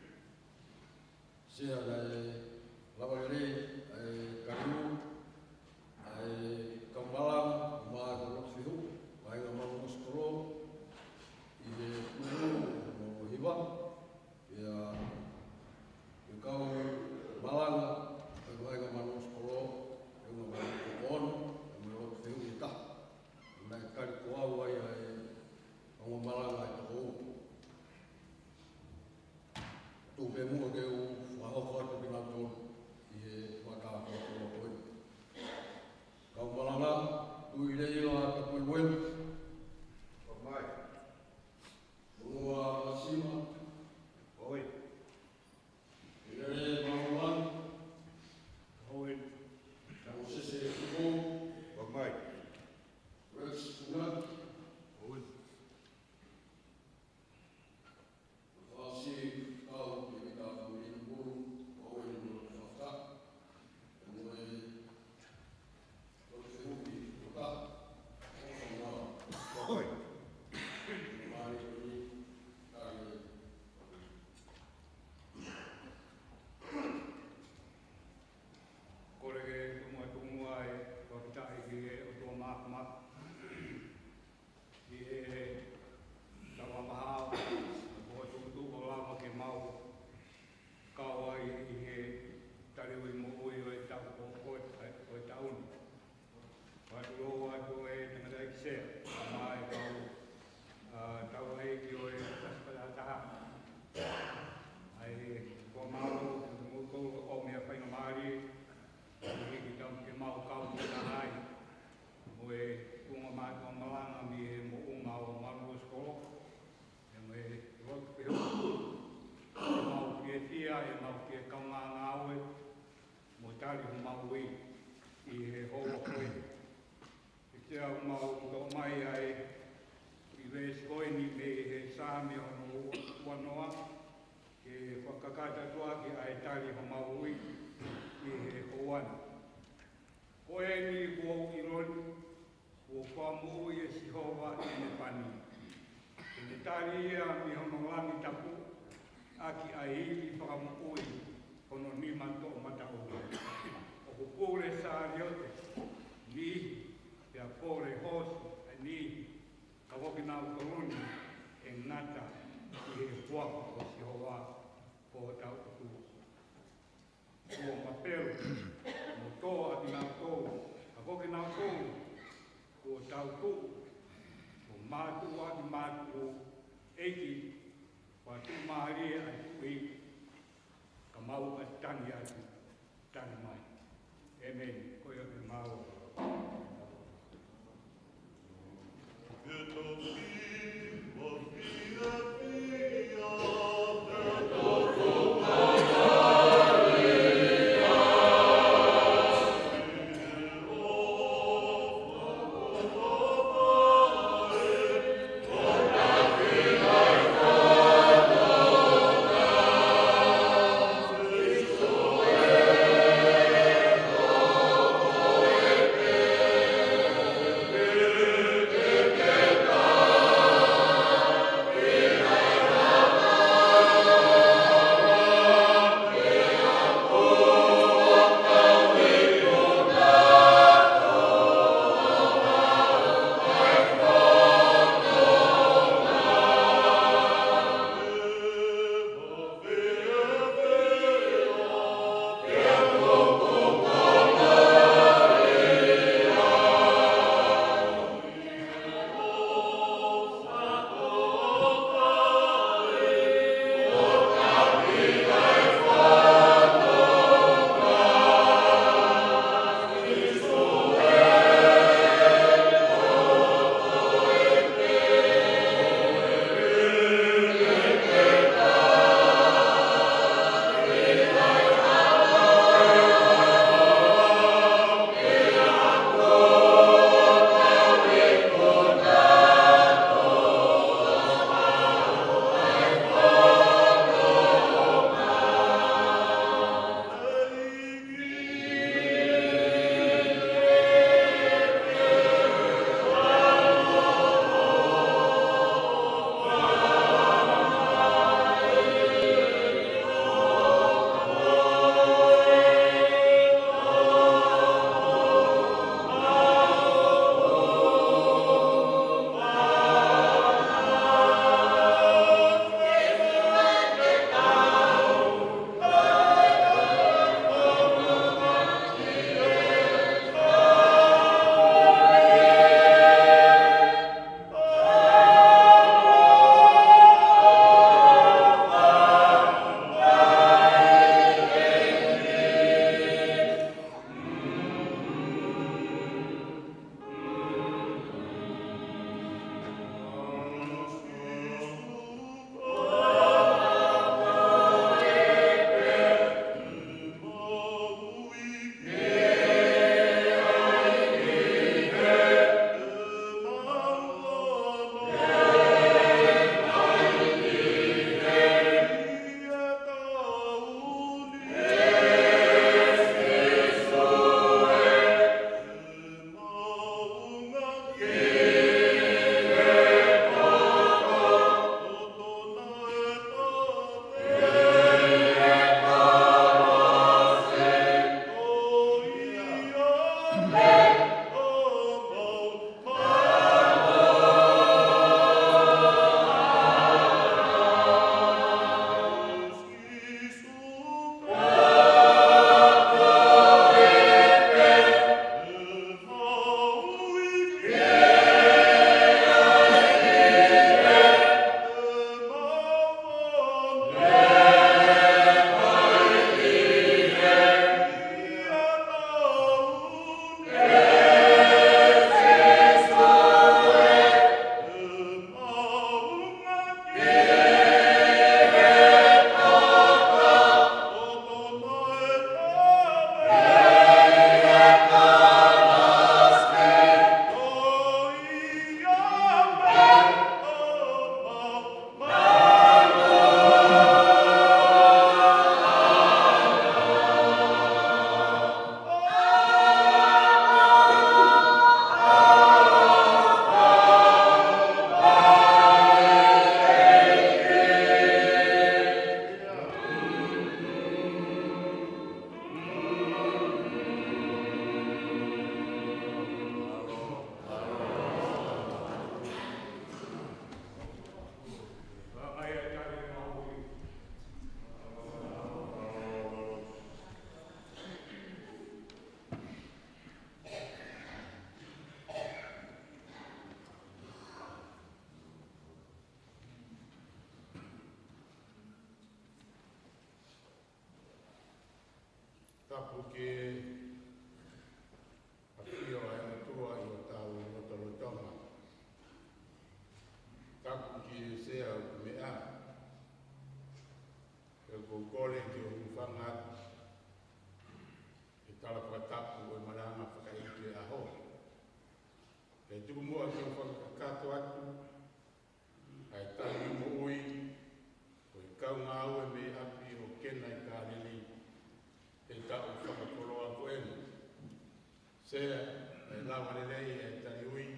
Sea, naʻe lava lelei ʻa e tali ui ʻa e kau malanga, ʻumaʻā e kau lotu fehuʻi, vaʻinga Malu Losi Kolo, ʻi he Tuʻi hono hiva, pea ʻa e kau malanga, ʻa e vaʻinga Malu Losi Kolo, ʻa e ongo malanga ko ono, ʻa e lotu fehuʻi ʻe taha. Naʻe tali ko au ai ʻa e ongo malanga ʻe toko ua. Tuku pē muʻa ke u fakahoko atu kinautolu ʻi he fakataha ko eni. Kau malanga, Tuʻileʻila Tapuiuelu. Ko mai. Fonua Masima. ʻOi. Hilele Maulani. ʻOi. Tamasese Fuko. Ko mai. Rex Funaki. ʻOi. Fasi kau ke kita kau ni pulu, kau ni mo faka. Mo e, ko te uki, ko ta. Ko ta. Oi. Mai ni, kare. Kole ke tumu atu muʻa e, ko kita i ki he ʻOtua Māfimafi. ʻI he tau ʻapaʻapa, ko e tuʻutuʻu ʻo lava ke mau kau ai ʻi he tali ui moʻui ʻo e taʻu ko, ko, ko e taʻu ni. Fakatulou atu e tangataʻeiki sea, ʻumaʻā e kau, ʻa, taulaʻeiki ʻo e Fasi Fakataha. ʻA ia ko e mālō, mo e kau ʻo meʻa faingamālie, ʻi he tau ke mau kau mo taha ai. Mo e tuʻunga mātuʻa malanga mei he moʻunga ʻo Malu Losi Kolo. ʻE mo e lotu pē hoku. ʻE mau fiefia, ʻe mau fie kaungā ngāue. Mo tali homau ui ʻi he houa ko eni. ʻE te au mau toʻo mai ai ʻi he veesi ko eni mei he Saame hono ua, ua noa. Ke fakakakato atu ʻaki ʻa e tali homau ui ʻi he houa ni. Ko eni kuo u ʻilo ni, kuo fakamoʻui ʻe Sihova ʻene pani. Te ne tali ia mei hono langi tapu, ʻaki ʻa e ivi fakamoʻui hono nima toʻomataʻu. ʻOku pule sāliote, niʻihi, pea pole hoosi, ʻa e niʻihi, ka ko kinautolu ni ʻe ngata ʻi he huafa ʻo Sihova ko hotau ʻOtua. Kuo mapelu, mo tō ʻa kinautolu, ka ko kinautolu, kuo tautuʻu, kuo mātuʻaki mātuʻu, ʻEiki, kuo tuʻumālie ʻa e Tuʻi, ka mau ka tangi atu, tangi mai. ʻĒmeni. Ko ia ke mau. Ke ʻafio ʻa e ʻOtua ʻi hotau lotolotonga. Tapu ki he Sea ʻoku meʻa. Pea ʻoku ou kole ke u hūfanga atu he tala fakatapu ʻo e malanga fakaʻeiki ʻo e ʻaho. Pea tuku muʻa ke u fakakakato atu ʻa e tali moʻui ʻo e kau ngāue mei ʻapi ʻo Kena ʻi Kāleli he taʻu fakakoloa ko eni. Sea, ʻe lava lelei ʻa e tali ui ʻi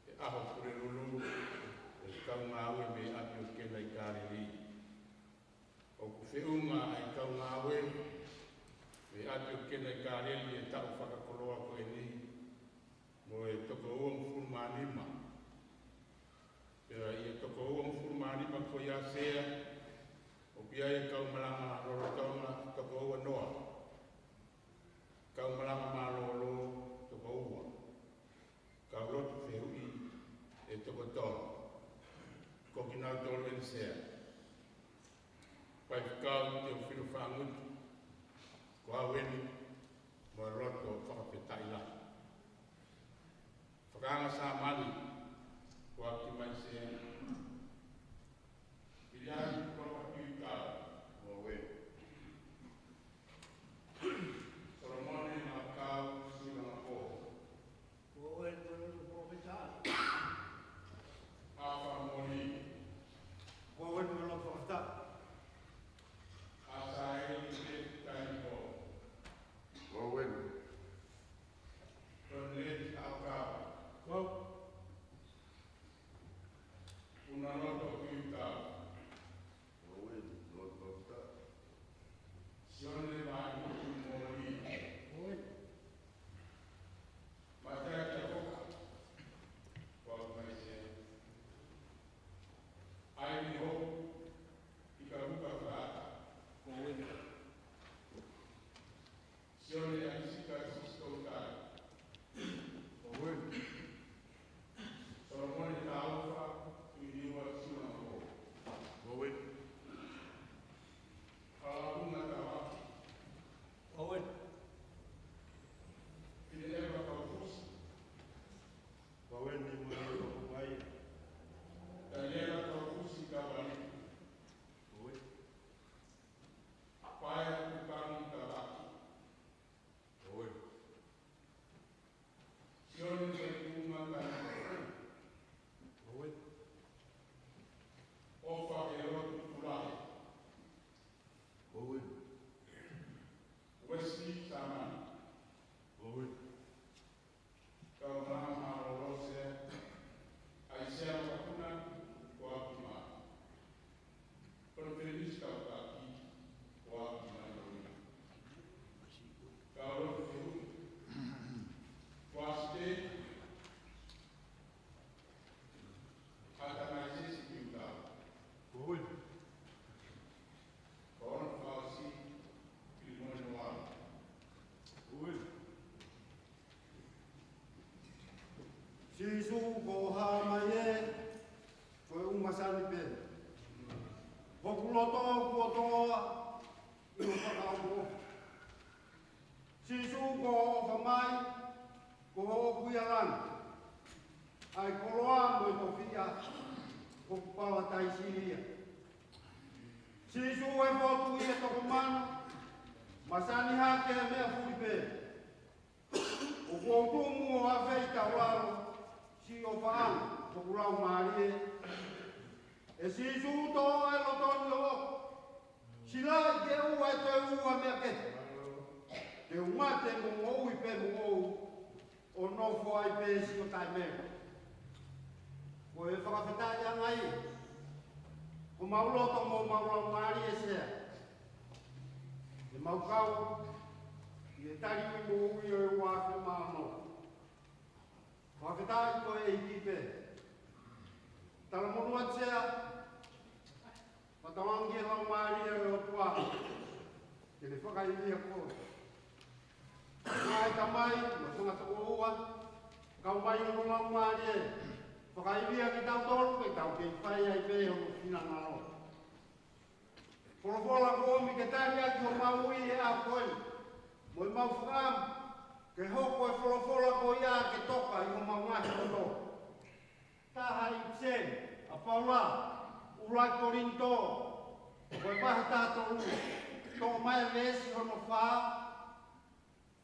he ʻaho Pulelulu ʻo e kau ngāue mei ʻapi ʻo Kena ʻi Kāleli. ʻOku feʻunga ʻa e kau ngāue mei ʻapi ʻo Kena ʻi Kāleli he taʻu fakakoloa ko eni mo e toko uangofulu mā nima. Pea ʻi he toko uangofulu mā nima ko ia, Sea, ʻoku ʻi ai e kau malanga lolotonga toko ua noa. Kau malanga mālōlō toko ua. Kau lotu fehuʻi ʻe toko tolu. Ko kinautolu eni, Sea. Faifekau Teofilo Faʻangutu, ko au eni, mo e loto fakafetaʻi lahi. Fakaanga Sāmani, ko au ki mai, Sea. Piliani Kuloka Piutau, ko au eni. Solomone Maʻakau Siulangapō. Ko au eni, mo e loto fakafetaʻi. ʻAfa Moli. Ko au eni, mo e loto fakafetaʻi. ʻAsaeli Peti Tainipō. Ko au eni. Toneleti ʻAukava. Ko au. Punaloto Piutau. Ko au eni, mo e loto fakafetaʻi. Sione Vaimoti Moli. Ko au eni. Mataia Tafoka. Ko au mai, Sea. ʻAini Hopu Ikavuka Faʻata. Ko au eni. Sione ʻAisika Sisitoutai. Ko au eni. Solomone Taufa Tuʻiniua Siulangapō. Ko au eni. Kalaunga Tavaki. Ko au eni. Fineʻeva Kaufusi. Ko au eni, mo e loto fakafetaʻi. Taniela Kaufusi Kavali. Ko au eni. Paea Tupangi Tavaki. Ko au eni. Sione Saikunga Tani. Ko au eni. ʻOfa ʻElotu Kulahi. Ko au eni. Uesi Sāmani. Ko au eni. Kau malanga mālōlō, Sea. ʻAisea Vakapuna, ko au ki mai. Konifelenisi Kautaki, ko au ki mai. Kau lotu fehuʻi. Ko au, Sea. Atamaisesi Piutau. Ko au eni. Ko au, Fausi Pilimoni Noa. Ko au eni. Sīsū, ko hoʻo hā mai ē, ko e ʻū masani pē. Hoku loto kuo toʻa ʻi hoʻo fakaʻofoʻofa. Sīsū, ko hoʻo ʻofa mai, ko hoʻo kuia lana. ʻA e koloa mo e tofiʻa, ko hoku palataisi ia. Sīsū, ʻe fotu ʻi he toko mano, masani hake meʻa fuli pē. ʻOku ou tumu ʻo afe ʻi taulalo, siʻi ʻofaʻanga, hoku laumālie. ʻE Sīsū, toʻo e loto ni ʻoʻoku. Silaʻi ke ʻoua ʻe toe ʻoua meʻa kehe. Te u mate mo moʻui pē moʻou, ʻo nofo ai pē siʻo taʻemele. Ko e fakafetaʻiʻanga ia, ko homau loto mo homau laumālie, Sea. ʻE mau kau ʻi he tali ui moʻui ʻo e ua afe mā ono. Fakafetaʻi ko e ʻEiki pē. Talamonū atu, Sea, fakatauange ki he Laumālie ʻo e ʻOtua ke ne fakaivia koe. Ngaahi tamai mo e tangata ʻoua, kau mai hono Laumālie, fakaivia kitautolu ke tau kei fai ai pē hono finangalo. Folofola kuo ʻomi ke tali ʻaki homau ui he ʻaho ko eni. mo ʻemau fakaʻamu ke hoko e folofola ko ia ke toka ʻi homau ngaahi loto. Taha ʻi he ʻEpiseli ʻa Paula, ʻUluaki Kolinitō, ko e vahe taha tolu, toʻo mai e veesi hono fā,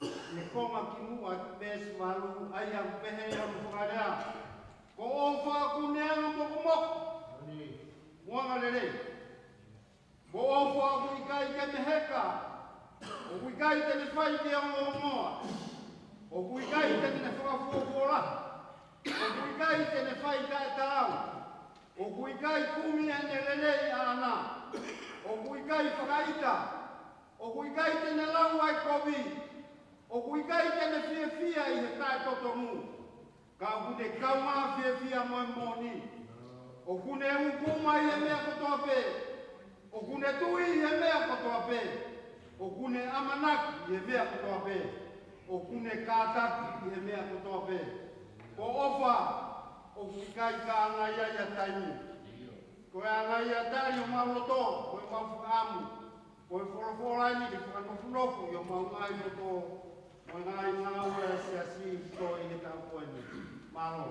ʻi he konga kimuʻa ʻi he veesi valu, ʻa ia ʻoku pehē hono fakalea: Ko e ʻofa ʻoku ne anga mokomoko mo anga lelei. Ko e ʻofa ʻoku ʻikai ke ne heka, ʻoku ʻikai te ne fai ke ongoongoa, ʻoku ʻikai te ne fakafuofuolahi, ʻoku ʻikai te ne fai taʻetaau, ʻoku ʻikai kumi ʻene lelei ʻaʻana, ʻoku ʻikai fakaʻita, ʻoku ʻikai te ne lau ʻa e kovi, ʻoku ʻikai te ne fiefia ʻi he taʻetotonu, ka ʻoku ne kaungā fiefia mo e moʻoni. ʻOku ne uku uma ʻi he meʻa kotoa pē, ʻoku ne tui ʻi he meʻa kotoa pē, ʻoku ne ʻamanaki ʻi he meʻa kotoa pē, ʻoku ne kātaki ʻi he meʻa kotoa pē. Ko e ʻofa ʻoku ʻikai ke ngata ai ʻa e taimi. Ko e anga ia ʻa e tali ʻo homau loto, ko ʻemau fakaʻamu, ko e folofola ni ke fakanofonofo ʻi homau ngaahi loto, mo e ngaahi ngāue ʻa e siasi ʻi he taʻu ko eni. Mālō.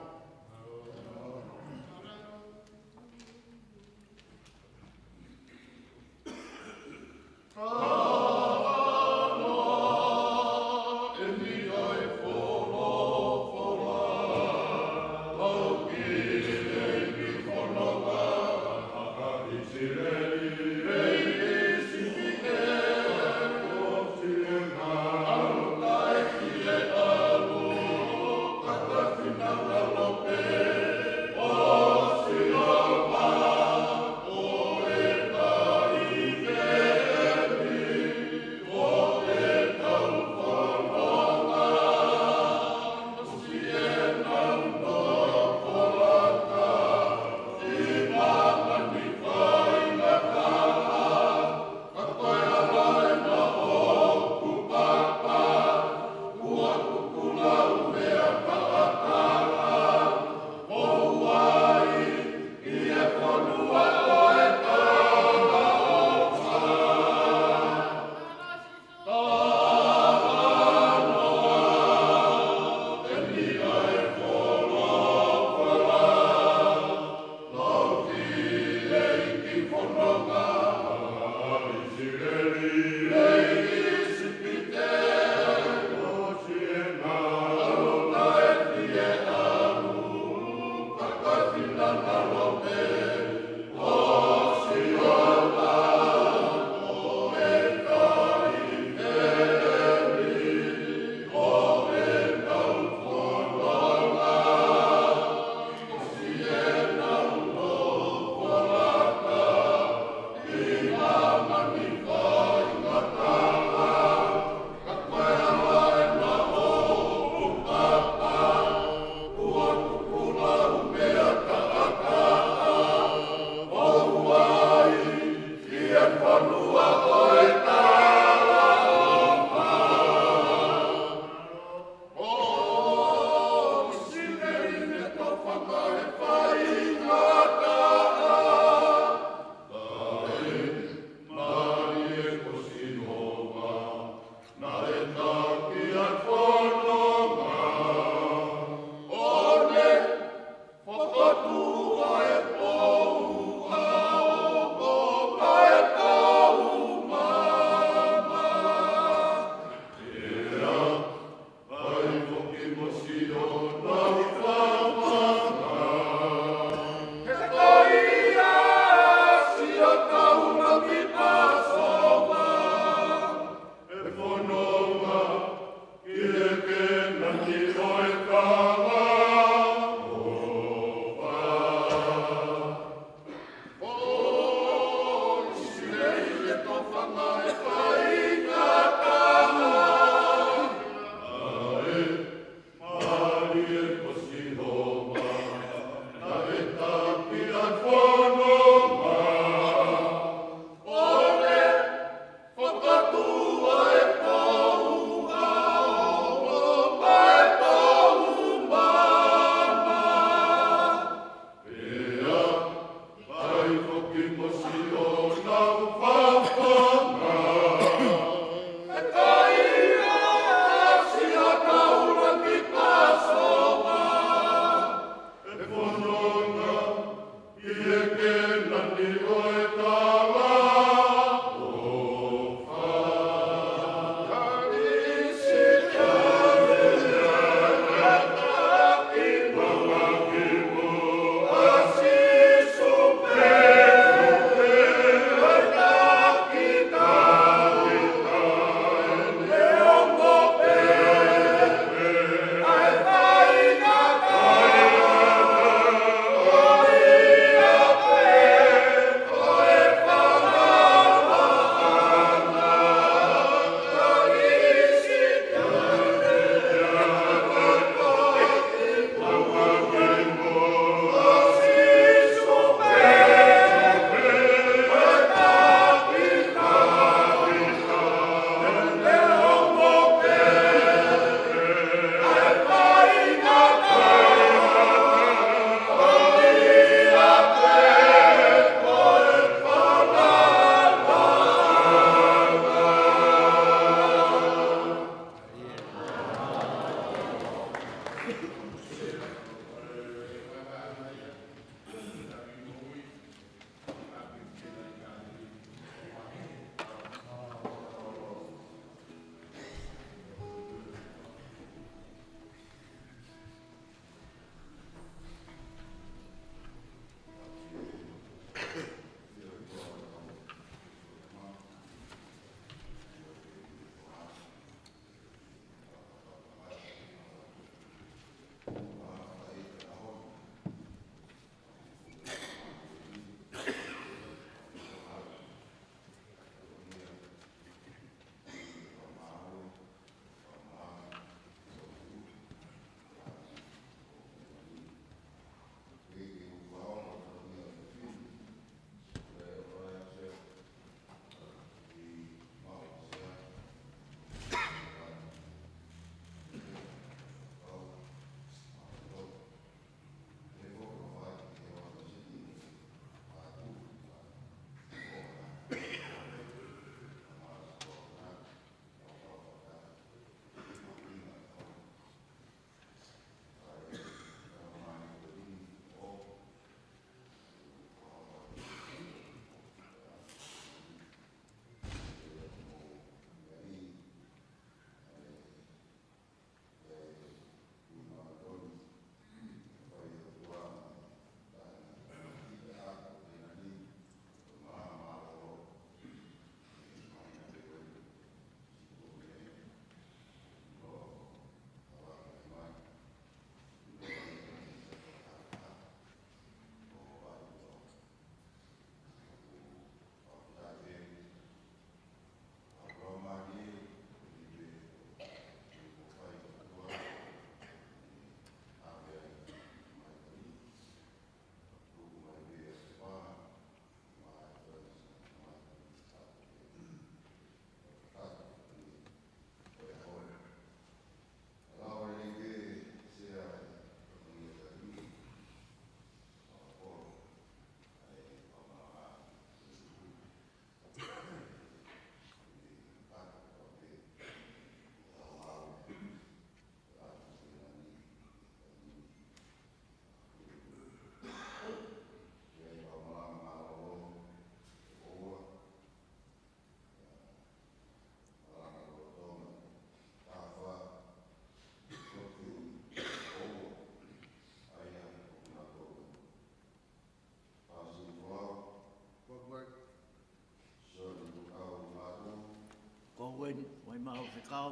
Owen, Waimau Fekau.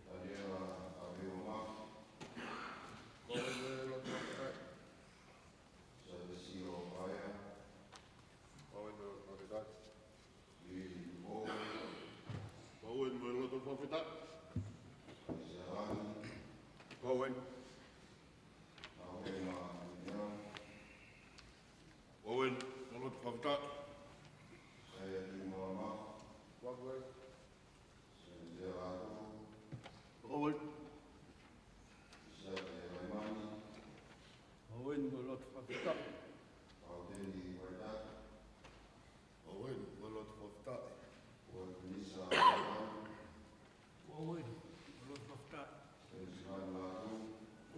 Taniela Aviomafu. Owen, Lotu Fakafetaʻi. Salesio Paea. Owen, Lotu Fakafetaʻi. Vili Tupou. Owen, Lotu Fakafetaʻi. Aisea Langi. Owen. Maʻuhema Niau. Owen, Lotu Fakafetaʻi. Saia Kimolama. Owen. Owen. Isate Laimani. Owen, Lotu Fakafetaʻi. Pauteni Waitaki. Owen, Lotu Fakafetaʻi. Owen, Lisa. Owen, Lotu Fakafetaʻi.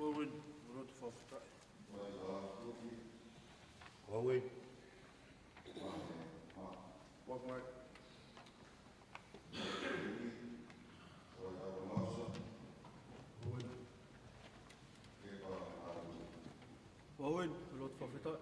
Owen, Lotu Fakafetaʻi. Owen. Owen, Lotu Fakafetaʻi.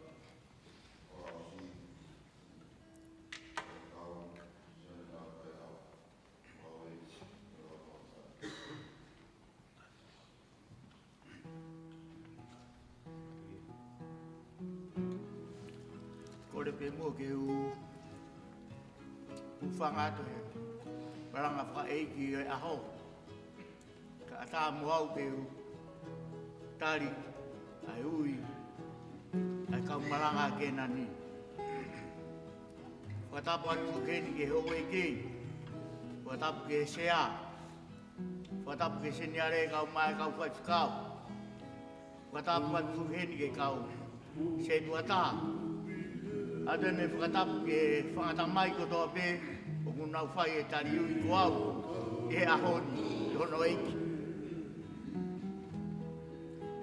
Kole pē muʻa ke u hūfanga atu he malanga fakaʻeiki ʻo e ʻaho. Kae ʻatā mo au ke u tali ʻa e ui ʻa e kau malanga ʻa Kēnani. Fakatapu atu foki heni ki he houʻeiki. Fakatapu ki he sea. Fakatapu ki he seniale, kau mai, kau faifekau. Fakatapu atu foki heni ki he kau sētuata. ʻOatu eni e fakatapu ki he fanga tamai kotoa pē ʻoku nau fai e tali ui ko au ʻi he ʻaho ni, ʻi hono ʻeiki.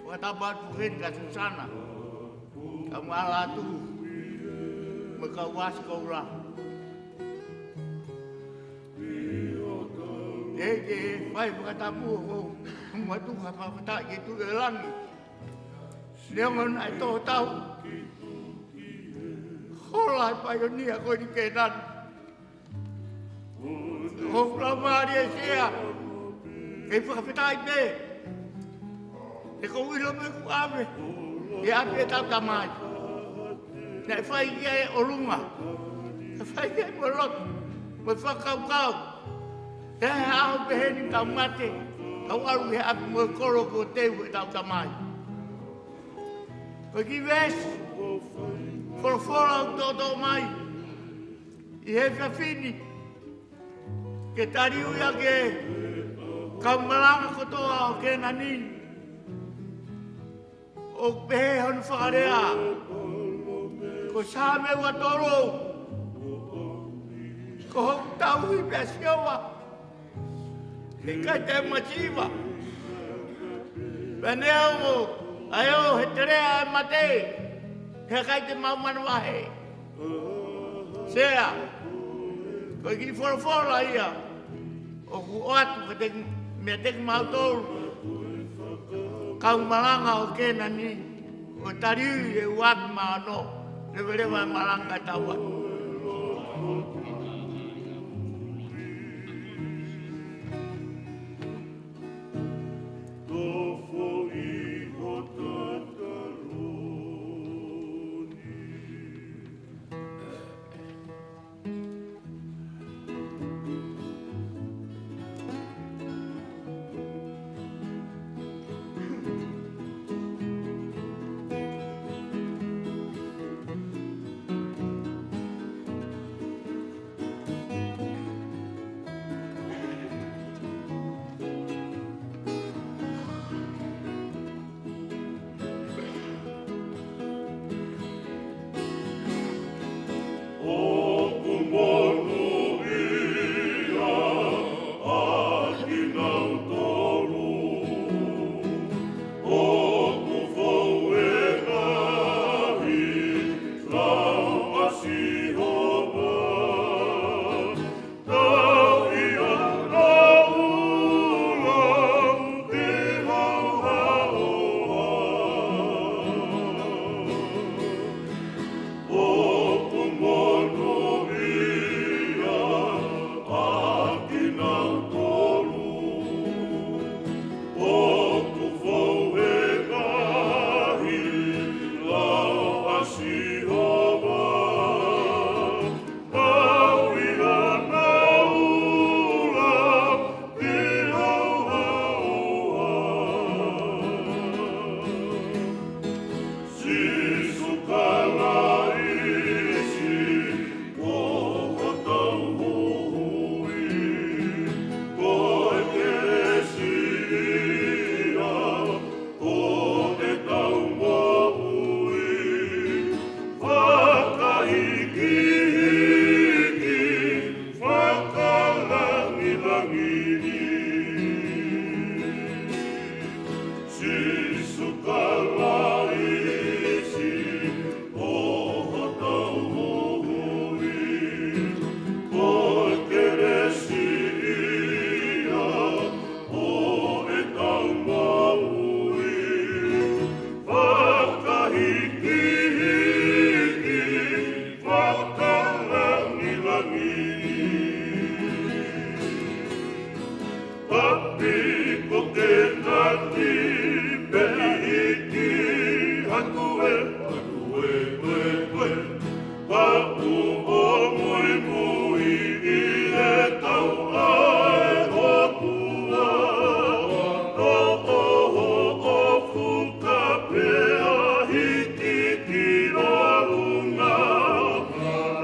Fakatapu atu foki heni kia Susana, kau Malatu, mo e kau Asikoula. Ke ke fai fakatapu ʻo muʻa atu ha fakafetaʻi ki he Tuʻi ʻo Langi. Neongo naʻe tō tau hola e paionia ko eni Kēnani. Ko e fuʻu laumālie Sea, ke fakafetaʻi pē. He ʻoku ou ʻilo pē kuo ʻave ʻi he ʻapi ʻetau Tamai. Naʻe fai ia ʻi ʻolunga. Naʻe fai ia mo e lotu, mo e fakakaukau. He ʻaho pehē ni tau mate, tau ʻalu ki he ʻapi mo e kolo kuo teu ʻetau Tamai. Ko e kiʻi veesi folofola ʻoku toʻotoʻo mai ʻi he efiafi ni, ke tali ui ʻa e kau malanga kotoa ʻo Kēnani. ʻOku pehē hono fakalea, ko Saame ua tolu, ko hoku tauhi pē ʻa Sihova, ʻikai te u masiva. Pea neongo ʻa e ō he teleʻa ʻo e mate, he ʻikai te mau manavahē. Sea, ko e kiʻi folofola ia ʻoku ʻoatu kiate, meiate kimautolu kau malanga ʻo Kēnani, ʻo tali ui e ua afe mā ono, leveleva e malanga ʻetau atu.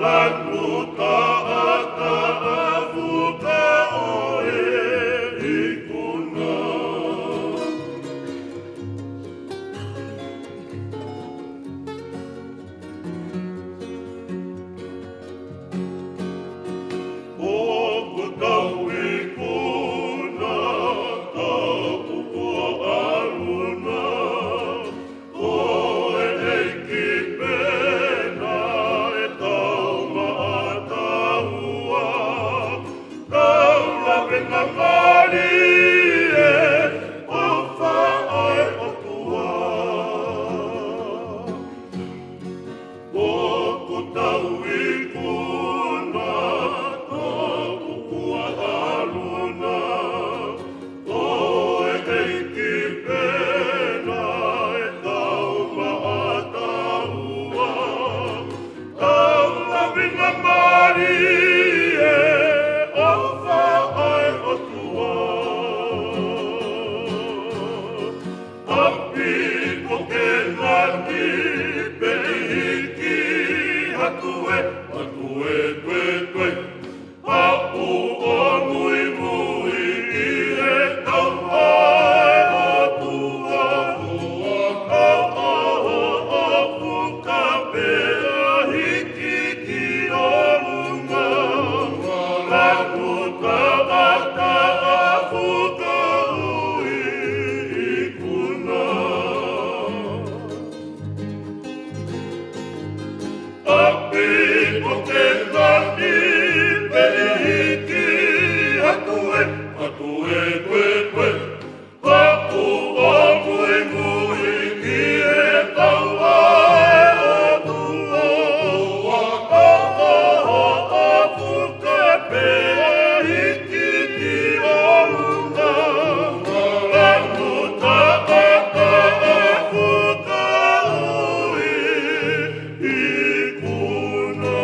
Lanu taʻataʻa fuka ʻo e ikuna. ʻOku tau ikuna, tau kuo ʻalu na, ko e ʻEiki pē naʻe tau maʻataua, tau lavengamālie, ʻofa ʻa e ʻOtua. ʻOku tau ikuna, ʻoku kuo ʻalu na, ko e ʻEiki pē naʻe tau maʻataua, tau lavengamālie, ʻofa ʻa e ʻOtua. ʻApi ko ke ngani pē ʻi hiki, haku e, haku e tuetue. Haʻu ʻo muimui ki he tau ʻa e ʻOtua. Haʻu ʻo fuka pea hiki ki ʻolunga. Lanu taʻataʻa fuka ʻo e ikuna. ʻApi ko ke ngani pē ʻi hiki, haku e, haku e tuetue. Haʻu ʻo muimui ki he tau ʻa e ʻOtua. Haʻu ʻo fuka pea hiki ki ʻolunga. Lanu taʻataʻa fuka ʻo e ikuna.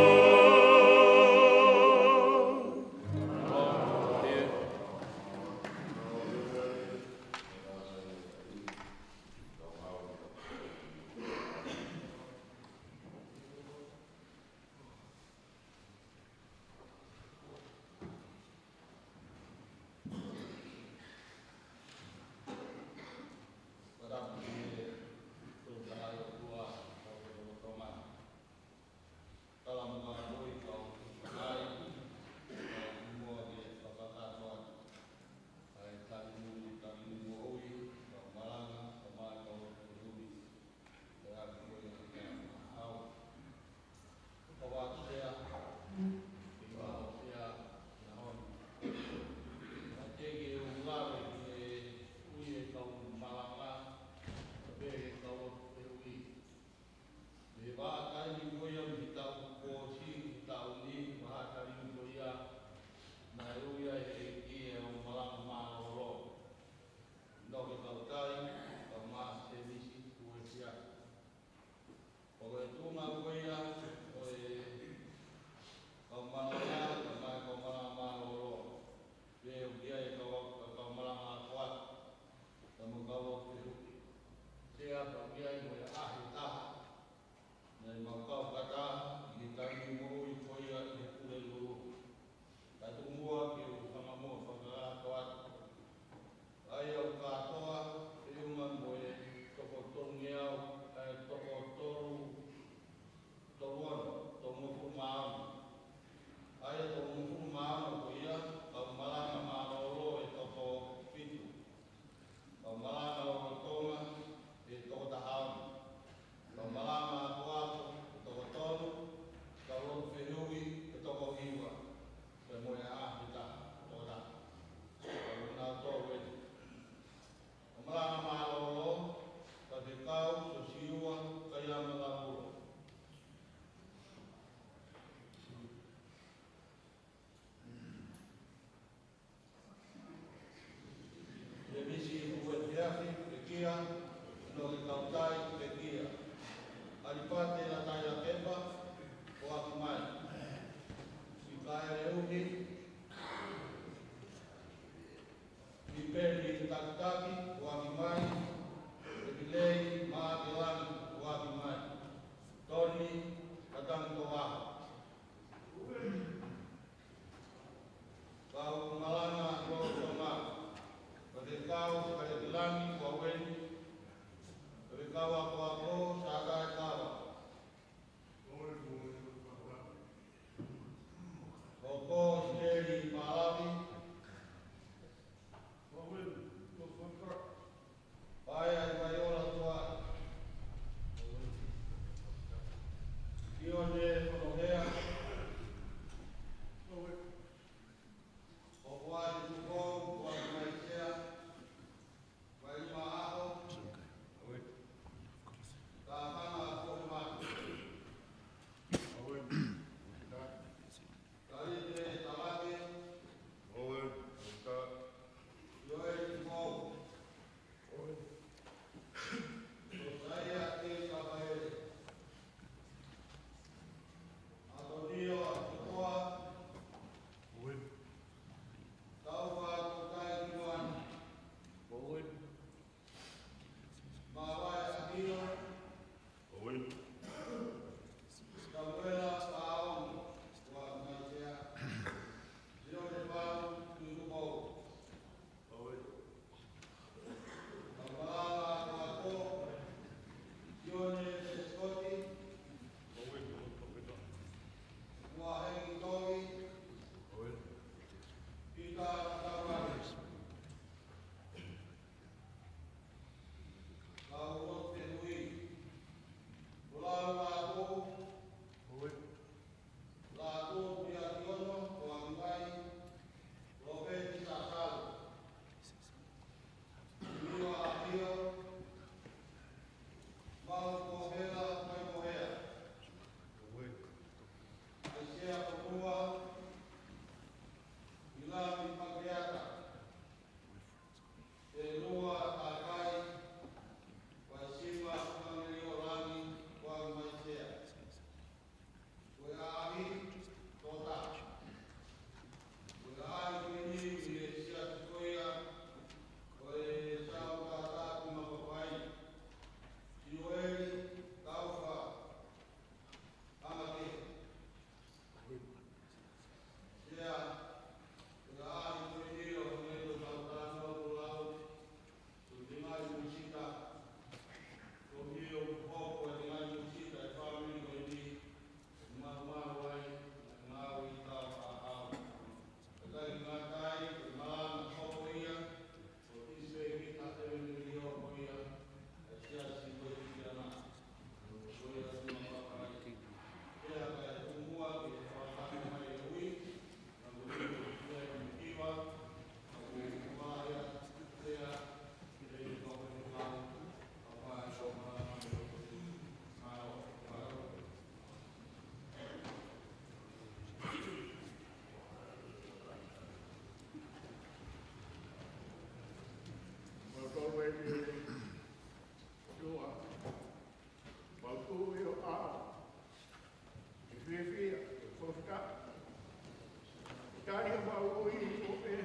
Tali homau ui, ʻo pehē,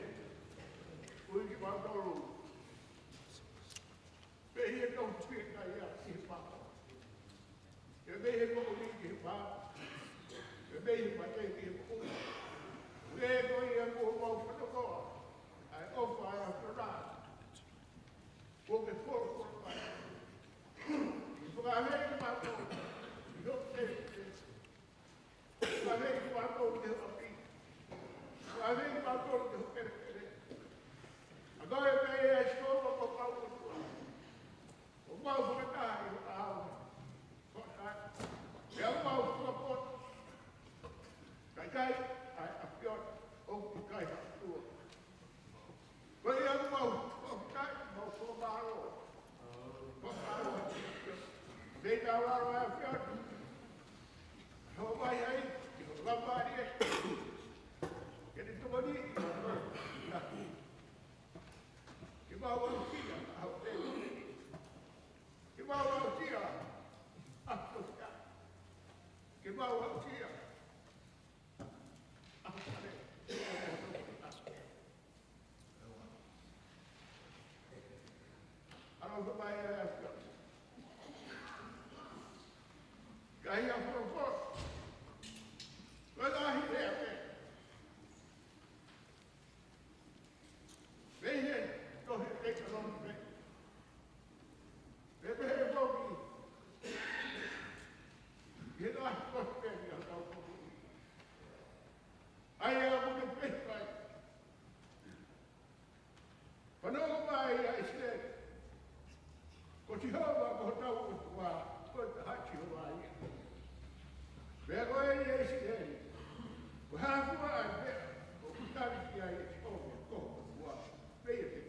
ui kimautolu. Pehē ʻe tau fie kai ia ki he pā. Ke mei he moʻui ki he pā. Ke mei he mate ki he moʻui. Pehē ko ia kuo mau fakakoa. ʻA e ʻofa ʻa e ʻAfiona. Kuo ke folofola mai. ʻI he fakaafeʻi kimautolu. ʻI hoʻo fie. Fakaafeʻi kimautolu ki he ʻapi. Fakaafeʻi kimautolu ki he kelekele. ʻA koe pē ʻe Sihova ko homau ʻOtua. ʻO mau fakataha ʻi ho ʻao. Fakataha. Pea mau fakapoto. Kae ʻikai ʻa e ʻAfiona ʻoku ʻikai ha ʻOtua. Ko ia ʻoku mau, mau kai, mau fakamālō. Fakamālō. Mei taulalo ʻa e ʻAfiona. Ho mai ai, ki ho lama ni e. Ke ne tokoni, ke mau aʻusia, ʻa ho te. Ke mau aʻusia, ʻa ho te. Ke mau aʻusia, ʻa ho te. ʻAlo ka mai ʻa e ʻAfiona. Ka ia folofola. Ko e ngaahi lea pē. Pehē, tohi Teutalōnome. Pehē foki. He ngaahi tohi pē ni ʻa e kau kohu. ʻA ia ʻoku ne pehē mai. Fanongo mai ʻa ʻIsileli. Ko Sihova ko hotau ʻOtua, ko e taha Sihova ia. Pea ko e ʻi ʻIsileli. Ko e hā fua ʻa e meʻa ʻoku tali ki ai ʻe Sihova ko ho ʻOtua. Pea ʻi he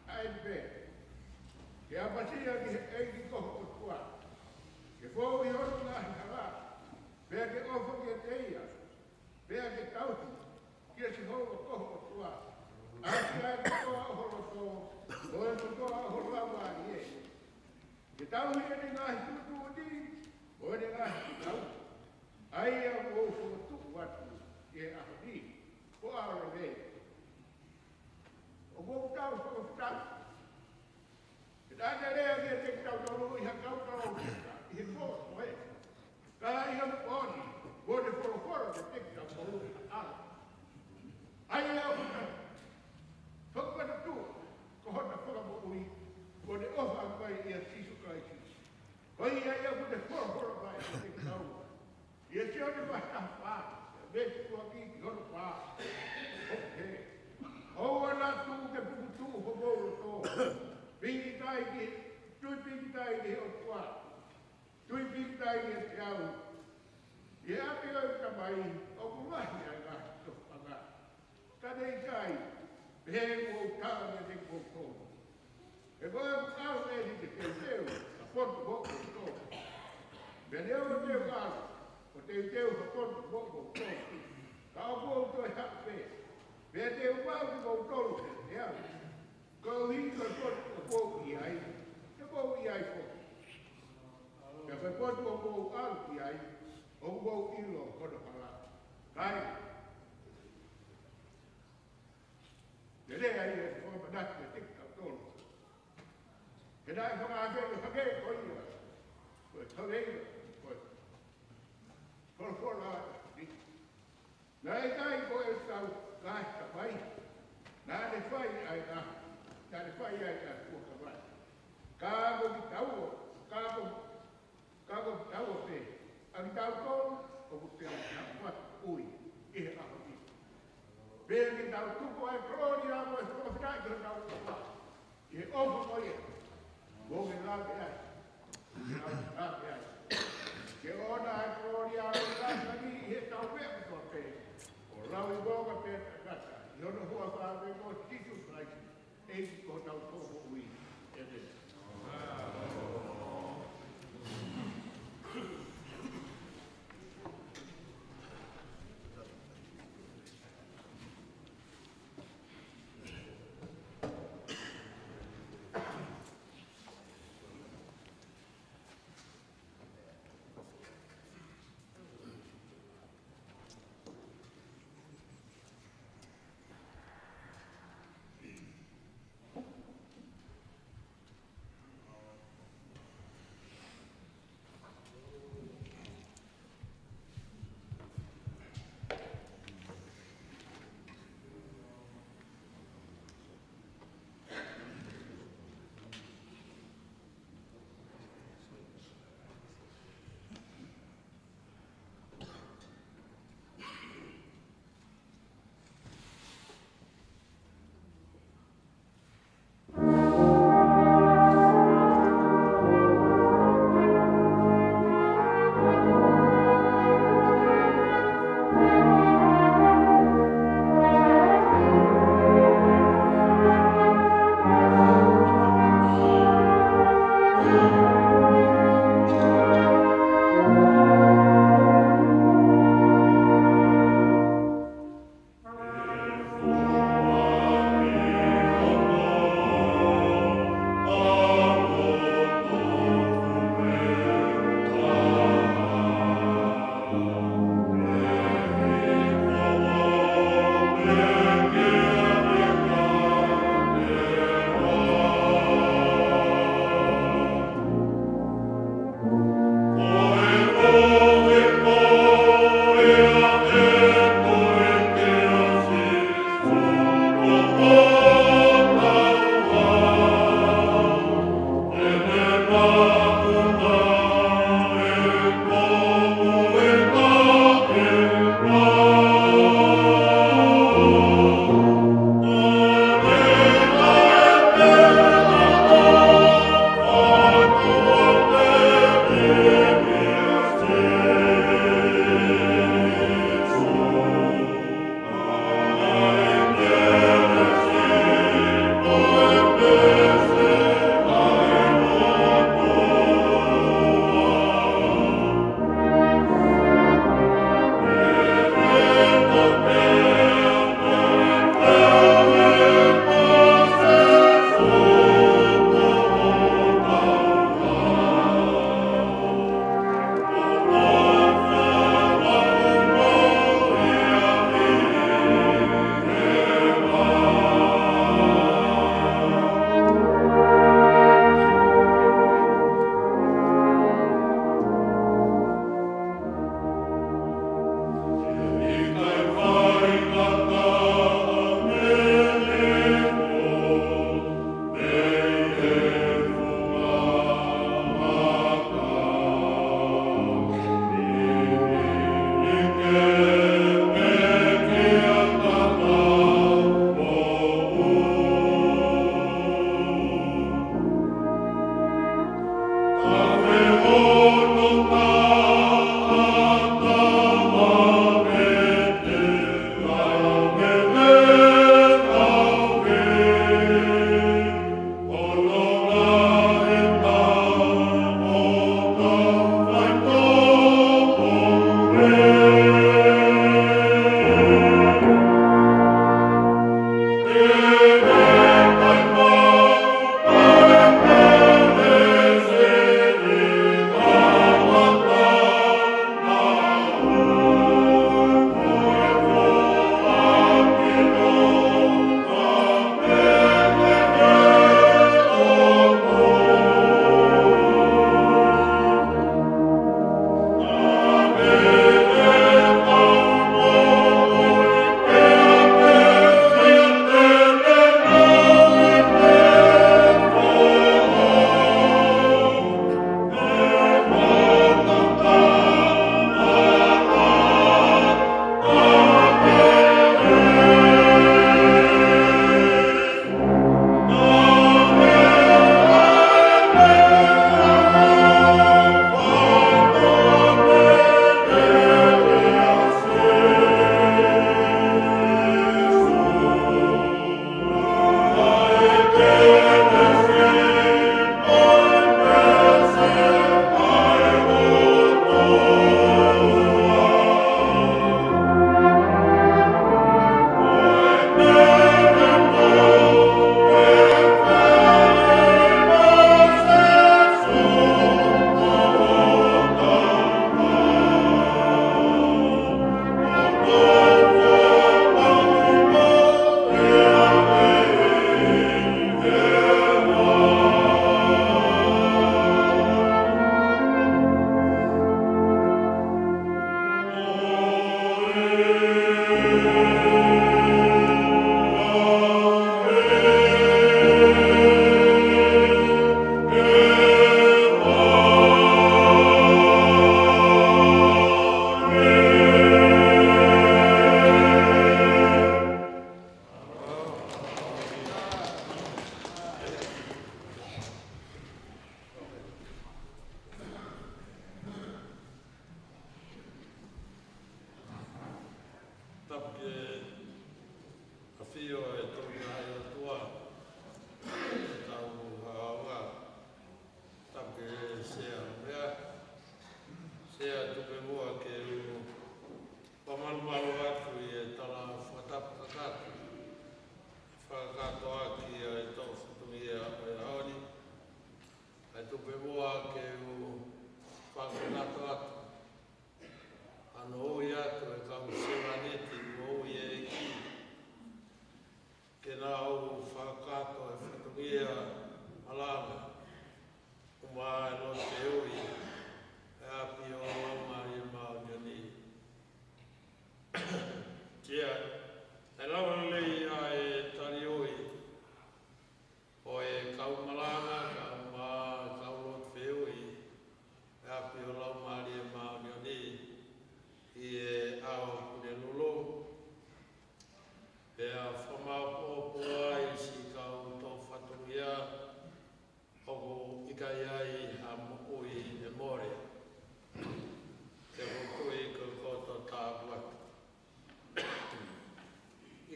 ʻa e pē. Ke ʻapasia ki he ʻEiki ko ho ʻOtua. Ke fou ʻi hono ngaahi hala. Pea ke ʻofa kiate ia. Pea ke tauhi. Kia Sihova ko ho ʻOtua. ʻAki ʻa e kotoa ʻo ho loto, ʻo e kotoa ʻo ho laumālie. Ke tauhi ʻene ngaahi tuʻutuʻuni, ʻo ʻene ngaahi tau. ʻA ia ʻoku ou fokotuʻu atu ʻi he ʻaho ni, ko ʻAlo lei. ʻOku ou tau fokotuʻu. Ke tau lea kiate kitautolu ʻi ha kau tau ʻi he pō ko ē. Ka ʻi he pō ni, kuo ne folofola kiate kitautolu ʻa e ʻAlo. ʻA ia ʻoku ne fakamanatu, ko hona fakamoʻui, kuo ne ʻofa mai ʻia Sīsū Kalaisi. Ko ia ia ʻoku ne folofola mai kiate kitautolu. ʻI he Sione vahe taha fā, veesi ua ki hono fā. ʻOku pehē. ʻOua naʻa tuku ke pukutuʻu homou loto. Pīkitai ki, tui pīkitai ki he ʻOtua. Tui pīkitai kiate au. ʻI he ʻapi ʻo ʻeku Tamai, ʻoku lahi ʻa e ngaahi tofanga. Ka ne ʻikai, pehē ʻoku ou tala kiate kimoutolu. He ko ʻeku ʻalu ʻeni ke teuteu ha potu moʻoku ʻi loto. Pea neongo te u ʻalu, ʻo teuteu ha potu moʻoku ʻi loto. Ka ʻoku ou toe haʻu pē. Pea te u maʻu kimoutolu kiate au. Koeʻuhi ko e potu ʻoku ou ʻi ai, te mou ʻi ai foki. Pea ko e potu ʻoku ou ʻalu ki ai, ʻoku mou ʻilo hono hala. Kai. Lele ai e fakamanatu kiate kitautolu. He naʻe fakaafeʻi hake ko ia. Ko e tauleia, ko e folofola ni. Naʻe ʻikai ko ʻetau ngaahi kamai. Naʻa ne fai ai ʻa, naʻa ne fai ai ʻa e fuakava. Ka ko kitaua, ka ko Ka ko kitaua pē, ʻa kitautolu, ʻoku tau taʻu atu ui, ʻi he ʻaho ni. Pea ke tau tuku ʻa e kolōlia mo e fakafetaʻi ki hotau ʻOtua. ʻI he ʻofa ko ia, ʻoku ke lave ai. Lave ai. Ke ʻoʻona ʻa e kolōlia mo e langilangi ʻi heʻetau meʻa kotoa pē. ʻO lauikuonga pē ʻa e tangata. ʻI hono huafa pē ko Sīsū Kalaisi. ʻEiki ko hotau Fakamoʻui. ʻĒmeni.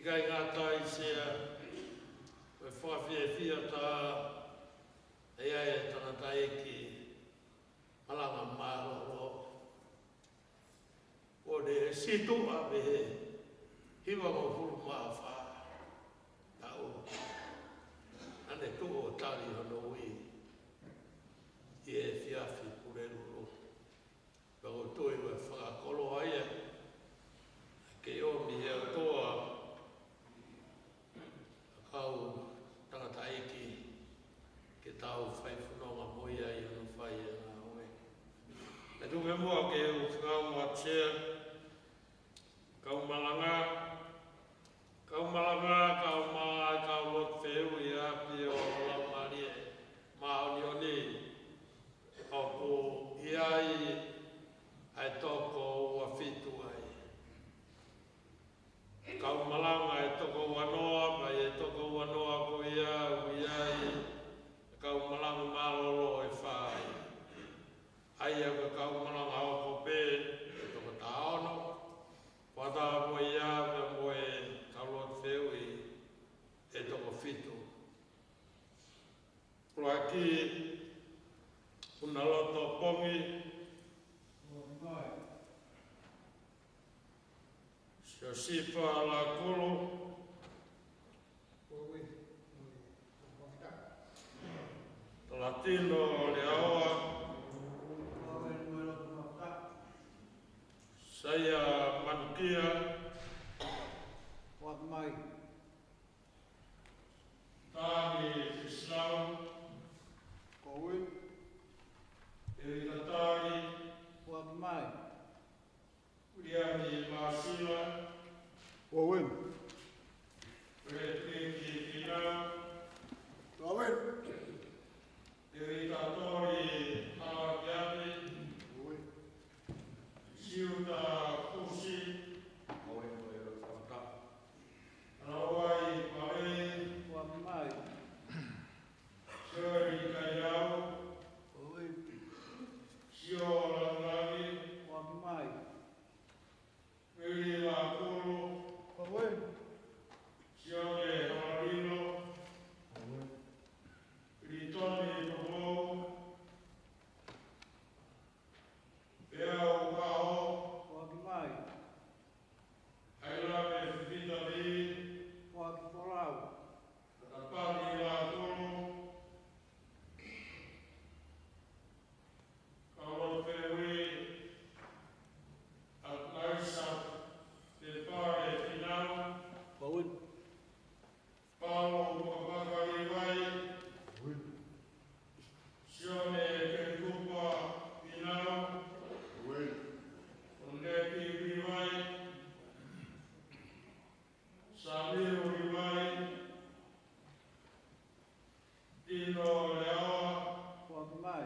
ʻIkai ngata ai, Sea, ko e fakafiefia taha ʻa e tangataʻeiki malanga mālōlō. Kuo ne situʻa mei he hivangofulu mā fā taʻu. Naʻa ne tuʻu ʻo tali hono ui ʻi he efiafi Pulelulu. Pea ʻoku ou tui ʻoku fakakoloa ia ke ʻomi ʻe he ʻOtua ʻa e kau tangataʻeiki ke tau fai fononga mo ia ʻi hono fai ʻa e ngāue. Kae tuku muʻa ke u fekau mo Sea, kau malanga, kau malanga, kau malanga, kau lotu fehuʻi ʻi ʻapi ʻo e Laumālie Māʻoniʻoni. ʻOku ʻi ai ʻa e toko ua fitu ai. Kau malanga ʻe toko ua noa, pea ʻi he toko ua noa ko ia ʻoku ʻi ai ʻa e kau malanga mālōlō ʻe fā ai. ʻA ia ko e kau malanga hoko pē ʻe toko taha ono, fakataha mo ia pea mo e kau lotu fehuʻi ʻe toko fitu. ʻUluaki, Punaloto Pongi. Siosifa Lakulu. Talatino Leaoa. Saia Manukia. Tangi Fisilau. Ko ui. Evi Tatali. Uiliami Māsila. Ko ui. Frederick Finau. Ko ui. Evi Tatori Halakiani. Ko ui. Siuta Kusi. Ko ui. Rawai Palei. Ko ui. Sherry Kaiau. Ko ui. Sio Langilangi. Ko ui. Vili Lakulu. Ko ui. Sione Halalino. Ko ui. Litoni Tomo. Peau Kao. Ko ui. ʻAilame Fifita Vī. Ko ui. Folau. Tapani Lakulu. Kau lotu fehuʻi, ʻAlaisa Tepale Finau. Ko ui. Paulo Papaka Livai. Ko ui. Sione Ketupa Finau. Ko ui. Oneki Livai. Samiu Livai. Tino Leaoa. Ko ui.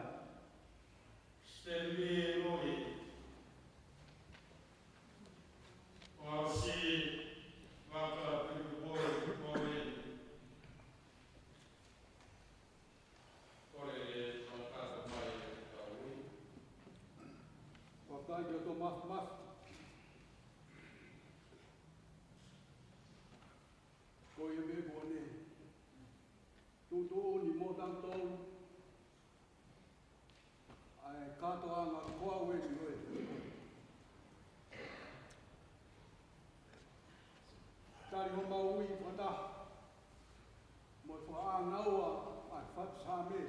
Stanley Lui. Fausi Vaka Tukupoe Koe. Kole e fakataha mai e kau ui. Fakataha ki he ʻOtua Māfimafi. Ko ia pē kuo ne tuʻutuʻuni mo tautolu ʻa e kātoanga ko au e ʻi ʻoe. Tali homau ui fakataha mo e fakaʻānaua ʻa e fatu Saame.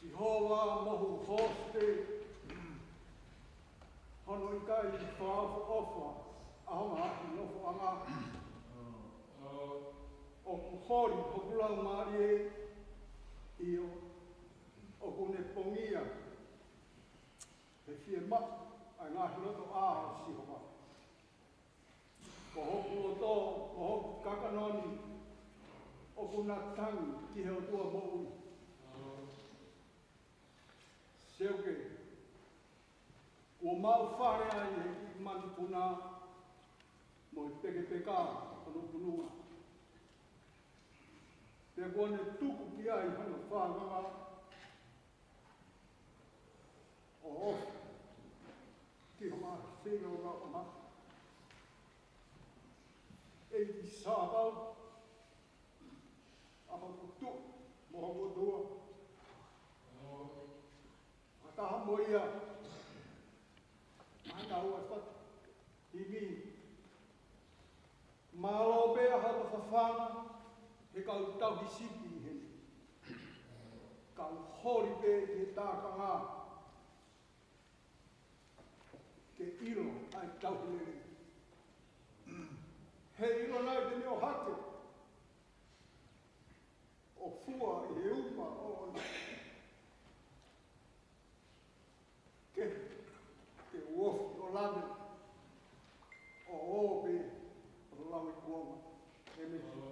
Sihova mohu hosite, hono ʻikai fakaʻofoʻofa ʻa ho ngaahi nofoʻanga. ʻOku holi hoku laumālie, ʻio, ʻoku ne pongia he fiemaʻu ʻa e ngaahi lotoʻā ʻo Sihova. Ko hoku loto, ko hoku kakano ni, ʻoku na tangi ki he ʻOtua moʻui. Seuke, kuo mau fale ai he kiʻi manupuna mo e pekepeka hono punua. Pea kuo ne tuku ki ai hono fānau ʻo ofi ki homa filo ʻo ma. ki Sāpau, ʻa Maputu, mo hoku ʻOtua. Fakataha mo ia, ʻa ʻena ua fat, himi. Mālō pē ʻa hoto fafanga, he kau tauhi sipi heni. Kau holi pē ki he tākanga. Ke ʻilo ʻa e tauhi lelei. He ʻilo nai te ne ʻohake. ʻO fua ʻi he upa ʻoʻona. Ke, ke uofi ʻo lave. ʻO ō pē ʻo lave kuonga. ʻĒmeni.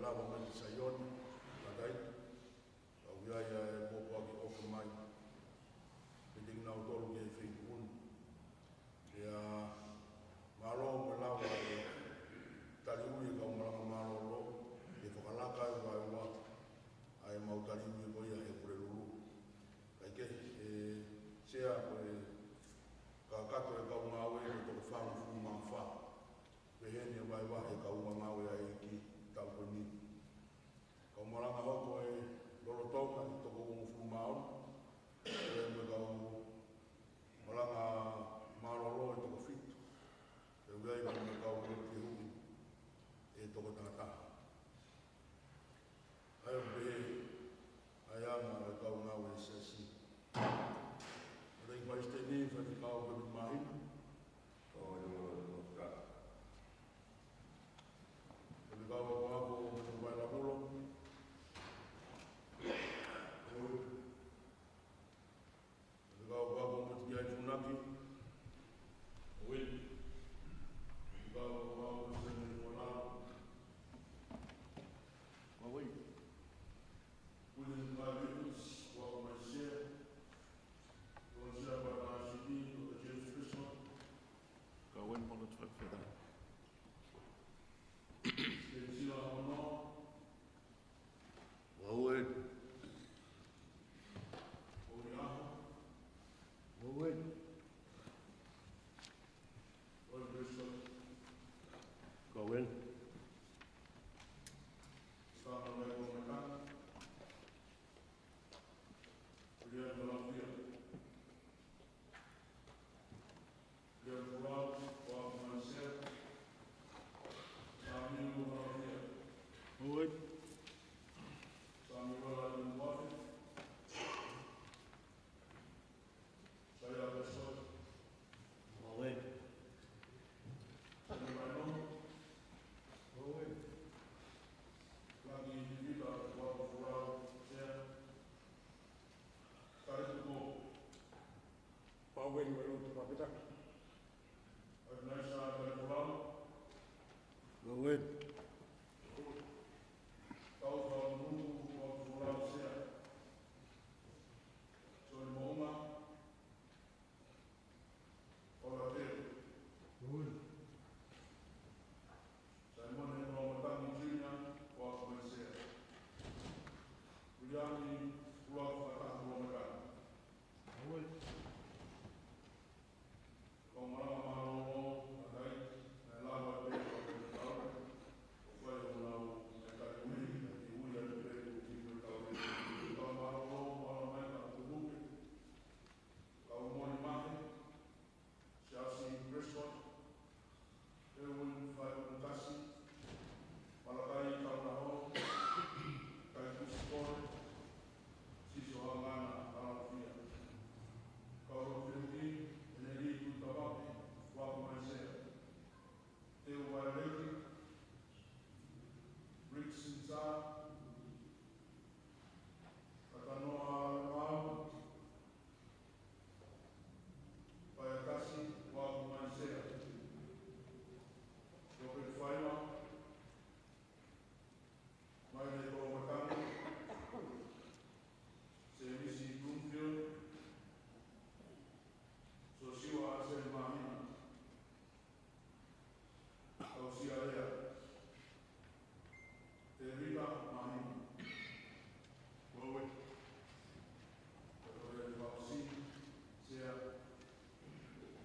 Lava mai ki Saione, ka ʻikai. Ka ʻoku ʻi ai ʻa e pōpoaki ʻoku ʻomai. Pea te kinautolu ke feituʻu ni. Pea mālō mo e lava e taliui e kau malanga mālōlō, ke fakalaka e vaeua ʻa e mau taliui ko ia he Pulelulu. Kae kehe, ʻe Sea, ko e kakato e kau ngāue ʻe toko fāngofulu mā fā. Pehē ni e vaeua he kau ngāue ʻa e ʻEiki taʻu ko eni. Kau malanga hoko ʻe lolotonga ʻe toko uofulu mā ono, pea mo e kau malanga mālōlō ʻe toko fitu, pea ʻoku ʻi ai mo e kau lotu fehuʻi ʻe toko taha taha. ʻA ia ʻoku pehē ʻa e anga ʻo e kau ngāue ʻa e Siasi. ʻA ia, Palesiteni, Faifekau Pepini Māhina. Kau ʻi he ʻOtua. Faifekau Akoako Motuvaelapulo. Faifekau Akoako Motukiai Funaki. Faifekau Akoako Motukiai Funaki. Pule ni Pavius, Akoako Maisea. Tokoni Sea Patasiti, Doctor James Christopher. Ka wen mono tfakfeta. Sila Ono. Ka wen. Ori Aho. Ka wen. Ori Christopher. Ka wen. Ka wen. William Malavia. William Folau, Akoako Maisea. Samiu Malavia. Oi. Samiu Malavia. Saia Pesot. Oi. Saia Maino. Oi. Laki Vita, Akoako Folau, Sea. Kare Tuko. Pau eni mo e lotu fakafetaʻi. Ainaisa Kare Folau. Pau eni. Tau Falamunuku, Akoako Folau, Sea. Soli Moʻunga. Ola Teu. Pau eni. Saimone Koloamatangi Junior, Akoako Maisea. Viliami Koloamatangi, Koloamatangi. Kau malanga mālōlō, ʻa ia, naʻe lava pē ʻo fai ʻenau taliui, ʻa ia ʻoku ui atu pē ko e taliui. Kau mālōlō, mālōlō mai ka kukupe. Kau moni mahe, Siasi Prescott, Elwin Faikutasi, Malakai Kaulaho, Kaikusi Kole, Siso Hangana Alafia. Kau lotu fehuʻi, Eneli Tutavape, Akoako Maisea. Teu Vaileti, Rick Sinsa, Katanoa Alemau, Paia Kasi, Akoako Maisea. Robert Faima, Maile Koloamatangi, Semisi Bloomfield, Sosiua Aseli Māhina, Kausia Lea, Tevita Māhina. Koe. Koe ni Fausi, Sea,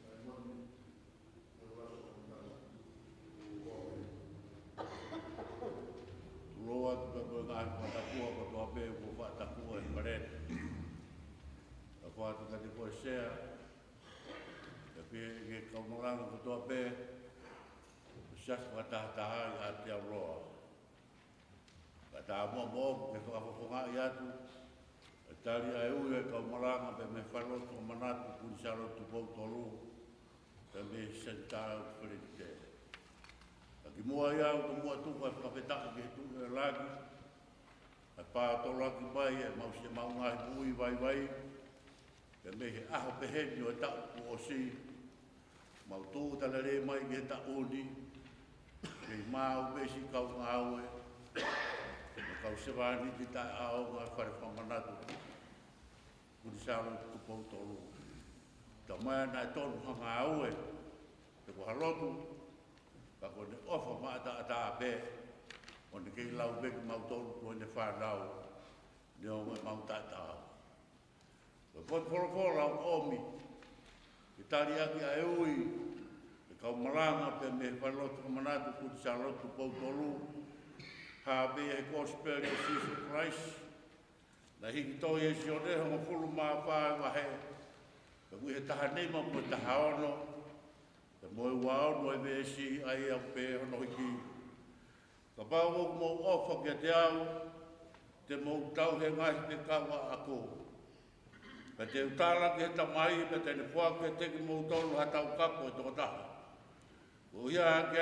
Saimoni, Koe Laso Komitala. Koe. Tuloa tu ka koe ngaahi fakatakua kotoa pē kuo fakatakua ʻi Malene. Ka fakatakua te koe Sea, ka pehē ki he kau malanga kotoa pē, Siasi fakatahataha ʻi ʻAotearoa. Ka tā muʻa moʻoku ke fakafofongaʻi atu e tali ʻa e ui ʻa e kau malanga pea mei he falelotu ʻo Manatu, Kuini Sālote Tupou Tolu, pea mei he Senitā Feleti Tē. Ka kimuʻa ia ʻoku ou tomuʻa tuku ʻa e fakafetaʻi ki he Tuʻi ʻo e Langi, ʻa e pātolaki mai ʻemau siʻemau ngaahi moʻui vaivai, pea mei he ʻaho pehē ni ʻo e taʻu kuo ʻosi, mau tūʻuta lelei mai ki he taʻu ni, kei maʻu pē siʻi kau ngāue, Sevāniti taʻeʻaonga ʻa e Fale Fakamanatu Kuini Sālote Tupou Tolu. Talamai naʻe tonu ha ngāue, pe ko ha lotu, ka ko ʻene ʻofa maʻataʻatā pē, ʻo ne kei lau pē kimautolu ko ʻene fānau, neongo ʻemau taʻetaau. Ko e potu folofola ʻoku ʻomi ke tali ʻaki ʻa e ui ʻa e kau malanga pē mei he Falelotu Fakamanatu Kuini Sālote Tupou Tolu, hā pē ʻi he Kosipeli ʻo Sīsū Kalaisi naʻe hiki tohi ʻe Sione, hongofulu mā fā e vahe, pea ʻoku ʻi he taha nima mo e taha ono, pea mo e ua ono e veesi, ʻa ia ʻoku pehē hono hiki: Kapau ʻoku mou ʻofa kiate au, te mou tauhi ʻa e ngaahi fekau ʻaʻaku. Pea te u tala ki he Tamai, pea te ne foaki kiate kimoutolu ha Taukapo ʻe toko taha, koeʻuhi ke ʻoange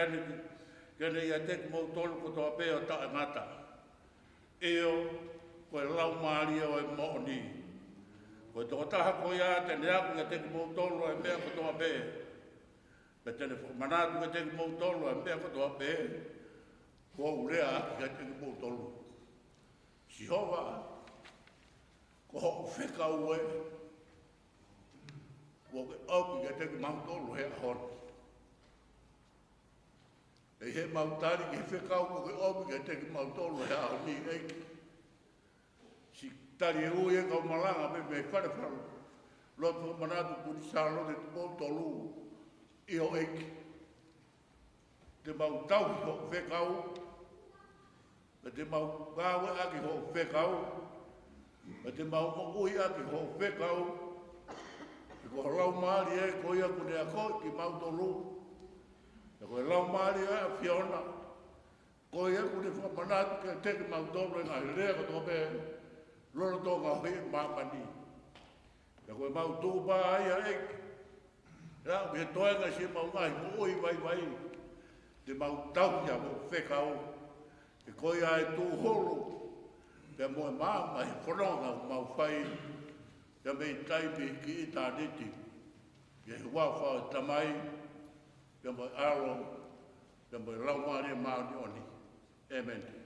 ia kiate kimoutolu kotoa pē ʻo taʻengata. ʻIo, ko e Laumālie ʻo e moʻoni. Ko e tokotaha ko ia te ne ako kiate kimoutolu ʻa e meʻa kotoa pē, pea te ne fakamanatu kiate kimoutolu ʻa e meʻa kotoa pē kuo u lea ʻaki kiate kimoutolu. Sihova, ko hoʻo fekau ē kuo ke ʻomi kiate kimautolu he ʻaho ni. ʻEi, heʻemau tali ki he fekau kuo ke ʻomi kiate kimautolu he ʻaho ni, ʻEiki. Siʻi tali e ui ʻa e kau malanga pē mei he Fale Fakamanatu Kuini Sālote Tupou Tolu, ʻio ʻEiki. Te mau tauhi hoʻo fekau, pea te mau ngāueʻaki hoʻo fekau, pea te mau moʻuiʻaki hoʻo fekau. He ko ho Laumālie ko ia kuo ne akoʻi kimautolu. He ko e Laumālie ʻo e ʻAfiona ko ia kuo ne fakamanatu kiate kimautolu ʻa e ngaahi lea kotoa pē lolotonga ʻo e māmani. He ko ʻemau tukupā ia, ʻEiki, ʻa ia ʻoku ʻi he toenga siʻemau ngaahi moʻui vaivai, te mau tauhi ʻa hoʻo fekau. He ko ia ʻa e tūhulu pea mo e maama ʻi he fononga ʻoku mau fai, pea mei taimi ki ʻitāniti. ʻI he huafa ʻo e Tamai, pea mo e ʻAlo, pea mo e Laumālie Māʻoniʻoni. ʻĒmeni.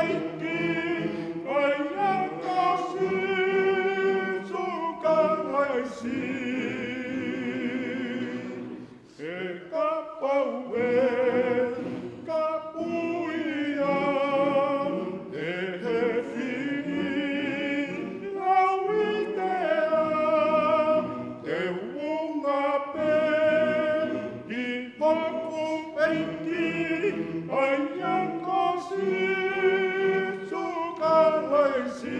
ʻEiki, ʻa ia ko Sīsū Kalaisi. He kapau ʻe kapuia ʻe he fili lauitea, te u ʻunga pē ki hoku ʻEiki, ʻa ia ko Sīsū Kalaisi.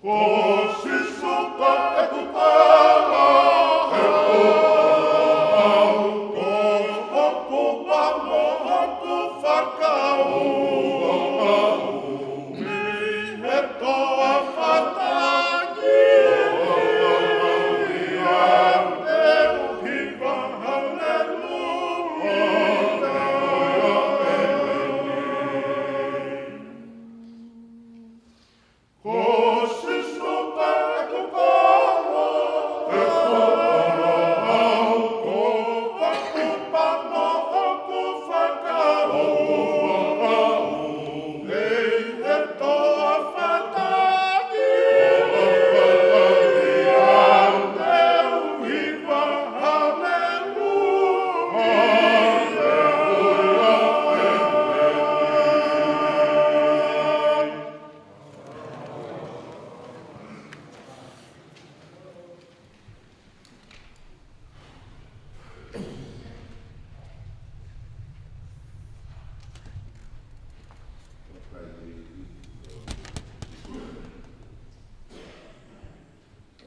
Ko Sīsū pē ʻeku tala, he ko au, ko hoku ʻa mo hoku faka